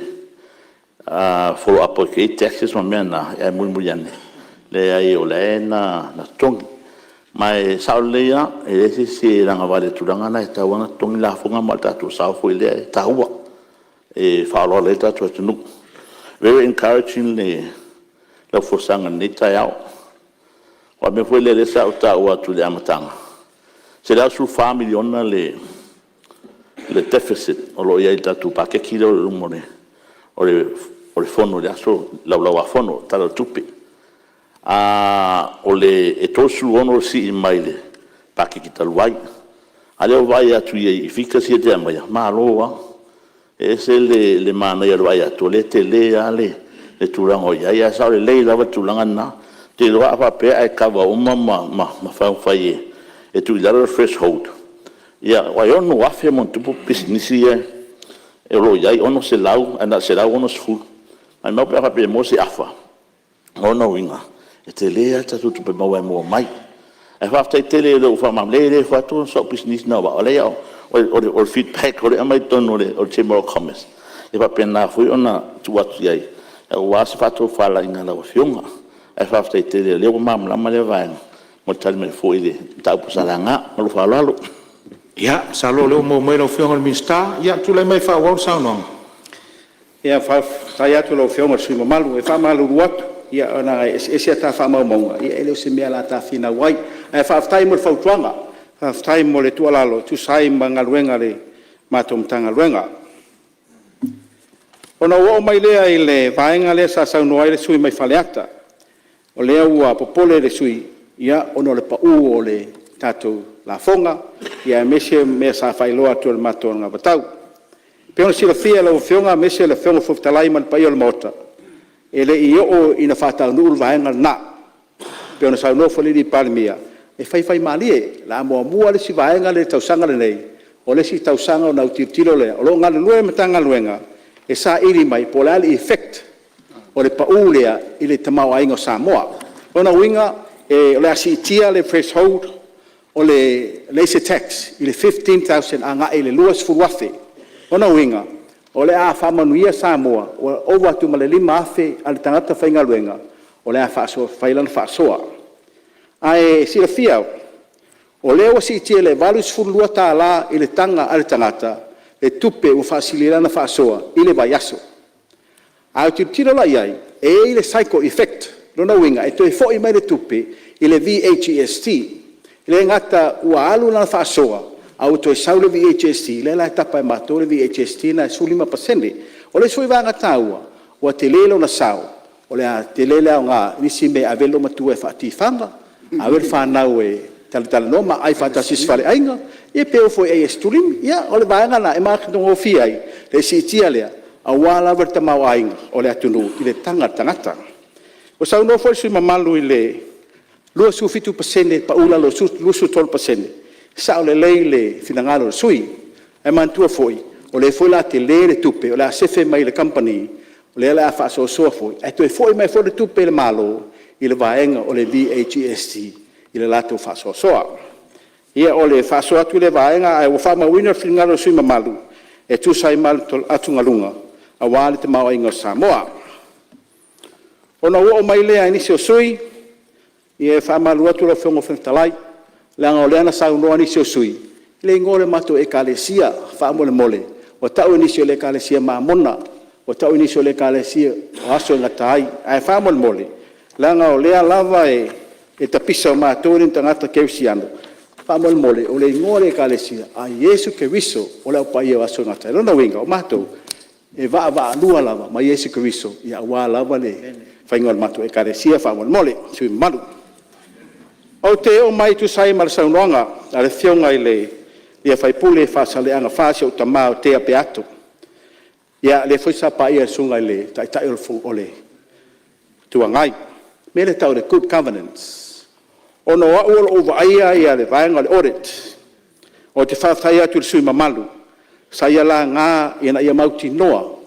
follow up atu i ai taxes ma mea na, ae mulimuli ane, leai o la e na totogi. Ma e sao lelei lava, e leai se isi e lagavale i le tulaga lena, e tatau lava ona totogi lafoga ma o le tatou sao foi lea e taua, e faaaloalo ai le tatou atunuu. Very encouraging lau folasaga i lenei taeao. Aua o le mea foi lea sa ou taua atu i le amataga, e $114 miliona le deficit o lo o i ai i le tatou paketi lea o lo o i luma o le Fono i le Laulau-a-Fono i le Tala o le Tupe. E 36 le sii mai le paketi talu ai, a o lea ua vaai atu i figures ia e te aumaia, malo lava. E ese le manaia o le vaai atu o lea e tele lava le tulaga o i ai, ae sao lelei lava le tulaga lena. Ou te iloa a faapea ae kava uma ma taumafai e tuu i lalo le threshold, aua e 6,000+ pisinisi ia o lo o i ai, e 600 ae na o le 160. Maumau pe a faapea e maua se afa, o lona uiga, e tele lava le tatou tupe maua e maua mai. Ae faafetai tele i lou faamalamalamaga. E leai e le fai atu sau pisinisi na o au, O le feedback o lea e aumai totonu o le Chamber of Commerce, e faapena foi ona tuu atu i ai aua se faatofalaiga a lau Afioga. Ae faafetai tele o lea ua malamalama lea vaega mo le tali mai foi i le mataupu sa laga. Ma lou faaaloalo. Ia, masalo o lea ua maua mai lau Afioga i le Minisita. Ia, tulai mai e faaauau le saunoaga. Faafetai atu i lau Afioga i le sui usufono mamalu. E faamalulu atu, ona e eseese a ta faamaumauga, e le o se mea o le a ta finau ai. Ae faafetai mo le fautuaga, faafetai mo le tuualalo e tusa ai ma galuega a le matou Matagaluega. Ona ou oo mai lea i le vaega lea sa saunoa ai le sui usufono mai Faleata, o lea ua popole le sui usufono ona o le pau o le tatou lafoga, aemaise o mea sa faailoa atu e le matou anavatau. E pei ona silafia e lau Afioga aemaise o le Afioga i le Fofoga Fetalai ma le paia o le Maota, e le i oo ina faataunuu le vaega lena. E pei ona saunoa foi le Palemia, e faifaimalie, o le a muamua le isi vaega lea i le tausaga lenei, o le isi tausaga ona autilotilo lea. O lo o galulue le Matagaluega e saili mai po o le a le effect o le pau lea i le tamaoaiga o Samoa. O lona uiga o le a siitia le threshold o le excise tax i le $15,000 agai i le $20,000. O lona uiga o le a faamanuia Samoa, ua ova atu ma le $5,000 a le tagata faigaluega o le a fai lana faasoa. Ae silafia o lea ua siitia i le $82 i le taga a le tagata le tupe ua faasili ai lana faasoa i le vaiaso. A tilotilo la i ai, e i ai le cycle effect, o lona uiga e toe foi mai le tupe i le VAGST. E le gata ua alu lana faasoa a ua toe sau le VAGST, lea la e tapa e matou le VAGST lena e 15%. O le isi foi vaega taua, ua tele lona sao, o le a tele le aoga i nisi mea e ave ai le loomatua e faatifaga, ave le fanau e talatalanoa ma aai faatasi i se faleaiga, ia pe o foi i ai e aisikulimi. Ia, o le vaega lena e matagofie ai le siitia lea aua lava le tamaoaiga o le atunuu i le taga a le tagata. Ua saunoa foi le sui usufono mamalu i le 27% pau i lalo i le 23%, e sao lelei le finagalo o le sui usufono. Ae manatua foi, o lea foi o le a tele le tupe o le a sefe mai le kamupani, o lea o le a faasoasoa foi ae toe foi mai foi le tupe i le Malo i le vaega o le VAGST i le latou faasoasoa. Ia o le faasoa atu lea i lea vaega, ae ua faamauina le finagalo o le sui usufono mamalu e tusa ai ma atugaluga aua le tamaoaiga o Samoa. Ona ou oo mai lea i nisi o sui usufono, ia e faamalulu atu lau Afioga i le Fofoga Fetalai, leaga o lea na saunoa nisi o sui usufono i le igoa o le matou Ekalesia. Faamolemole, ua tau e nisi o le Ekalesia Mamona, ua tau e nisi o le Ekalesia o Aso e Gata ai. Ae faamolemole, leaga o lea lava e tapisa o matou e le o ni tagata kerisiano, faamolemole o le igoa o le Ekalesia, a Iesu Keriso o le Au Paia o Aso e Gata ai. O lona uiga, o matou, e vaavaalua lava ma Iesu Keriso aua lava le faiga o le matou Ekalesia faamolemole sui usufono mamalu. Ou te oo mai e tusa ai ma le saunoaga a le Afioga i le sui usufono mo Faasaleleaga 4, si ou tama o Tea Peato, lea foi sa paia e le Susuga i le Taitai o le Itu Agai, le mea lea e tau o le good governance. Ona o au o lo o ou vaaia le vaega o le Audit, ou te faafetai atu i le sui usufono mamalu sa ia laga ina ia mautinoa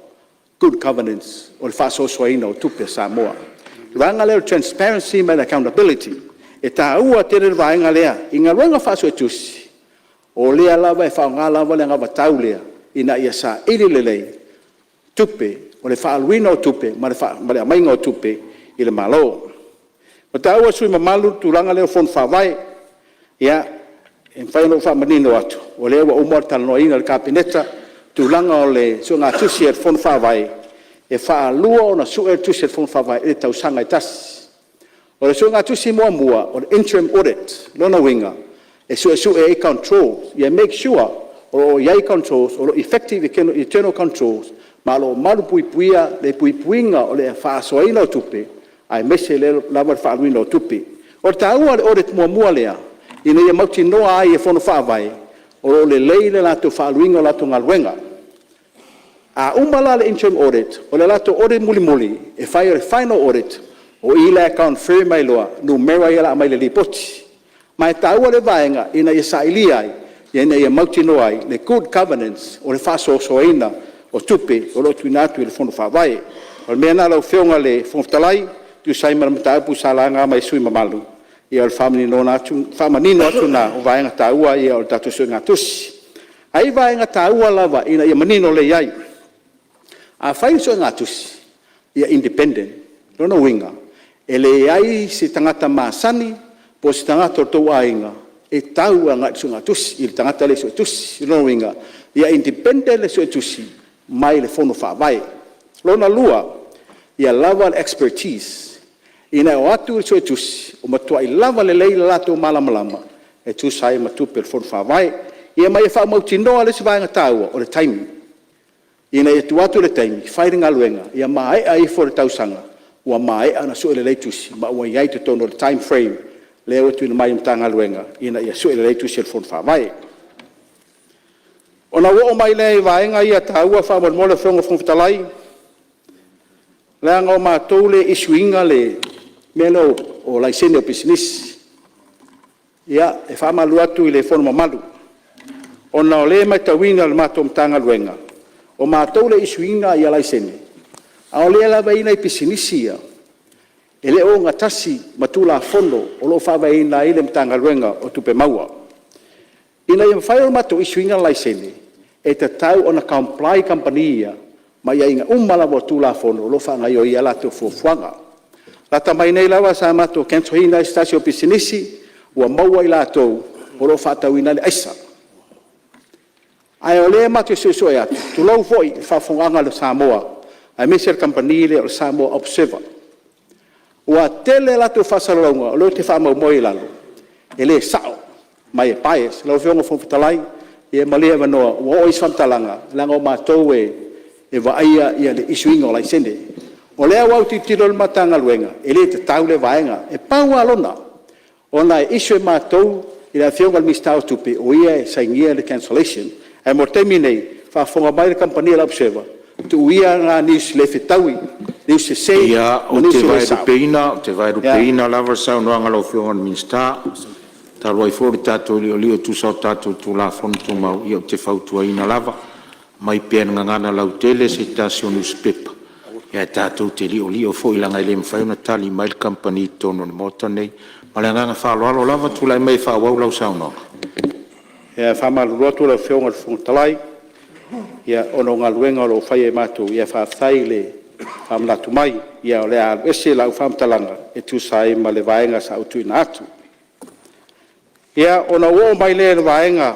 good governance o le faasoasoaina o tupe a Samoa. O le vaega lea o le transparency ma le accountability, e taua tele le vaega lea i galuega faa-Suetusi, o lea lava e faaaoga lava le anavatau lea ina ia saili lelei tupe o le faaaluina o tupe ma le aumaiga o tupe i le Malo. Na taua e le sui usufono mamalu le tulaga lea o Fono Faavae. Ia, e mafai ona ou faamanino atu, o lea ua uma ona talanoaina e le Kapeneta le tulaga o le suegatusi a le Fono Faavae, e faalua ona sue le tusi a le Fono Faavae i le tausaga e tasi. O le suegatusi muamua o le interim audit. O lona uiga, e suesue ai controls ia make sure o lo o i ai controls, o lo o effective internal controls, ma o lo o malupuipuia le puipuiga o le faasoaina o tupe, aemaise lava le faaaluina o tupe. O le taua o le audit muamua lea, ina ia mautinoa ai e Fono Faavae o lo o lelei le latou faaaluina o latou galuega. A uma la le interim audit, o le latou audit mulimuli e fai o le final audit, o i la e confirm ai loa numera ia o le a aumai i le lipoti. Ma e taua lea vaega ina ia sailia ai, ina ia mautinoa ai le good governance o le faasoasoaina o tupe o lo o tuuina atu i le Fono Faavae. O le mea lena lau Afioga i le Fofoga Fetalai, e tusa ai ma le mataupu sa laga mai e sui usufono mamalu, ia o le faamanino atu lena o vaega taua ia o le tatou suegatusi. Ae i ai vaega taua lava ina ia manino lelei ai. A fai le suegatusi, ia independent. O lona uiga, e leai se tagata masani po o se tagata o le tou aiga e tau agai i le suegatusi, i le tagata lea e suetusi. O lona uiga, ia independent le suetusi mai le Fono Faavae. Lona lua, ia lava le expertise, ina ia o atu le suetusi ua matuai lava lelei le latou malamalama e tusa ai ma tupe a le Fono Faavae. Ia ma ia faamautinoa le isi vaega taua, o le taimi, ina ia tuu atu le taimi fai le galuega, ia maea ifo le tausaga ua maea ona sue lelei tusi ma ua i ai i totonu o le time frame lea ua tuuina mai e le Matagaluega ina ia sue lelei tusi a le Fono Faavae. Ona ou oo mai lea i vaega ia taua faamolemole lau Afioga i le Fofoga Fetalai, leaga o matou lea e issue ina le mea lea o laisene o pisinisi. Ia, e faamalulu atu i le Fono mamalu, ona o lea e matauina e le matou Matagaluega, o matou lea e issue ina laisene, a o lea lava e i ai nai pisinisi ia e le o ogatasi ma Tulafono o lo o faavaeina ai le Matagaluega o Tupe Maua. Ina ia mafai ona matou issue ina laisene, e tatau ona comply kamupani ia ma aiaiga uma lava o Tulafono o lo o faagaoioi ai a latou fuafuaga. Lata mai nei lava sa matou cancel ina ai se tasi o pisinisi ua maua i latou o lo o faatauina ai le aisa. Ae o lea matou te suesue atu, tulou foi le faafofogaaga a Samoa aemaise le kamupani lea o le Samoa Observer, ua tele a latou faasalalauga o lea ou te faamaumauina i lalo, e le sao ma e bias. Lau Afioga i le Fofoga Fetalai, ia malie avanoa ua oo i ai se faamatalaga, leaga o matou e vaaia le issue ina o laisene. O lea ua autilotilo le Matagaluega, e le tatau lea vaega. E pau lava lona, ona e issue e matou i le Afioga i le Minisita o Tupe o ia e sainia le cancellation. Ae mo le taimi nei, faafofoga mai le kamupani a le Observer, tuu ia na news le fetaui, news sese ma Ou news te e le sao. vaelupeina, ou te vaelupeina lava le saunoaga a lau Afioga i le Minisita, talu ai foi o le tatou li'oli'o e tusa o tatou Tulafono Tumau, ia ou te fautuaina lava, aumai pea i le gagana lautele se tasi o nusipepa, ae tatou te liolio foi leaga e le mafai ona tali mai le kamupani i totonu o le Maota lenei. Ma le agaga faaaloalo lava. Tulai mai e faaauau lau saunoaga. E faamalulu atu lau Afioga i le Fofoga Fetalai, ona o galuega o lo o faia e matou, ae faafetai le faamanatu mai. Ia o le a alu ese lau faamatalaga e tusa ai ma le vaega sa ou tuuina atu. Ia, ona ou oo mai lea i le vaega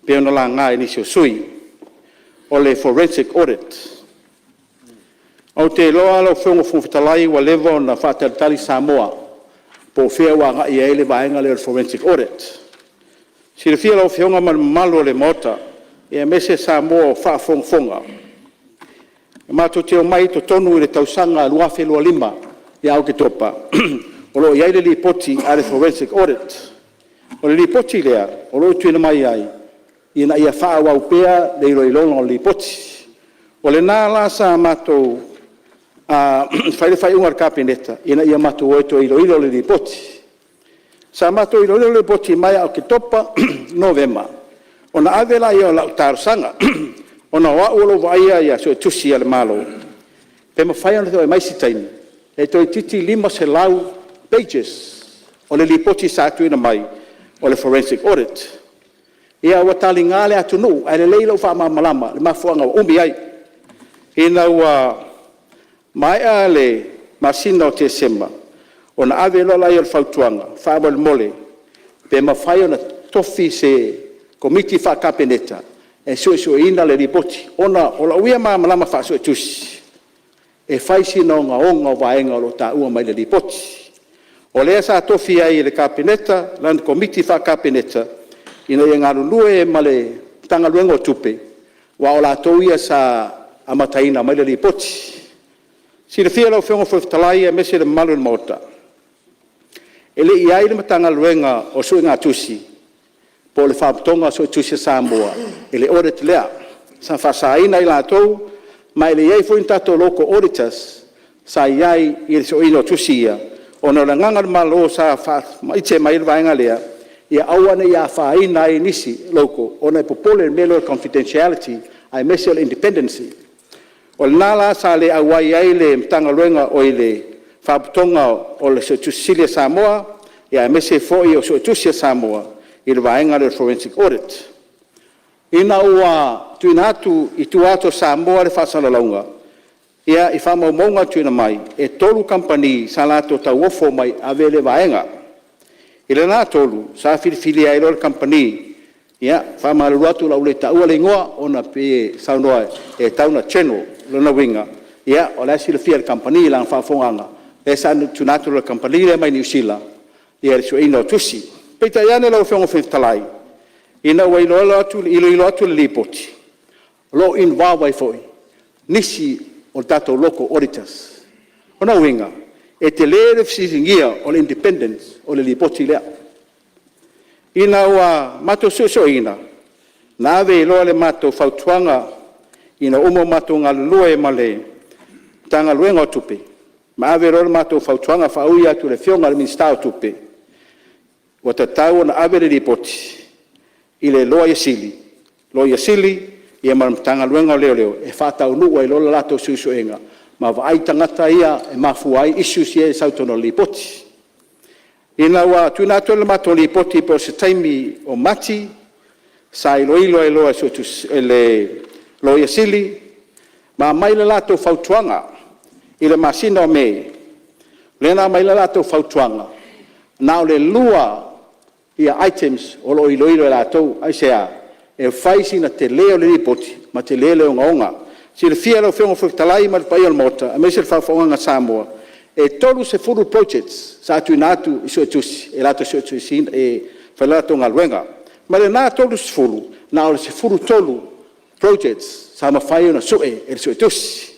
pei ona laga e nisi o sui usufono o le forensic audit. Ou te iloa lau Afioga i le Fofoga Fetalai ua leva ona faatalitali Samoa po o fea ua agai i ai le vaega lea o le forensic audit. E silafia e lau Afioga ma le mamalu o le Maota aemaise Samoa o faafogafoga, matou te omai i totonu i le tausaga 2025 ia Oketopa, o lo o i ai le lipoti a le forensic audit. O le lipoti lea o lo o tuuina mai ai ina ia faaauau pea le iloiloga o le lipoti. O lena la sa matou fai ai le faaiuga a le Kapeneta ina ia matou o e toe iloilo le lipoti. Sa matou iloilo le lipoti mai ia Oketopa, Novema, ona ave lea o lau talosaga, ona o au o lo o vaaia suetusi a le Malo, pe mafai ona toe aumai se taimi e toeitiiti 500 pages o le lipoti sa tuuina mai o le forensic audit. Ia ua taliga le atunuu, ae lelei lou faamalamalama i le mafuaaga ua umi ai. Ina ua maea le masina o Tesema, ona ave loa lea o le fautuaga, faamolemole pe mafai ona tofi se Komiti faa-Kapeneta e suesueina le lipoti, ona o lou ia malamalama faa-Suetusi, e fai sina ogaoga o vaega o lo o taua mai i le lipoti. O lea sa tofi ai e le Kapeneta lana Komiti faa-Kapeneta ina ia galulue ma le Matagaluega o Tupe, aua o latou ia sa amataina mai le lipoti. E silafia e lau Afioga i le Fofoga Fetalai aemaise le mamalu o le Maota, e le i i ai le Matagaluega o Suegatusi po o le Faalapotopotoga o Suetusi a Samoa i le audit lea. Sa faasaina i latou, ma e le i i ai foi ni tatou local auditors sa i ai i le sueina o tusi ia, ona o le agaga o le Malo sa faamaite mai ai le vaega lea, ia aua ne i afaina ai nisi local ona e popole i le mea lea o le confidentiality aemaise o le independency. O lena la sa le auai ai le Faalapotopotoga o le Suetusi Sili a Samoa, aemaise foi o Suetusi a Samoa i le vaega lea o le forensic audit. Ina ua tuuina atu i tua atu o Samoa le faasalalauga i faamaumauga tuuina mai, e 3 kamupani sa latou tauofo mai e ave lea vaega. I lena 3, sa filifilia ai loa le kamupani, ia e faamalulu atu o le a ou le taua le igoa ona pei e saunoa e tatau ona general. O lona uiga, o la e silafia e le kamupani i lana faafofogaaga, lea sa tuuina atu e le kamupani lea mai Niu Sila le sueina o tusi. Peitai ane lau Afioga i le Fofoga Fetalai, ina ua iloilo atu le Lipoti, o lo o involve ai foi nisi o tatou local auditors. O lona uiga, e tele le fesiligia o le independence o le Lipoti lea. Ina ua matou suesueina, na ave ai loa le matou fautuaga ina ua uma ona matou galulue ma le Matagaluega o Tupe, ma ave loa le matou fautuaga faaui atu i le Afioga i le Minisita o Tupe, ua tatau ona ave le Lipoti i le Loia Sili, Loia Sili ma le Matagaluega o Leoleo e faataunuu ai loa le latou suesuega ma vaai tagata ia e mafua ai issues ia e sau i totonu o le Lipoti. Ina ua tuuina atu le matou Lipoti po o se taimi o Mati, sa iloilo ai loa e le Loia Sili ma aumai le latou fautuaga i le masina o Me, lea na aumai ai le latou fautuaga, na o le 2 items o lo o iloilo e latou. Aisea? E fai sina tele o le Lipoti ma tele le ogaoga. E silafia e lau Afioga i le Fofoga Fetalai ma le paia o le Maota aemaise le faafofogaaga a Samoa, e 30 projects sa tuuina atu i Suetusi e latou te suetuesina e fai le latou galuega. Ma lena 30, na o le 13 projects sa mafai ona sue e le Suetusi.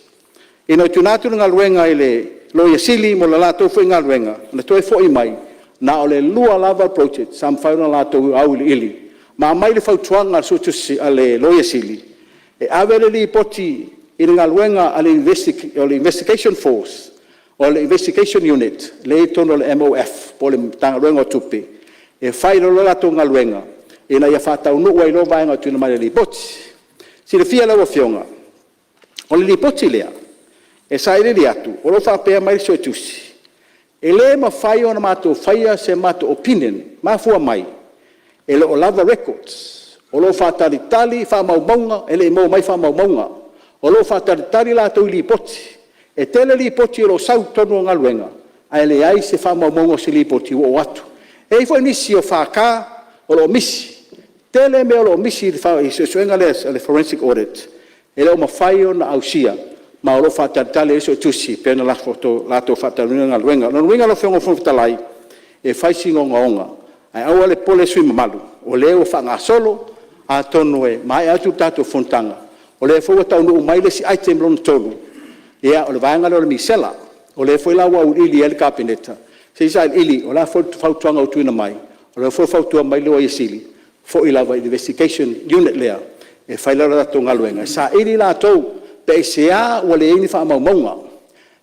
Ina ua tuuina atu le galuega i le Loia Sili mo le latou foi galuega, na toe foi mai na o le 2 lava projects sa mafai ona latou auiliili ma aumai le fautuaga a le Suetusi a le Loia Sili e ave le Lipoti i le galuega a le Investigation Force o le Investigation Unit lea e i totonu o le MOF po o le Matagaluega o Tupe e fai loa le latou galuega ina ia faataunuu ai loa vaega e tuuina mai i le Lipoti. Silafia e lau Afioga, o le Lipoti lea e sailiili atu o lo o faapea mai le Suetusi, e le mafai ona matou faia se matou opinion, e mafua mai e le o lava records. O lo o faatalitali faamaumauga, e le i maua mai faamaumauga. O lo o faatalitali latou i lipoti. E tele lipoti o lo o sau i totonu o galuega, ae leai se faamaumauga o se lipoti ua oo atu. E i ai foi nisi o FK o lo o misi. E tele mea o lo o misi i le suesuega lea a le forensic audit e le o mafai ona ausia, ma o lo o faatalitali ai le Suetusi pei ona latou faatalanoaina le galuega. O lona uiga lau Afioga i le Fofoga Fetalai, e fai sina ogaoga, ae aua le popole sui usufono mamalu, o lea ua faagasolo, atonu e maea atu le tatou fonotaga, o lea foi ua taunuu mai le isi item lona tolu, o le vaega lea o le misela. O lea foi la ua auiliili i ai le Kapeneta, se i sailiili o le a foi le fautuaga ua tuuina mai, o lea foi ua fautua mai le Loia Sili, foi lava i le Investigation Unit lea e fai le latou galuega, e saili latou pe aisea ua leai ai ni faamaumauga,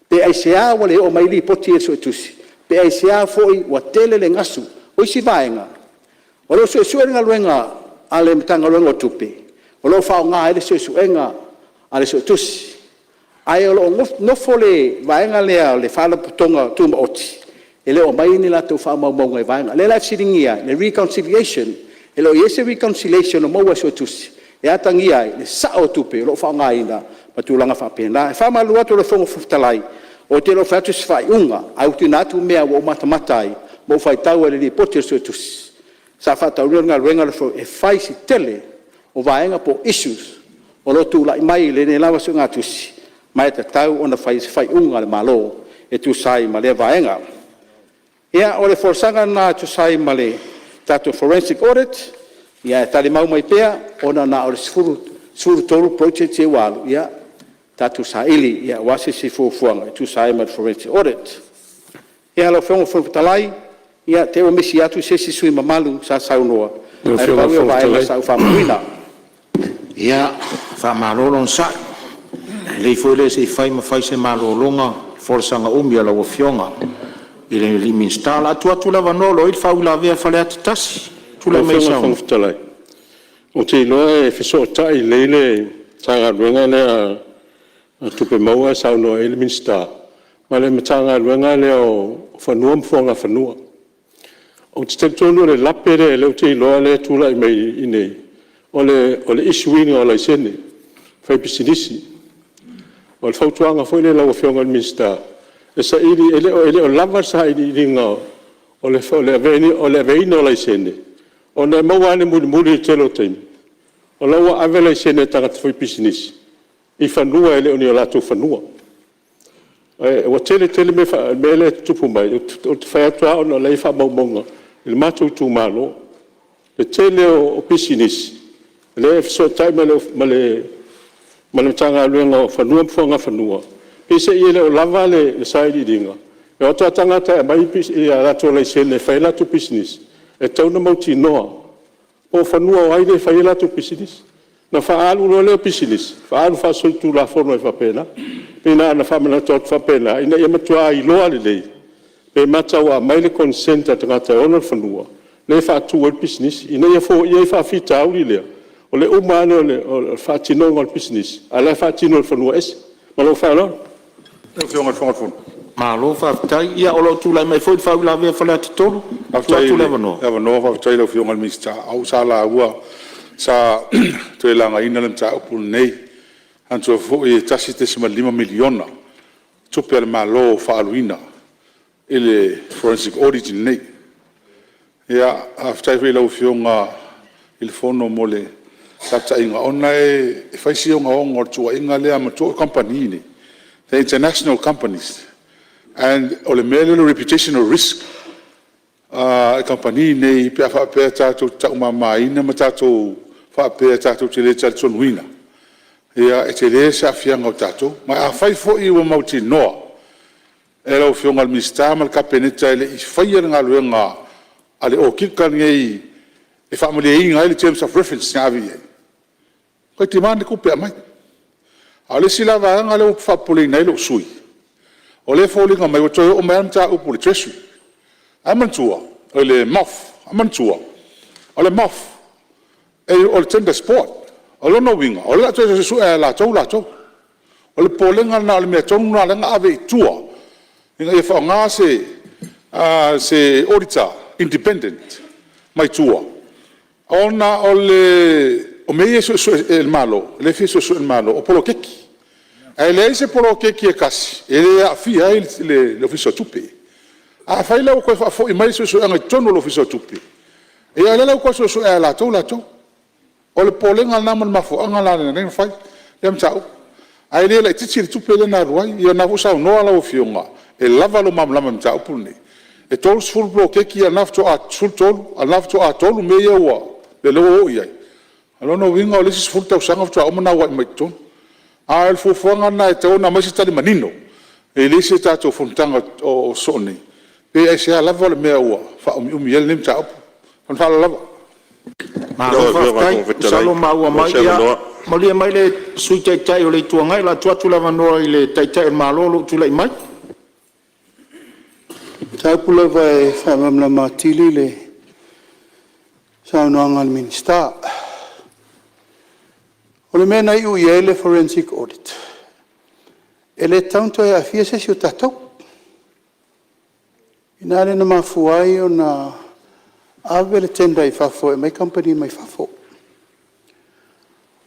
pe aisea ua le oo mai ai lipoti ia i le Suetusi, pe aisea foi ua tele le gasu. O isi vaega, o lo o suesue le galuega a le Matagaluega o Tupe, o lo o faaaoga ai le suesuega a le Suetusi, ae o lo o nofo le vaega lea o le Faalapotopotoga Tumaoti e le o aumaia ni latou faamaumauga i vaega. O lea la e fesiligia ai le reconciliation. E le o i ai se reconciliation o maua e Suetusi e atagia ai le sao o tupe o lo o faaaogaina ma tulaga faapena. E faamalulu atu i lau Afioga i le Fofoga Fetalai, ou te le o fai atu se faaiuga, ae ua tuuina atu mea ua ou matamata ai ma ou faitau ai i le Lipoti a le Suetusi sa faataunuuina le galuega e fai si tele o vaega po o issues o lo o tulai mai i lenei lava suegatusi, ma e tatau ona fai ai se faaiuga a le Malo e tusa ai ma lea vaega. Ia, o le folasaga lena e tusa ai ma le tatou forensic audit, ae talimau mai pea, ona na o le 13 projects ia ua alu, ia tatou saili aua se isi fuafuaga e tusa ai ma le forensic audit. Ia, lau Afioga i le Fofoga Fetalai, ia te i ua misi atu se isi sui usufono mamalu sa saunoa, ae pau ia o vaega sa ou faamauina. Ia, faamalo le onosai, e lelei foi lea se i fai ma fai se malologa i folasaga umi a lau Afioga i le Minisita. O le a tuu atu le avanoa o lo o i ai le faauilavea a Faleata 1. Lau Tulai mai e Afioga i le saunoa. Fofoga Fetalai, ou te iloa e fesootai lelei le Matagaluega lea o Tupe Maua e saunoa i ai le Minisita ma le Matagaluega lea o Fanua ma Fuagafanua. Ou te talitonu o le lape lea ou te iloa lea e tulai mai i inei, o le issue ina o laisene faipisinisi. O le fautuaga foi lea i lau Afioga i le Minisita e saili, e le o lava le sailiiliga o le aveina o laisene, ona e maua lava i le mulimuli i le tele o taimi, o la e ua ave laisene a tagata faipisinisi i fanua e le o ni o latou fanua. Ua tele tele mea lea e tutupu mai, ou te fai atu lava ona o la e i ai faamaumauga i le matou itumalo. Le tele o pisinisi lea e fesootai ma le Matagaluega o Fanua ma Fuagafanua, peiseai e le o lava le sailiiliga, e o atu lava tagata e aumai a latou laisene e fai ai latou pisinisi, e tatau ona mautinoa po o fanua o ai lea e fai ai latou pisinisi. Ona faaalu loa lea o pisinisi, faaalu faasolitulafono ai faapena. Pei na ona faamanatu atu faapena, ina ia matua iloa lelei pe mata ua aumai le consent a le tagata e ona le fanua lea e faatu ai le pisinisi, ina ia foia ai le faafitauli lea, o le uma ane o le faatinoga o le pisinisi, a o la e faatino i le fanua ese. Ma lou faaaloalo. Malo faafetai. Ia o lo o tulai mai foi le faauilavea a Faleata 3. Tuu Faafetai atu i le le avanoa. avanoa faafetai i lau Afioga i le Minisita. O au sa lauga, sa toe lagaina le mataupu lenei. Manatua foi e $1.5 miliona tupe a le Malo ua faaaluina i le forensic audit lenei. Faafetai foi i lau Afioga i le Fono mo le taitaiga, ona e fai si ogaoga o le tuuaiga lea. Manatua o kamupani nei, they are international companies and o le mea lea o le reputational risk a kamupani nei pe a faapea tatou te taumamaina ma tatou faapea tatou te le talitonuina, ia e tele se aafiaga o tatou. Ma afai foi ua mautinoa e lau Afioga i le Minisita ma le Kapeneta e le i faia le galuega a le okika lenei e faamalieina ai le terms of reference na ave i ai, toe demand le tupe e aumai. A o le isi la vaega lea ua faapopoleina ai lou sui usufono, o lea e foliga mai ua toe oo mai lava le mataupu i le Treasury, oi le MOF. Ae manatua, o le MOF o le Tenders Board. O lona uiga, o lea o le a toe suesue lava e latou latou. O le popolega lena o le mea tonu lena o lea na ave i tua ina ia faaaoga se auditor independent mai tua, ona o mea ia e suesue e le Malo, lea e fia suesue e le Malo, o poloketi. Ae leai se poloketi e tasi e le aafia ai le Ofisa o Tupe. Afai la ua toe faafoi mai le suesuega i totonu o le Ofisa o Tupe, ia o lea la ua toe suesue lava e latou latou. O le popolega lena ma le mafuaaga lena na ala ai ona fai lea mataupu. Ae le laitiiti le tupe lea na alu ai. Ia o lena foi ua saunoa lau Afioga e lava lou malamalama i le mataupu lenei, e 30 poloketi a o lena faatoa 13 mea ia ua… lea ua oo i ai. O lona uiga o le isi 10 tausaga faatoa uma ona auai mai i totonu. A o le fuafuaga lena e tatau ona aumai se tali manino e le isi a tatou fonotaga o sosoo nei, pe aisea lava le mea ua faaumiumi ai lenei mataupu. Ma le faaaloalo lava. Malo faafetai. Masalo ua maua mai. Ia malie mai le Sui Taitai o le Itu Agai, o le a tuu atu le avanoa i le Taitai o le Malo o lo o tulai mai. O le mataupu lava e faamalamalama atili le saunoaga a le Minisita. O le mea na iu i ai le forensic audit, e le tatau ona toe aafia se isi o tatou. O i ina lea na mafua ai ona ave le tender i fafo e aumai kamupani mai fafo.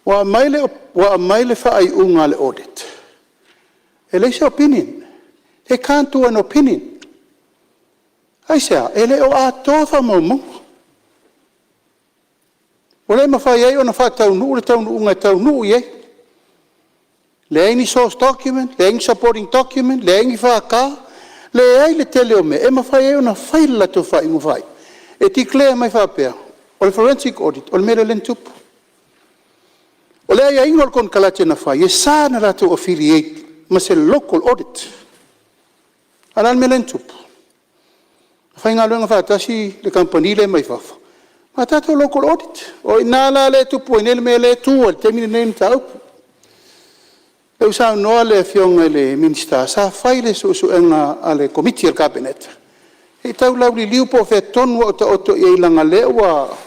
Ua aumai le faaiuga a le audit, e leai se opinion, they can't do an opinion. Aisea? E le o atoa faamaumauga. Ua le mafai ai ona faataunuu le taunuuga e taunuu i ai. Leai ni source document, leai ni supporting document, leai ni FK, leai le tele o mea e mafai ai ona fai le latou faaiuga faaiu e declare mai faapea, o le forensic audit, o le mea lea na tupu. O le aiaiga o le konekarate na fai, e sa ona latou affiliate ma se local audit. A o le a le mea lea na tupu? Na faigaluega faatasi le kamupani lea mai fafo ma tatou local audit. O i ina la lea e tupu ai nei le mea lea e tu ai i le taimi lenei le mataupu. O lea ua saunoa le Afioga i le Minisita, sa fai le suesuega a le Komiti a le Kapeneta se i tau lauliliu po o fea tonu a o taoto i ai leaga o lea ua,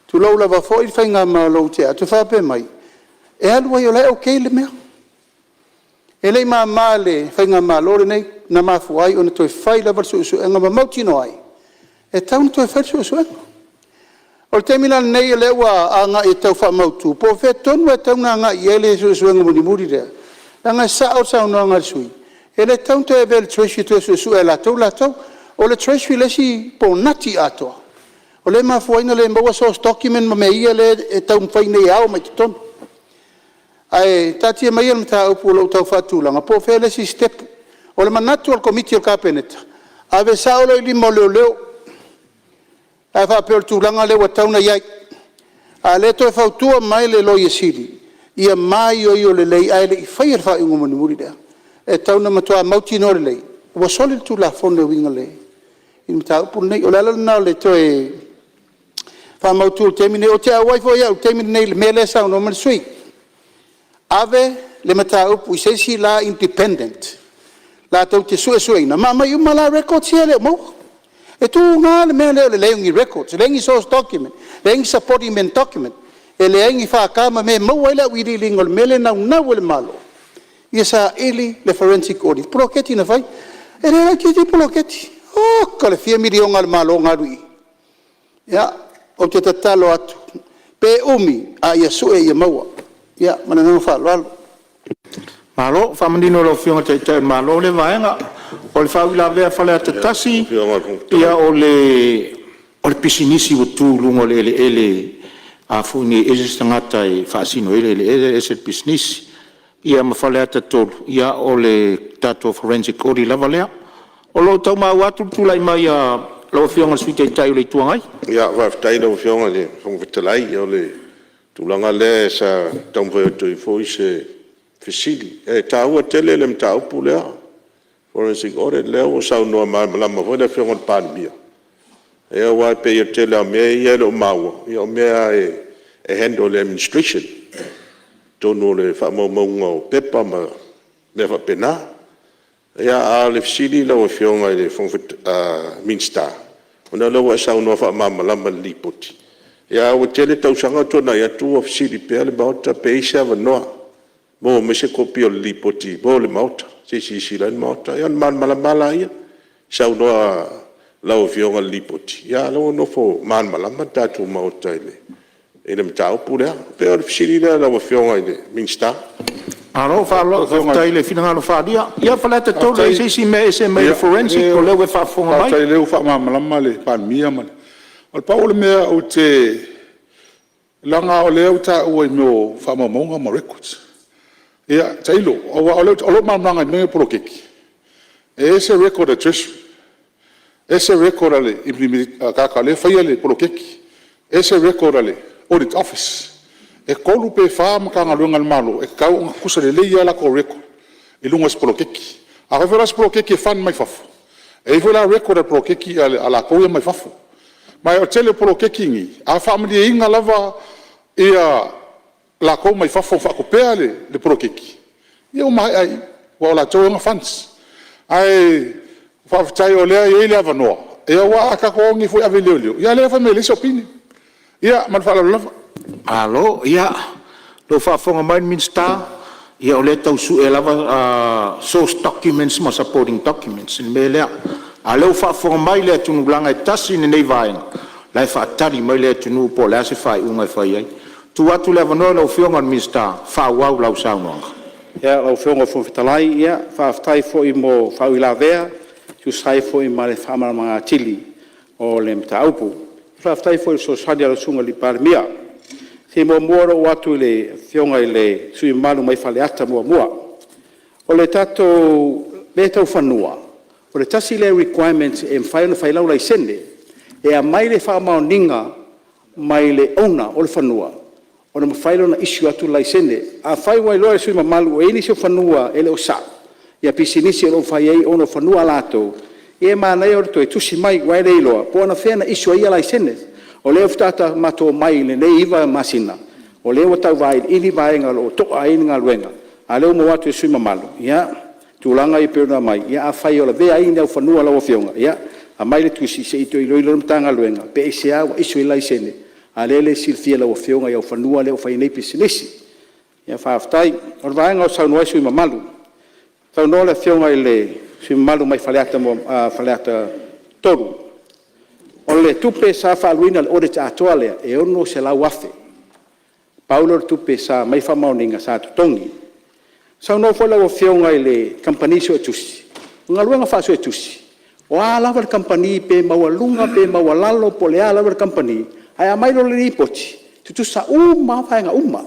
tulou lava foi le faigamalo ua tea atu o faapea mai, e alu ai o la e okay le mea. E le i mama i le faigamalo lenei na mafua ai ona toe fai lava le suesuega ma mautinoa ai e tatau ona toe fai le suesuega. O le taimi la lenei o lea ua agai e tau faamautu po o fea tonu e tatau ona agai i ai le suesuega mulimuli lea, leaga e sao le saunoaga a le sui usufono, e le tatau ona toe avea i le Treasury e toe suesue e latou latou. O le Treasury le isi ponati atoa, o lea e mafua ai ona le maua source document ma mea ia e taumafai nei e ao mai totonu. Ae taatia maia le mataupu o lo o tau faatulaga, po o fea le isi sitepu. O le manatu o le Komiti o le Kapeneta, ave sao loa i lima o leoleo, pe a faapea o le tulaga lea ua tatau ona i ai. A o lea e toe fautua mai le Loia Sili, ia maioio lelei ae le i faia le faaiuga mulimuli lea. E tatau ona matua mautinoa lelei ua soli le Tulafono e uiga i le mataupu lenei. O le ala lena o le toe faamautu i le taimi lenei. Ou te auai foi au i le taimi lenei i le mea lea e saunoa mai ai le sui usufono, ave le mataupu i se isi la independent latou te suesueina ma aumai uma la records ia e le o maua. E tuga le mea lea o le leai o ni records, leai ni source document, leai ni supporting document, e leai ni FK ma mea e maua ai le auiliiliga o le mea lea e naunau ai le Malo ia saili le forensic audit i poloketi na fai. E le laitiiti le poloketi, oka le fia miliona a le Malo na alu i i. Ia, ou te tatalo atu, pe umi ae ia sue ia maua. Ia ma le agaga faaaloalo. Malo faamanino i lau Afioga i le Taitai o le Malo lea vaega. O le faauilavea a Faleata 1, ia o le pisinisi ua tu i luga o le eleele a foi nei e ese se tagata e faasino ai le eleele ese le pisinisi. Ia ma Faleata 3, ia o le tatou forensic audit lava lea. O lo o tau maua atu le tulai mai o lau Afioga i le Sui Taitai o le Itu Agai. Faafetai i lau Afioga i le Fofoga Fetalai. O le tulaga lea sa taumafai atu ai foi se fesili. E taua tele le mataupu lea, forensic audit, lea ua saunoa malamalama foi le Afioga i le Palemia, aua e pei o le tele lava o mea ia e le o maua, o mea lava e handle e le administration i totonu o faamaumauga o pepa ma mea faapena. A o le fesili lau Afioga i le Minisita, ona o lea ua e saunoa faamalamalama i le Lipoti, ae ua tele tausaga o tuanai atu o fesili pea le Maota pe i ai se avanoa e maua mai se kopi o le Lipoti mo le Maota, se i silasila ai le Maota, ia ona malamalama lava lea. Saunoa lau Afioga i le Lipoti, a o lea ua nofo malamalama le tatou Maota i le mataupu lea. E pei o le fesili lea i lau Afioga i le Minisita. Malo faafetai i le finagalo faaalia. Ia Faleata 3, e i ai se isi mea e ese mai le forensic o lea ua e faafofoga mai? Faafetai o lea ua faamalamalama le Palemia ma le… Na pau o le mea ou te… leaga o lea ua taua i mea o faamaumauga ma records. Ia tailo, aua o lou malamalamaga i mea nei o poloketi, e ese record a le Treasury, ese record a le tagata o lea e faia le poloketi, ese record a le Audit Office. E 3 pe 4 Matagaluega a le Malo e tatau ona tutusa lelei lava latou record i luga o se poloketi. Afai foi la o se poloketi e fund mai fafo, e i ai foi la record a le poloketi a latou ia mai fafo. Ma o le tele o poloketi nei, a faamalieina lava latou mai fafo o faatupea le poloketi, ia ua maea ai i i, aua o latou e ona funds. Ae faafetai o lea e i ai le avanoa, aua a tatou o nei foi e ave i leoleo, ia a o lea e fai mai e leai se opinion. Ia ma le faaaloalo lava. Malo. Ia, o lo o faafofoga mai le Minisita, o lea e tau sue lava source documents ma supporting documents i le mea lea. A o lea ua faafofoga mai le atunuu, leaga e tasi lenei vaega o la e faatali mai le atunuu po o le a se faaiuga e fai ai. Tuu atu le avanoa i lau Afioga i le Minisita e faaauau lau saunoaga. Lau Afioga i le Fofoga Fetalai, faafetai foi mo faauilavea e tusa ai foi ma le faamalamalamaina atili o le mataupu. Faafetai foi i le fesoasoani a lau Susuga i le Palemia. Se i muamua ona ou oo atu i le Afioga i le sui usufono mamalu mai Faleata 1. O le tatou mea tau fanua, o le tasi lea requirement e mafai ona fai ai lau laisene, e aumai le faamaoniga mai le owner o le fanua ona mafai lea ona issue atu le laisene. Afai ua iloa e le sui usufono mamalu ua i ai nisi o fanua e le o sao pisinisi o lo o fai ai ona o fanua a latou, ia e manaia le toe tusi mai aua e le iloa po o anafea na issue ai laisene. O lea faatoa matou omai i lenei 9 masina o lea ua tau vailiili vaega o lo o to'a ai le galuega, a o lea ua maua atu e le sui usufono mamalu tulaga ia e pei ona aumai. Ia afai o lavea ai ni au fanua o lau afioga, ia aumai le tusi se i toe iloilo ai le Matagaluega pe aisea ua issue ai laisene a o lea e le silafia e lau afioga i au fanua lea ua fai ai nei pisinisi. Faafetai. O le vaega o saunoa ai sui usufono mamalu, saunoa le Afioga i le sui usufono mamalu mai Faleata 3 O le tupe sa faaaluina i le audit atoa lea, e $600,000. Pau lea o le tupe sa aumai faamaoniga sa totogi. Saunoa foi lau Afioga i le kamupani suetusi, o galuega faa-suetusi, o a lava le kamupani pe maualuga pe maualalo po o le a lava le kamupani, ae aumai loa le lipoti, e tutusa uma lava vaega uma.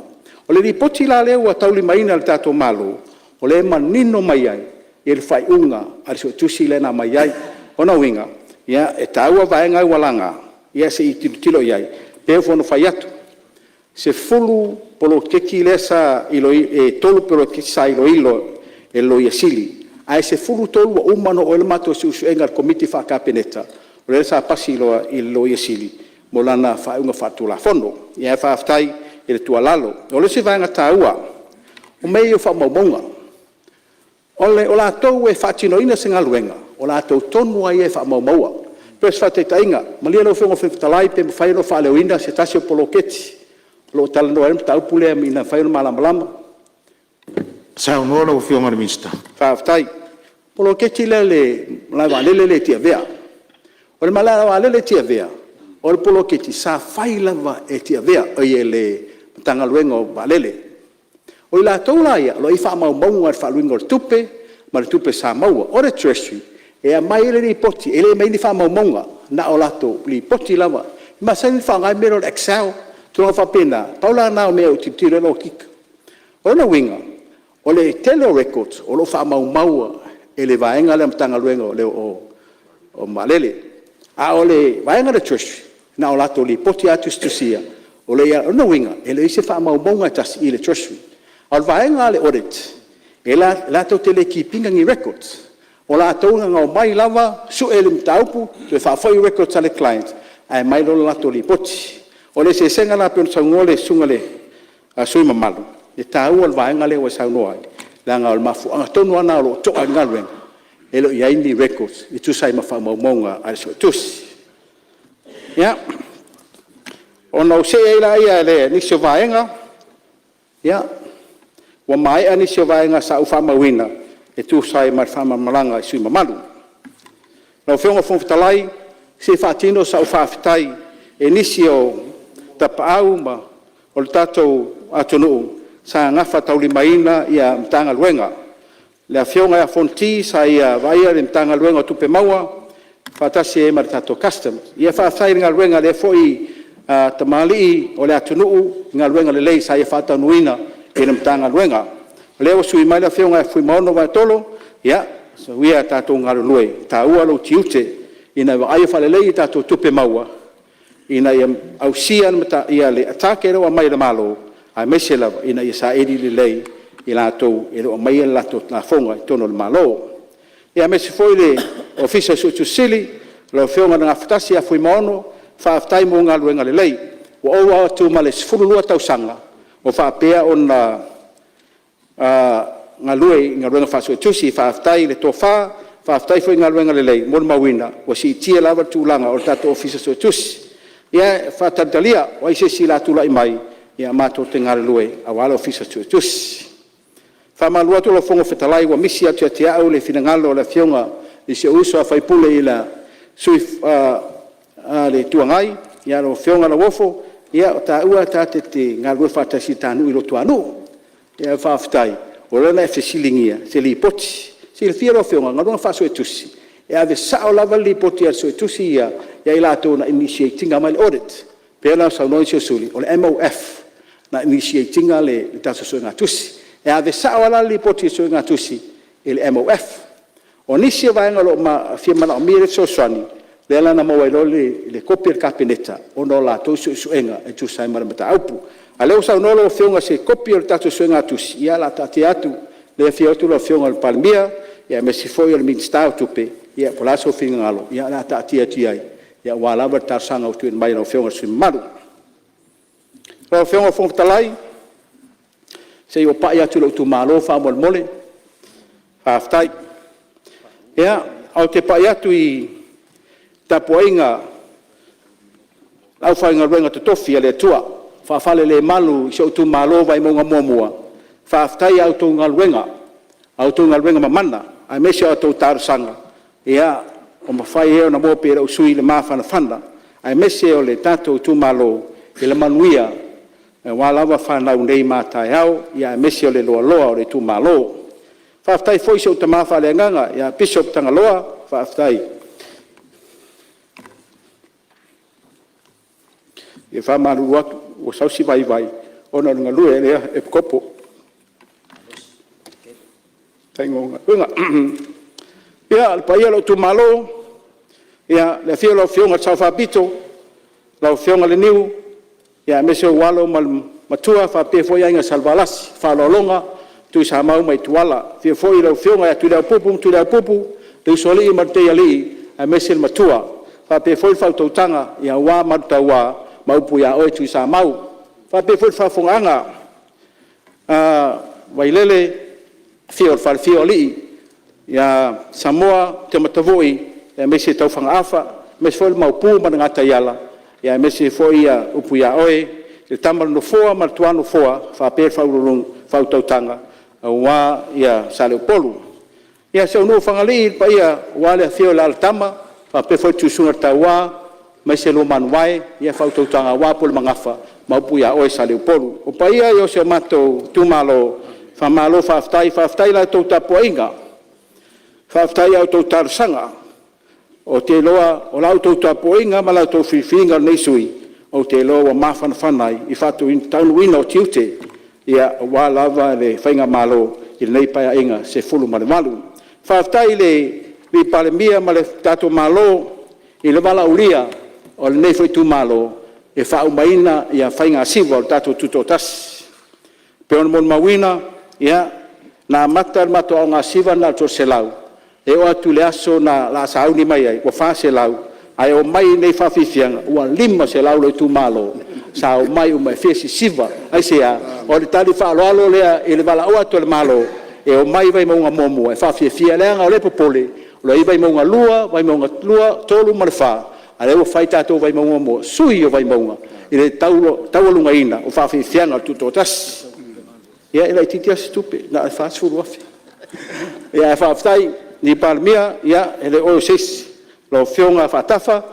O le lipoti la lea ua taulimaina e le tatou Malo, o lea e manino mai ai le faaiuga a le suetusi lea na aumai ai. O lona uiga, e taua vaega ia ua laga, ia se i tilotilo i ai. E pei foi ona fai atu, e 10 poloketi lea sa iloilo, e 3 poloketi sa iloilo e le Loia Sili, ae 13 ua uma ona oo i ai le matou suesuega e le Komiti Faa-Kapeneta, o lea sa pasi loa i le Loia Sili mo lana faaiuga faale-Tulafono. Ae faafetai i le tuualalo. O le isi vaega taua, o mea ia o faamaumauga. O latou e faatinoina se galuega, o latou tonu lava ia e faamaumauina. Pei o se faataitaiga, malie lau Afioga i le Fofoga Fetalai pe mafai ona ou faaleoina se tasi o poloketi o lo o talanoa ai le mataupu lea ina ia mafai ona malamalama. Saunoa lau Afioga i le Minisita. Faafetai. O le poloketi lea i le malaevaalele lea i Tiavea. O le malaevaalele i Tiavea, o le poloketi sa fai lava e le Matagaluega o Vaalele. O i latou la ia, o lo o i ai faamaumauga o le faaaluina o le tupe ma le tupe sa maua. O le Treasury, e aumai le lipoti, e le aumaia ni faamaumauga, na o latou lipoti lava. E masani ona faaaoga le mea lea o le excel, tulaga faapena, pau la na o mea e tilotilo i ai le okika. O lona uiga, o le tele o records o lo o faamaumau e le vaega lea a le Matagaluega o Vaalele. A o le vaega a le Treasury, na o latou lipoti lava tusitusia o lona uiga, e leai se faamaumauga e tasi i le Treasury. A o le vaega a le Audit, latou te le keep ina ni records, o latou na ona omai lava sue le mataupu toe faafoi records a le client ae aumai loa le latou lipoti. O le eseesega lena pei ona saunoa le susuga i le sui usufono mamalu, i le taua o le vaega lea ua e saunoa ai, leaga o le mafuaaga tonu lava lena o lo o to'a ai le galuega, e le o i ai ni records e tusa ai ma faamaumauga a le Suetusi. Ia, ona ou see ai lea i nisi o vaega. Ia, ua maea nisi o vaega sa ou faamauina e tusa ai ma le faamalamalamaga i sui usufono mamalu. Lau Afioga i le Fofoga Fetalai, se i faatino sau faafetai i nisi o tapaau o le tatou atunuu sa gafataulimaina Matagaluega. Le Afioga ia Fonoti sa ia vaaia le Matagaluega o Tupe Maua faatasi ai ma le tatou Customs. Ia faafetai i le galuega a lea foi tamalii o le atunuu i galuega lelei sa ia faataunuuina i le Matagaluega. O lea ua sui mai le Afioga ia Fuimaono Vaetolo, ia soia ia tatou galulue, e taua lou tiute ina ia vaaia faalelei a tatou tupe maua ina ia ausia le target lea ua aumai e le Malo, aemaise lava ina ia saili lelei e latou o lo o aumaia le latou lafoga i totonu o le Malo. Ia aemaise foi le Ofisa o le Suetusi Sili lau Afioga i le Gafatasi ia Fuimaono, faafetai mo galuega lelei. Ua ova atu ma le 12 tausaga o faapea ona galue i galuega faa-Suetusi. Faafetai i le tofa, faafetai foi i galuega lelei, molimauina ua siitia lava le tulaga o le tatou Ofisa Suetusi. Ia e faatalitalia, o ai se isi o le a tulai mai, ia matou te galulue aua le Ofisa Suetusi. E faamalulu atu lau Afioga i le Fofoga Fetalai ua misi atu ia te au le finagalo o le Afioga i si ou uso a sui usufono le sui o le Itu Agai, lau Afioga Lauofo, ia o taua ta te galulue faatasi i le ta nuu i Luatuanuu. Ae faafetai o lea na e fesiligia se lipoti. E silafia lau Afioga, o galuega faa-Suetusi, e ave sao lava le lipoti a le Suetusi ia ia i latou na initiate ina le audit. E pei ona saunoa nisi o sui usufono, o le MOF na initiate ina le tatou suegatusi. E ave sao lava la le lipoti a le suegatusi i le MOF. O nisi o vaega o lo o fia manaomia le fesoasoani, lea la na maua ai loa le kopi a le Kapeneta ona o latou suesuega e tusa ai ma le mataupu. A o lea ua saunoa lau Afioga i se kopi o le tatou suegatusi, ia o le a taatia atu, o lea e afio atu le Afioga i le Palemia, aemaise foi o le Minisita o Tupe, ia po o le a sou finagalo, ia o le a taatia atu i ai aua lava le talosaga ua tuuina mai e lau Afioga i le sui usufono mamalu. Lau Afioga i le Fofoga Fetalai, se i ou pai atu i lou itumalo faamolemole. Faafetai. Ia, ou te pai atu i le tapuaiga a le aufaigaluega totofi a le Atua ua faafalelemalu i si ou itumalo o Vaimauga 1, faafetai i a outou galuega, a outou galuega mamana aemaise o a outou talosaga ua mafai ai ona maua pea e lou sui usufono le mafanafana aemaise o le tatou itumalo i le manuia aua lava fanau nei ma a taeao, aemaise o le loaloa o le itumalo. Faafetai foi i si ou tama faaleagaga ia Bishop Tagaloa, faafetai. E faamalulu atu ua sau se vaivai ona o le galue o le Epikopo i le faiga o galuega. Ia, le paia i lou itumalo, le afio o lau Afioga i le Sao Faapito, lau Afioga Leniu, aemaise ou alo ma le matua faapea foi aiga Salevalasi, Faaaloaloga, Tuisamau ma Ituala. Afio foi lau Afioga ia Tuliaupupu ma Tuliaupupu, le Usoalii ma le Teialii aemaise le matua, faapea foi le faautautaga aua Malutaua ma upu ia oe Tuisamau. E faapea foi le faafofogaaga a Vailele, afio o le falefia o alii ia Samoa Tematavui aemaise Taufagaafa aemaise foi le Maopu ma le Gataiala, aemaise foi upu ia oe le Tama a le Nofoa ma le Tuanofoa faapea le faautautaga aua Saleupolu. Ia si ou nuu o Fagalii i le paia aua le afio o alaalatama faapea foi Tuisugaletaua aemaise Luamanuvae, le faautautaga aua Pulemagafa ma upu ia oe Saleupolu. O paia ia o si o matou itumalo, faamalo faafetai. Faafetai i la outou tapuaiga, faafetai i a outou talosaga. Ou te iloa o la outou tapuaiga ma la outou filifiliga o lenei sui usufono, ou te iloa ua mafanafana ai le faataunuuina o tiute aua lava le faigamalo i lenei Paeaiga XVIII. Faafetai i le Palemia ma le tatou Malo i le valaaulia o lenei foi itumalo e faaumaina faiga siva o le tatou Tutoatasi. E pei ona molimauina, na amata le matou aogasiva na o le toaselau, e oo atu i le aso na sauni mai ai ua 400, ae omai i inei i faafiafiaga ua 500 le itumalo sa omai uma e fia sisiva. Aisea? O le tali faaaloalo lea i le valaau atu a le Malo e omai i Vaimauga 1 e faafiafia, leaga o lea e popole o lo o i ai Vaimauga 2, Vaimauga 3 ma le 4, a o lea ua fai tatou Vaimauga 1, sui o Vaimauga i le taualugaina o faafiafiaga o le Tutoatasi. Ia e laitiiti lava se tupe, na o le $40,000. Ae faafetai i le Palemia, e le o oe o se isi, o lau Afioga Faatafa,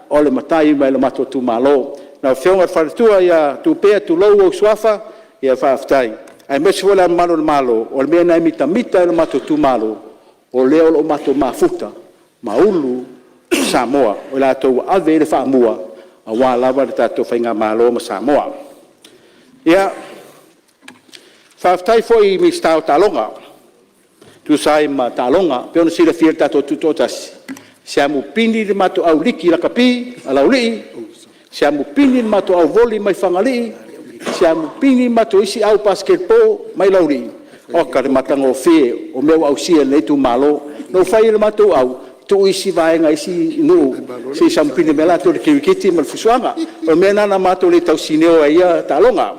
o le matai mai le matou itumalo. Lau Afioga i le faletua ia Tupea tulou ou suafa, ia faafetai, aemaise foi Le Ao Mamalu o le Malo, o le mea lena e mitamita ai lo matou itumalo, o lea o lo o matou mafuta ma ulu Samoa, o i latou ua ave i ai le faamua aua lava le tatou faigamalo ma Samoa. Ia, faafetai foi i le Minisita o Taaloga e tusa ai ma taaloga. E pei ona silafia e le tatou Tutoatasi, se amupini le matou au liki lakapi a Laulii, se amupini le matou au voli mai Fagalii, se amupini le matou isi au basketball mai Laulii. Oka le matagofie o mea ua ausia e lenei itumalo. Na ou fai i ai i le matou au, tuu isi vaega i isi nuu se i siamupini mai latou i le kirikiti ma le fusuaga. O le mea lena na matou le tausinio ai i ia taaloga.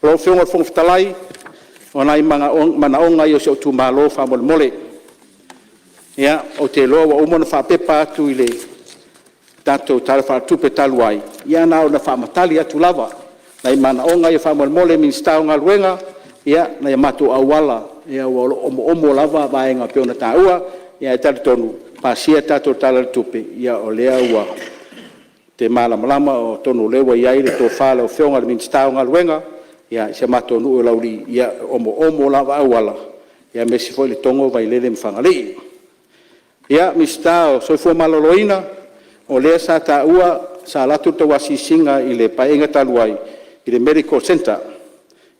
Lau Afioga i le Fofoga Fetalai, o nai manaoga ia o si ou itumalo faamolemole. Ia, ou te iloa ua uma ona faapepa atu i le tatou Tala Faaletupe talu ai, ia na ona faamatali atu lava nai manaoga ia faamolemole. Minisita o Galuega, nai o matou auala o lo o omoomo lava vaega e pei ona taua, ae talitonu e pasia le tatou Tala o le Tupe, o lea ou te malamalama atonu o lea ua i ai le tofa a lau Afioga i le Minisita o Galuega i si o matou nuu o Laulii, e omoomo lava auala, aemaise foi Letogo, Vaialele ma Fagalii. Ia, Minisita o le Soifua Maloloina, o lea sa taua sa alu atu le tou asiasiga i le Paeaiga talu ai i le Medical Centre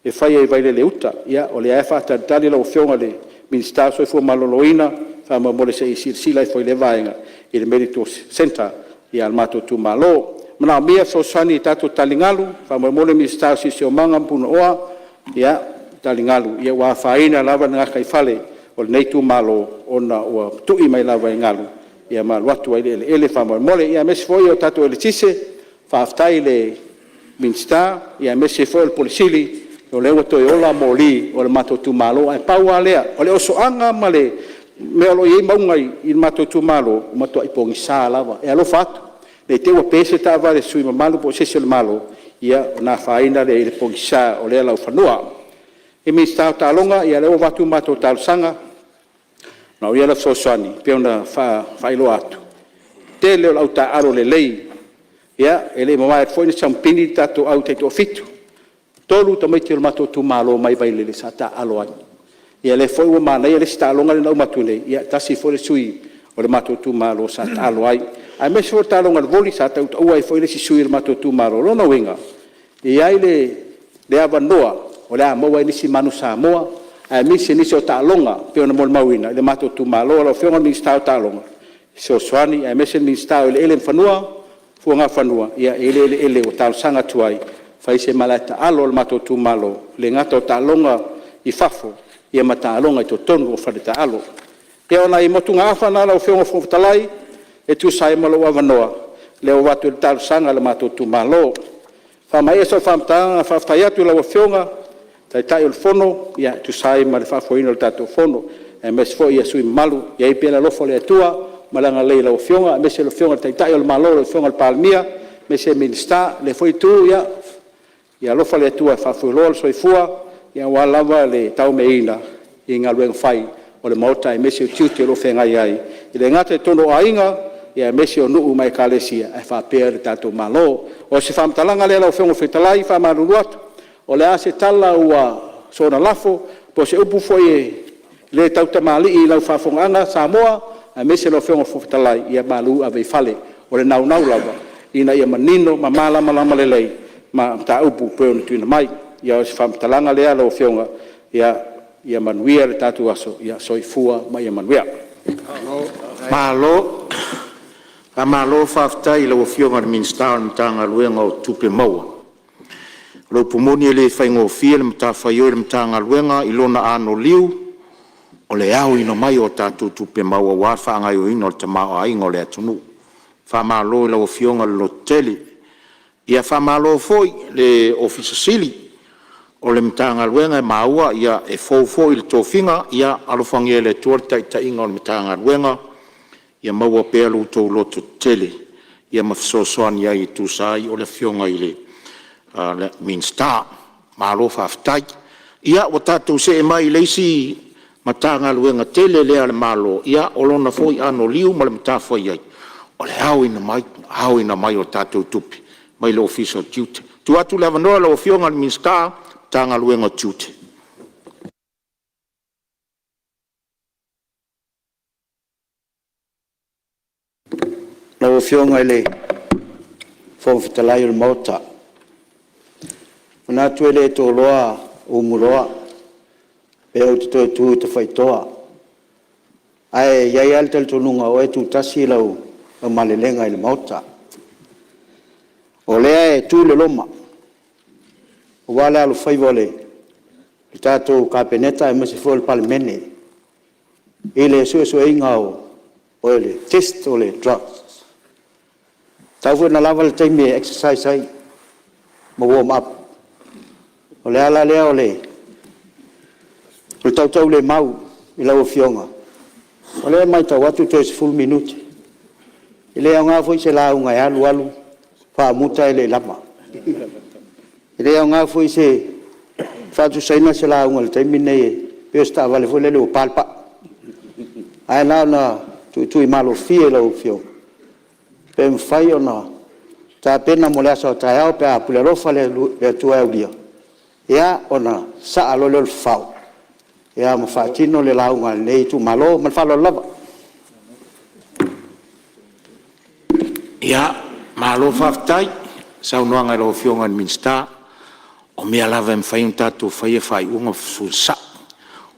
e faia i Vailele Uta. Ia o lea lava e faatalitali lau Afioga i le Minisita o le Soifua Maloloina, faamolemole se i silasila ifo i lea vaega i le Medical Centre a le matou itumalo. E manaomia le fesoasoani i tatou taligalu, faamolemole le Minisita o le Siosiomaga ma Punaoa, taligalu ua afaina lava le gataifale o lenei itumalo ona ua tui mai lava e galu ma alu atu ai i le eleele faamolemole. Ia aemaise foi o le tatou eletise, faafetai i le Minisita aemaise foi o le Ofisa Sili o lea ua toe ola moli o le matou itumalo. Ae pau lava lea, o le osoaga ma le mea o lo o i ai mauga i le matou itumalo, ua matuai pogisa lava. E alofa atu ne i te i ua pe se taavale a se sui usufono mamalu po o se isi o le Malo ona afaina lea i le pogisa o lea laufanua. Le Minisita o Taaloga, ia o lea ua avatu le matou talosaga, manaomia lau fesoasoani e pei ona faailoa atu, tele o le au taaalo lelei. Ia, e le i mavae atu foi na siamupini le tatou au taitoafitu, e 3 tamaiti o le matou itumalo mai Vailele sa taaalo ai. Ia lea foi ua manaia le isi taaloga lea na uma atu nei, e tasi foi le sui o le matou itumalo sa taalo ai. Aemaise foi o le taaloga o le voli sa tautaua ai foi le isi sui o le matou itumalo. O lona uiga, e i ai le avanoa o le a maua ai nisi manu Samoa aemaise nisi o taaloga pei ona molimauina i le matou itumalo. Lau Afioga i le Minisita o Taaloga, fesoasoani aemaise le Minisita o Eleele ma Fuagafanua, ia e i ai le eleele ua talosaga atu ai e fai se malaetaalo a le matou itumalo, e le gata o taaloga i fafo, ia ma taaloga i totonu o faletaaalo. Ia o nai motugaafa na lau Afioga i le Fofoga Fetalai e tusa ai ma lou avanoa lea ua avatu ai le talosaga a le matou itumalo. E faamaea sau faamatalaga, faafetai atu i lau Afioga i le Taitai o le Fono e tusa ai ma le faafoeina o le tatou Fono, aemaise foi sui usufono mamalu. Ia i ai pea le alofa o le Atua ma le agalelei i lau Afioga, aemaise le Afioga i le Taitai o le Malo lau Afioga i le Palemia, aemaise Minisita. O lea foi Itu, ia alofa le Atua e faafualoa le soifua aua lava le tauameina i galuega fai a le Maota aemaise o tiute o lo o feagai ai, e le gata i totonu o aiga, aemaise o nuu ma Ekalesia, ae faapea le tatou Malo. O se faamatalaga lea lau Afioga i le Fofoga Fetalai, e faamalulu atu, o le a se tala ua soona lafo po o se upu foi e le tautamalii i lau faafofogaaga Samoa aemaise lau Afioga i le Fofoga Fetalai, ia malu ave i fale. O le naunau lava ina ia manino ma malamalama lelei mataupu e pei ona tuuina mai. Ia o se faamatalaga lea lau Afioga, ia manuia le tatou aso. Soifua ma ia manuia. Malo. Faamalo faafetai i lau Afioga i le Minisita o le Matagaluega o Tupe Maua. O le upu moni e le faigofie le matafaioi a le Matagaluega i lona anoliu o le aoina mai o tatou tupe maua aua le faagaoioiga o le tamaoaiga o le atunuu. Faamalo i lau Afioga le lototele. Ia faamalo foi i le Ofisa Sili o le Matagaluega, e maua e fou foi le tofiga. Ia alofagia e le Atua le taitaiga o le Matagaluega, ia maua pea lo outou lototetele ma fesoasoani ai e tusa ai o le Afioga i le Minisita. Malo faafetai. Ia ua tatou see mai i le isi Matagaluega tele lea a le Malo, o lona foi anoliu ma le matafaioi o le aoina mai, aoina mai o tatou tupe mai le Ofisa o Tiute. E tuu atu le avanoa i lau Afioga i le Minisita o le Matagaluega o Tiute. Lau Afioga i le Fofoga Fetalai o le Maota, e manatu e le toloa umuloa pe ou te toe tu i Tafaitoa, ae i ai lava le talitonuga o oe e tutasi lau malelega i le Maota. O lea e tu le loma aua le alofaiva o le tatou Kapeneta aemaise foi o le Palemene i le suesueina o le test o le drugs. E tatau foi ona lava le taimi e exercise ai ma warm up. O le ala lea o le tautaulemau i lau Afioga, o lea e matau atu toe 10 minute. E le aoga foi se lauga e alu alu faamuta e le i lava. E le aoga foi se faatusaina se lauga i le taimi lenei pei o se taavale foi lele ua pa le pau. Ae na ona tuutuumalofie i lau Afioga, pe mafai ona tapena mo le aso a taeao pe a pule alofa le Atua e aulia, ia ona sasaa loa lea o le fafao ma faatino le lauga a lenei itumalo. Ma le faaaloalo lava. Ia, malo faafetai i le saunoaga i lau Afioga i le Minisita. O mea lava e mafai ona tatou faia faaiuga ma fesuiai.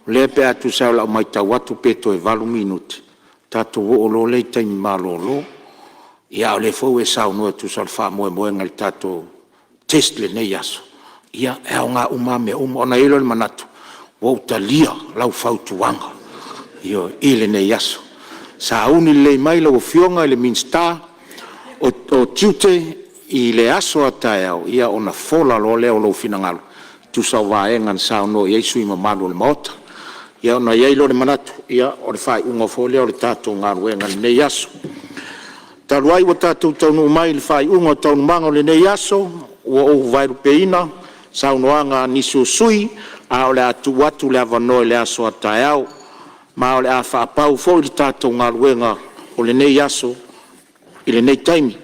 O lea pe a tusa o lau matau atu pe toe 8 minute tatou oo loa lea i taimi malolo. Ia a o lea foi ua e saunoa e tusa o le faamoemoega i le tatou test i lenei aso, ia e aoga uma lava mea uma. Ona i ai lea o le manatu, ua ou talia lau fautuaga, ioe, i lenei aso. Sauni lelei mai lau Afioga i le Minisita o Tiute i le aso a taeao ona fola loa lea o lou finagalo e tusa o vaega na saunoa i ai sui usufono mamalu o le Maota. Ia ona i ai lea o le manatu, ia o le faaiuga foi lea o le tatou galuega i lenei aso. Talu ai ua tatou taunuu mai i le faaiuga o Taualumaga o lenei aso, ua ou vaelupeina saunoaga a nisi o sui usufono, ae o le a tuu atu le avanoa i le aso a taeao, ma o le a faapau foi le tatou galuega o lenei aso. i lenei taimi.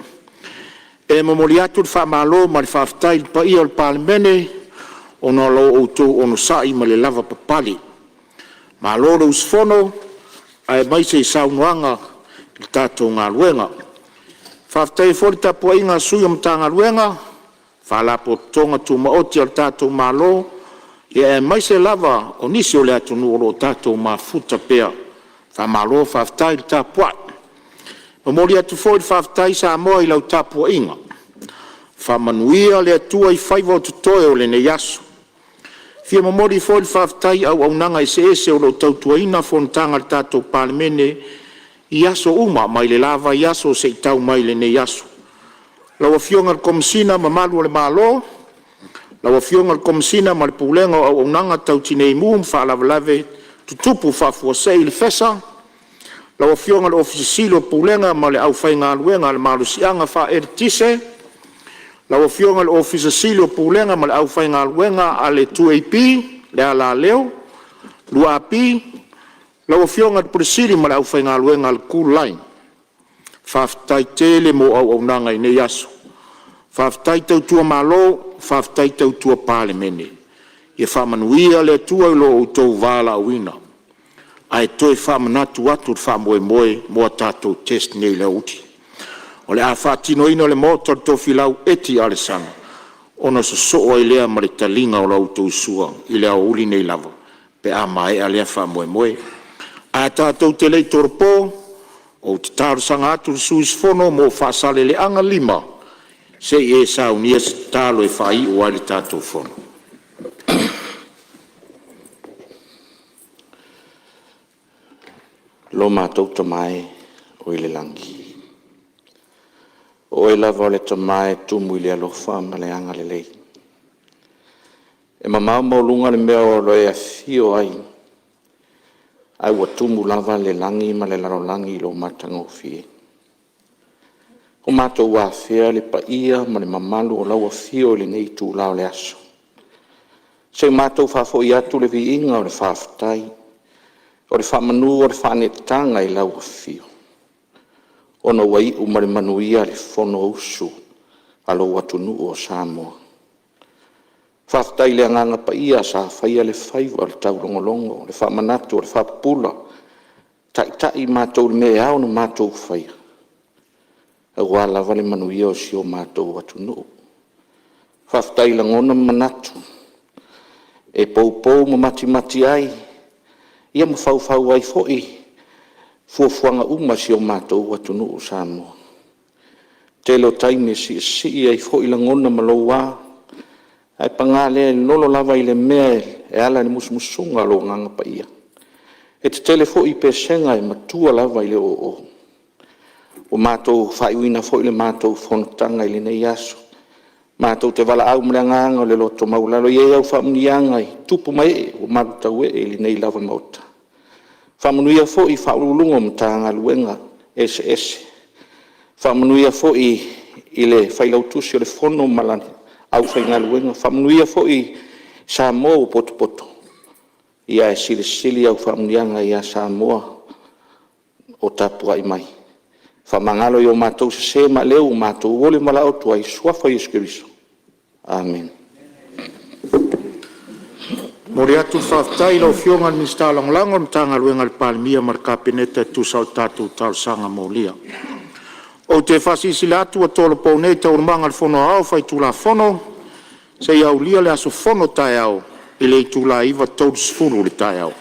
E momoli atu le faamalo ma le faafetai i le paia o le Palemene ona o lo outou onosai ma le lavapapale. Malo le usufono aemaise i saunoaga i le tatou galuega. E faafetaia foi le tapuaiga a sui o Matagaluega, Faalapotopotoga Tumaoti a le tatou Malo, aemaise lava o nisi o le atunuu o lo o tatou mafuta pea. Faamalo faafetai le tapuai. E momoli atu foi le faafetai Samoa i lau tapuaiga, faamanuia le Atua i faiva o totoe o lenei aso. E fia momoli foi le faafetai i auaunaga eseese o lo o tautuaina fonotaga a le tatou Palemene i aso uma mai le la vaiaso seia tau mai i lenei aso. Lau Afioga i le Komesina ma Malu o le Malo, lau Afioga i le Komesina ma le Pulega o Auaunaga Tau Tinei Mu ma Faalavelave Tutupu Faafuasei le FESA, lau Afioga i le Ofisa Sili o Pulega ma le aufaigaluega a le Malosiaga Faaeletise, lau Afioga i le Ofisa Sili o Pulega ma le aufaigaluega a le 2AP, le Alaleo, 2AP, lau Afioga i le Pule Sili ma le aufaigaluega a le Kooline, faafetai tele mo auaunaga i nei aso. Faafetai tautua Malo, faafetai tautua Palemene. Ia faamanuia le Atua i lo outou valaauina. Ae toe faamanatu atu le faamoemoe mo a tatou test nei i le aoauli. O le a faatinoina i le Maota o le Tofilau Eti Alesana ona sosoo ai lea ma le taliga o la outou sua i le aoauli nei lava pe a maea lea faamoemoe. Ae tatou te le i tolopo, ou te talosaga atu i le sui usufono mo Faasaleleaga 5 se i e saunia se tatalo e faaiu ai le tatou Fono. Lo matou Tama e oi le lagi, o Oe lava o le Tama e tumu i le alofa ma le agalelei. E mamao maualuga le mea o lo o e afio ai, ae ua tumu lava le lagi ma le lalolagi i lou matagofie. Ua matou afea le paia ma le mamalu o lau afio i lenei itula o le aso, se i matou faafoi atu le viiga o le faafetai, o le faamanu o le faaneetaga i lau afio, ona ua iu ma le manuia le Fonousu a lou atunuu o Samoa. Faafetai i le Agaga Paia sa faia le faiva o le taulogologo, o le faamanatu, o le faapupula, taitai i matou i le mea e ao ona matou faia aua lava le manuia o si o matou atunuu. Faafetai i lagona ma manatu e poupou ma matimati ai ia ma faufau ai foi fuafuaga uma a si o matou atunuu o Samoa. Tele o taimi e siisii ai foi lagona ma loua, ae paga lea, e lolo lava i le mea e ala i le musumusuga a lou Agaga Paia. E tetele foi i pesega ae matua lava i le oo. Ua matou faaiuina foi le matou fonotaga i lenei aso, matou te valaau ma le agaga o le loto maualalo, e i ai au faamanuiaga i tupu ma ee ua malutauee i lenei lava Maota. Faamanuia foi i Ofisa Sili o Pulega o Matagaluega eseese, faamanuia foi i le Failautusi o le Fono ma le aufaigaluega, faamanuia foi i Samoa ua potopoto, ae silisili au faamanuiaga ia Samoa o tapuai mai. Faamagalo i o matou sese ma aleu ua matou oli ma valaau atu ai, i le Suafa o Iesu Keriso. Amene. E momoli atu le faafetai i lau Afioga i le Minisita Lagolago o le Matagaluega a le Palemia ma le Kapeneta e tusa o tatou talosaga molia. Ou te faasilasila atu ua tolopo nei Taualumaga a le Fono Aoao Faitulafono seia aulia le aso fono taeao i le itula e 9:30 i le taeao.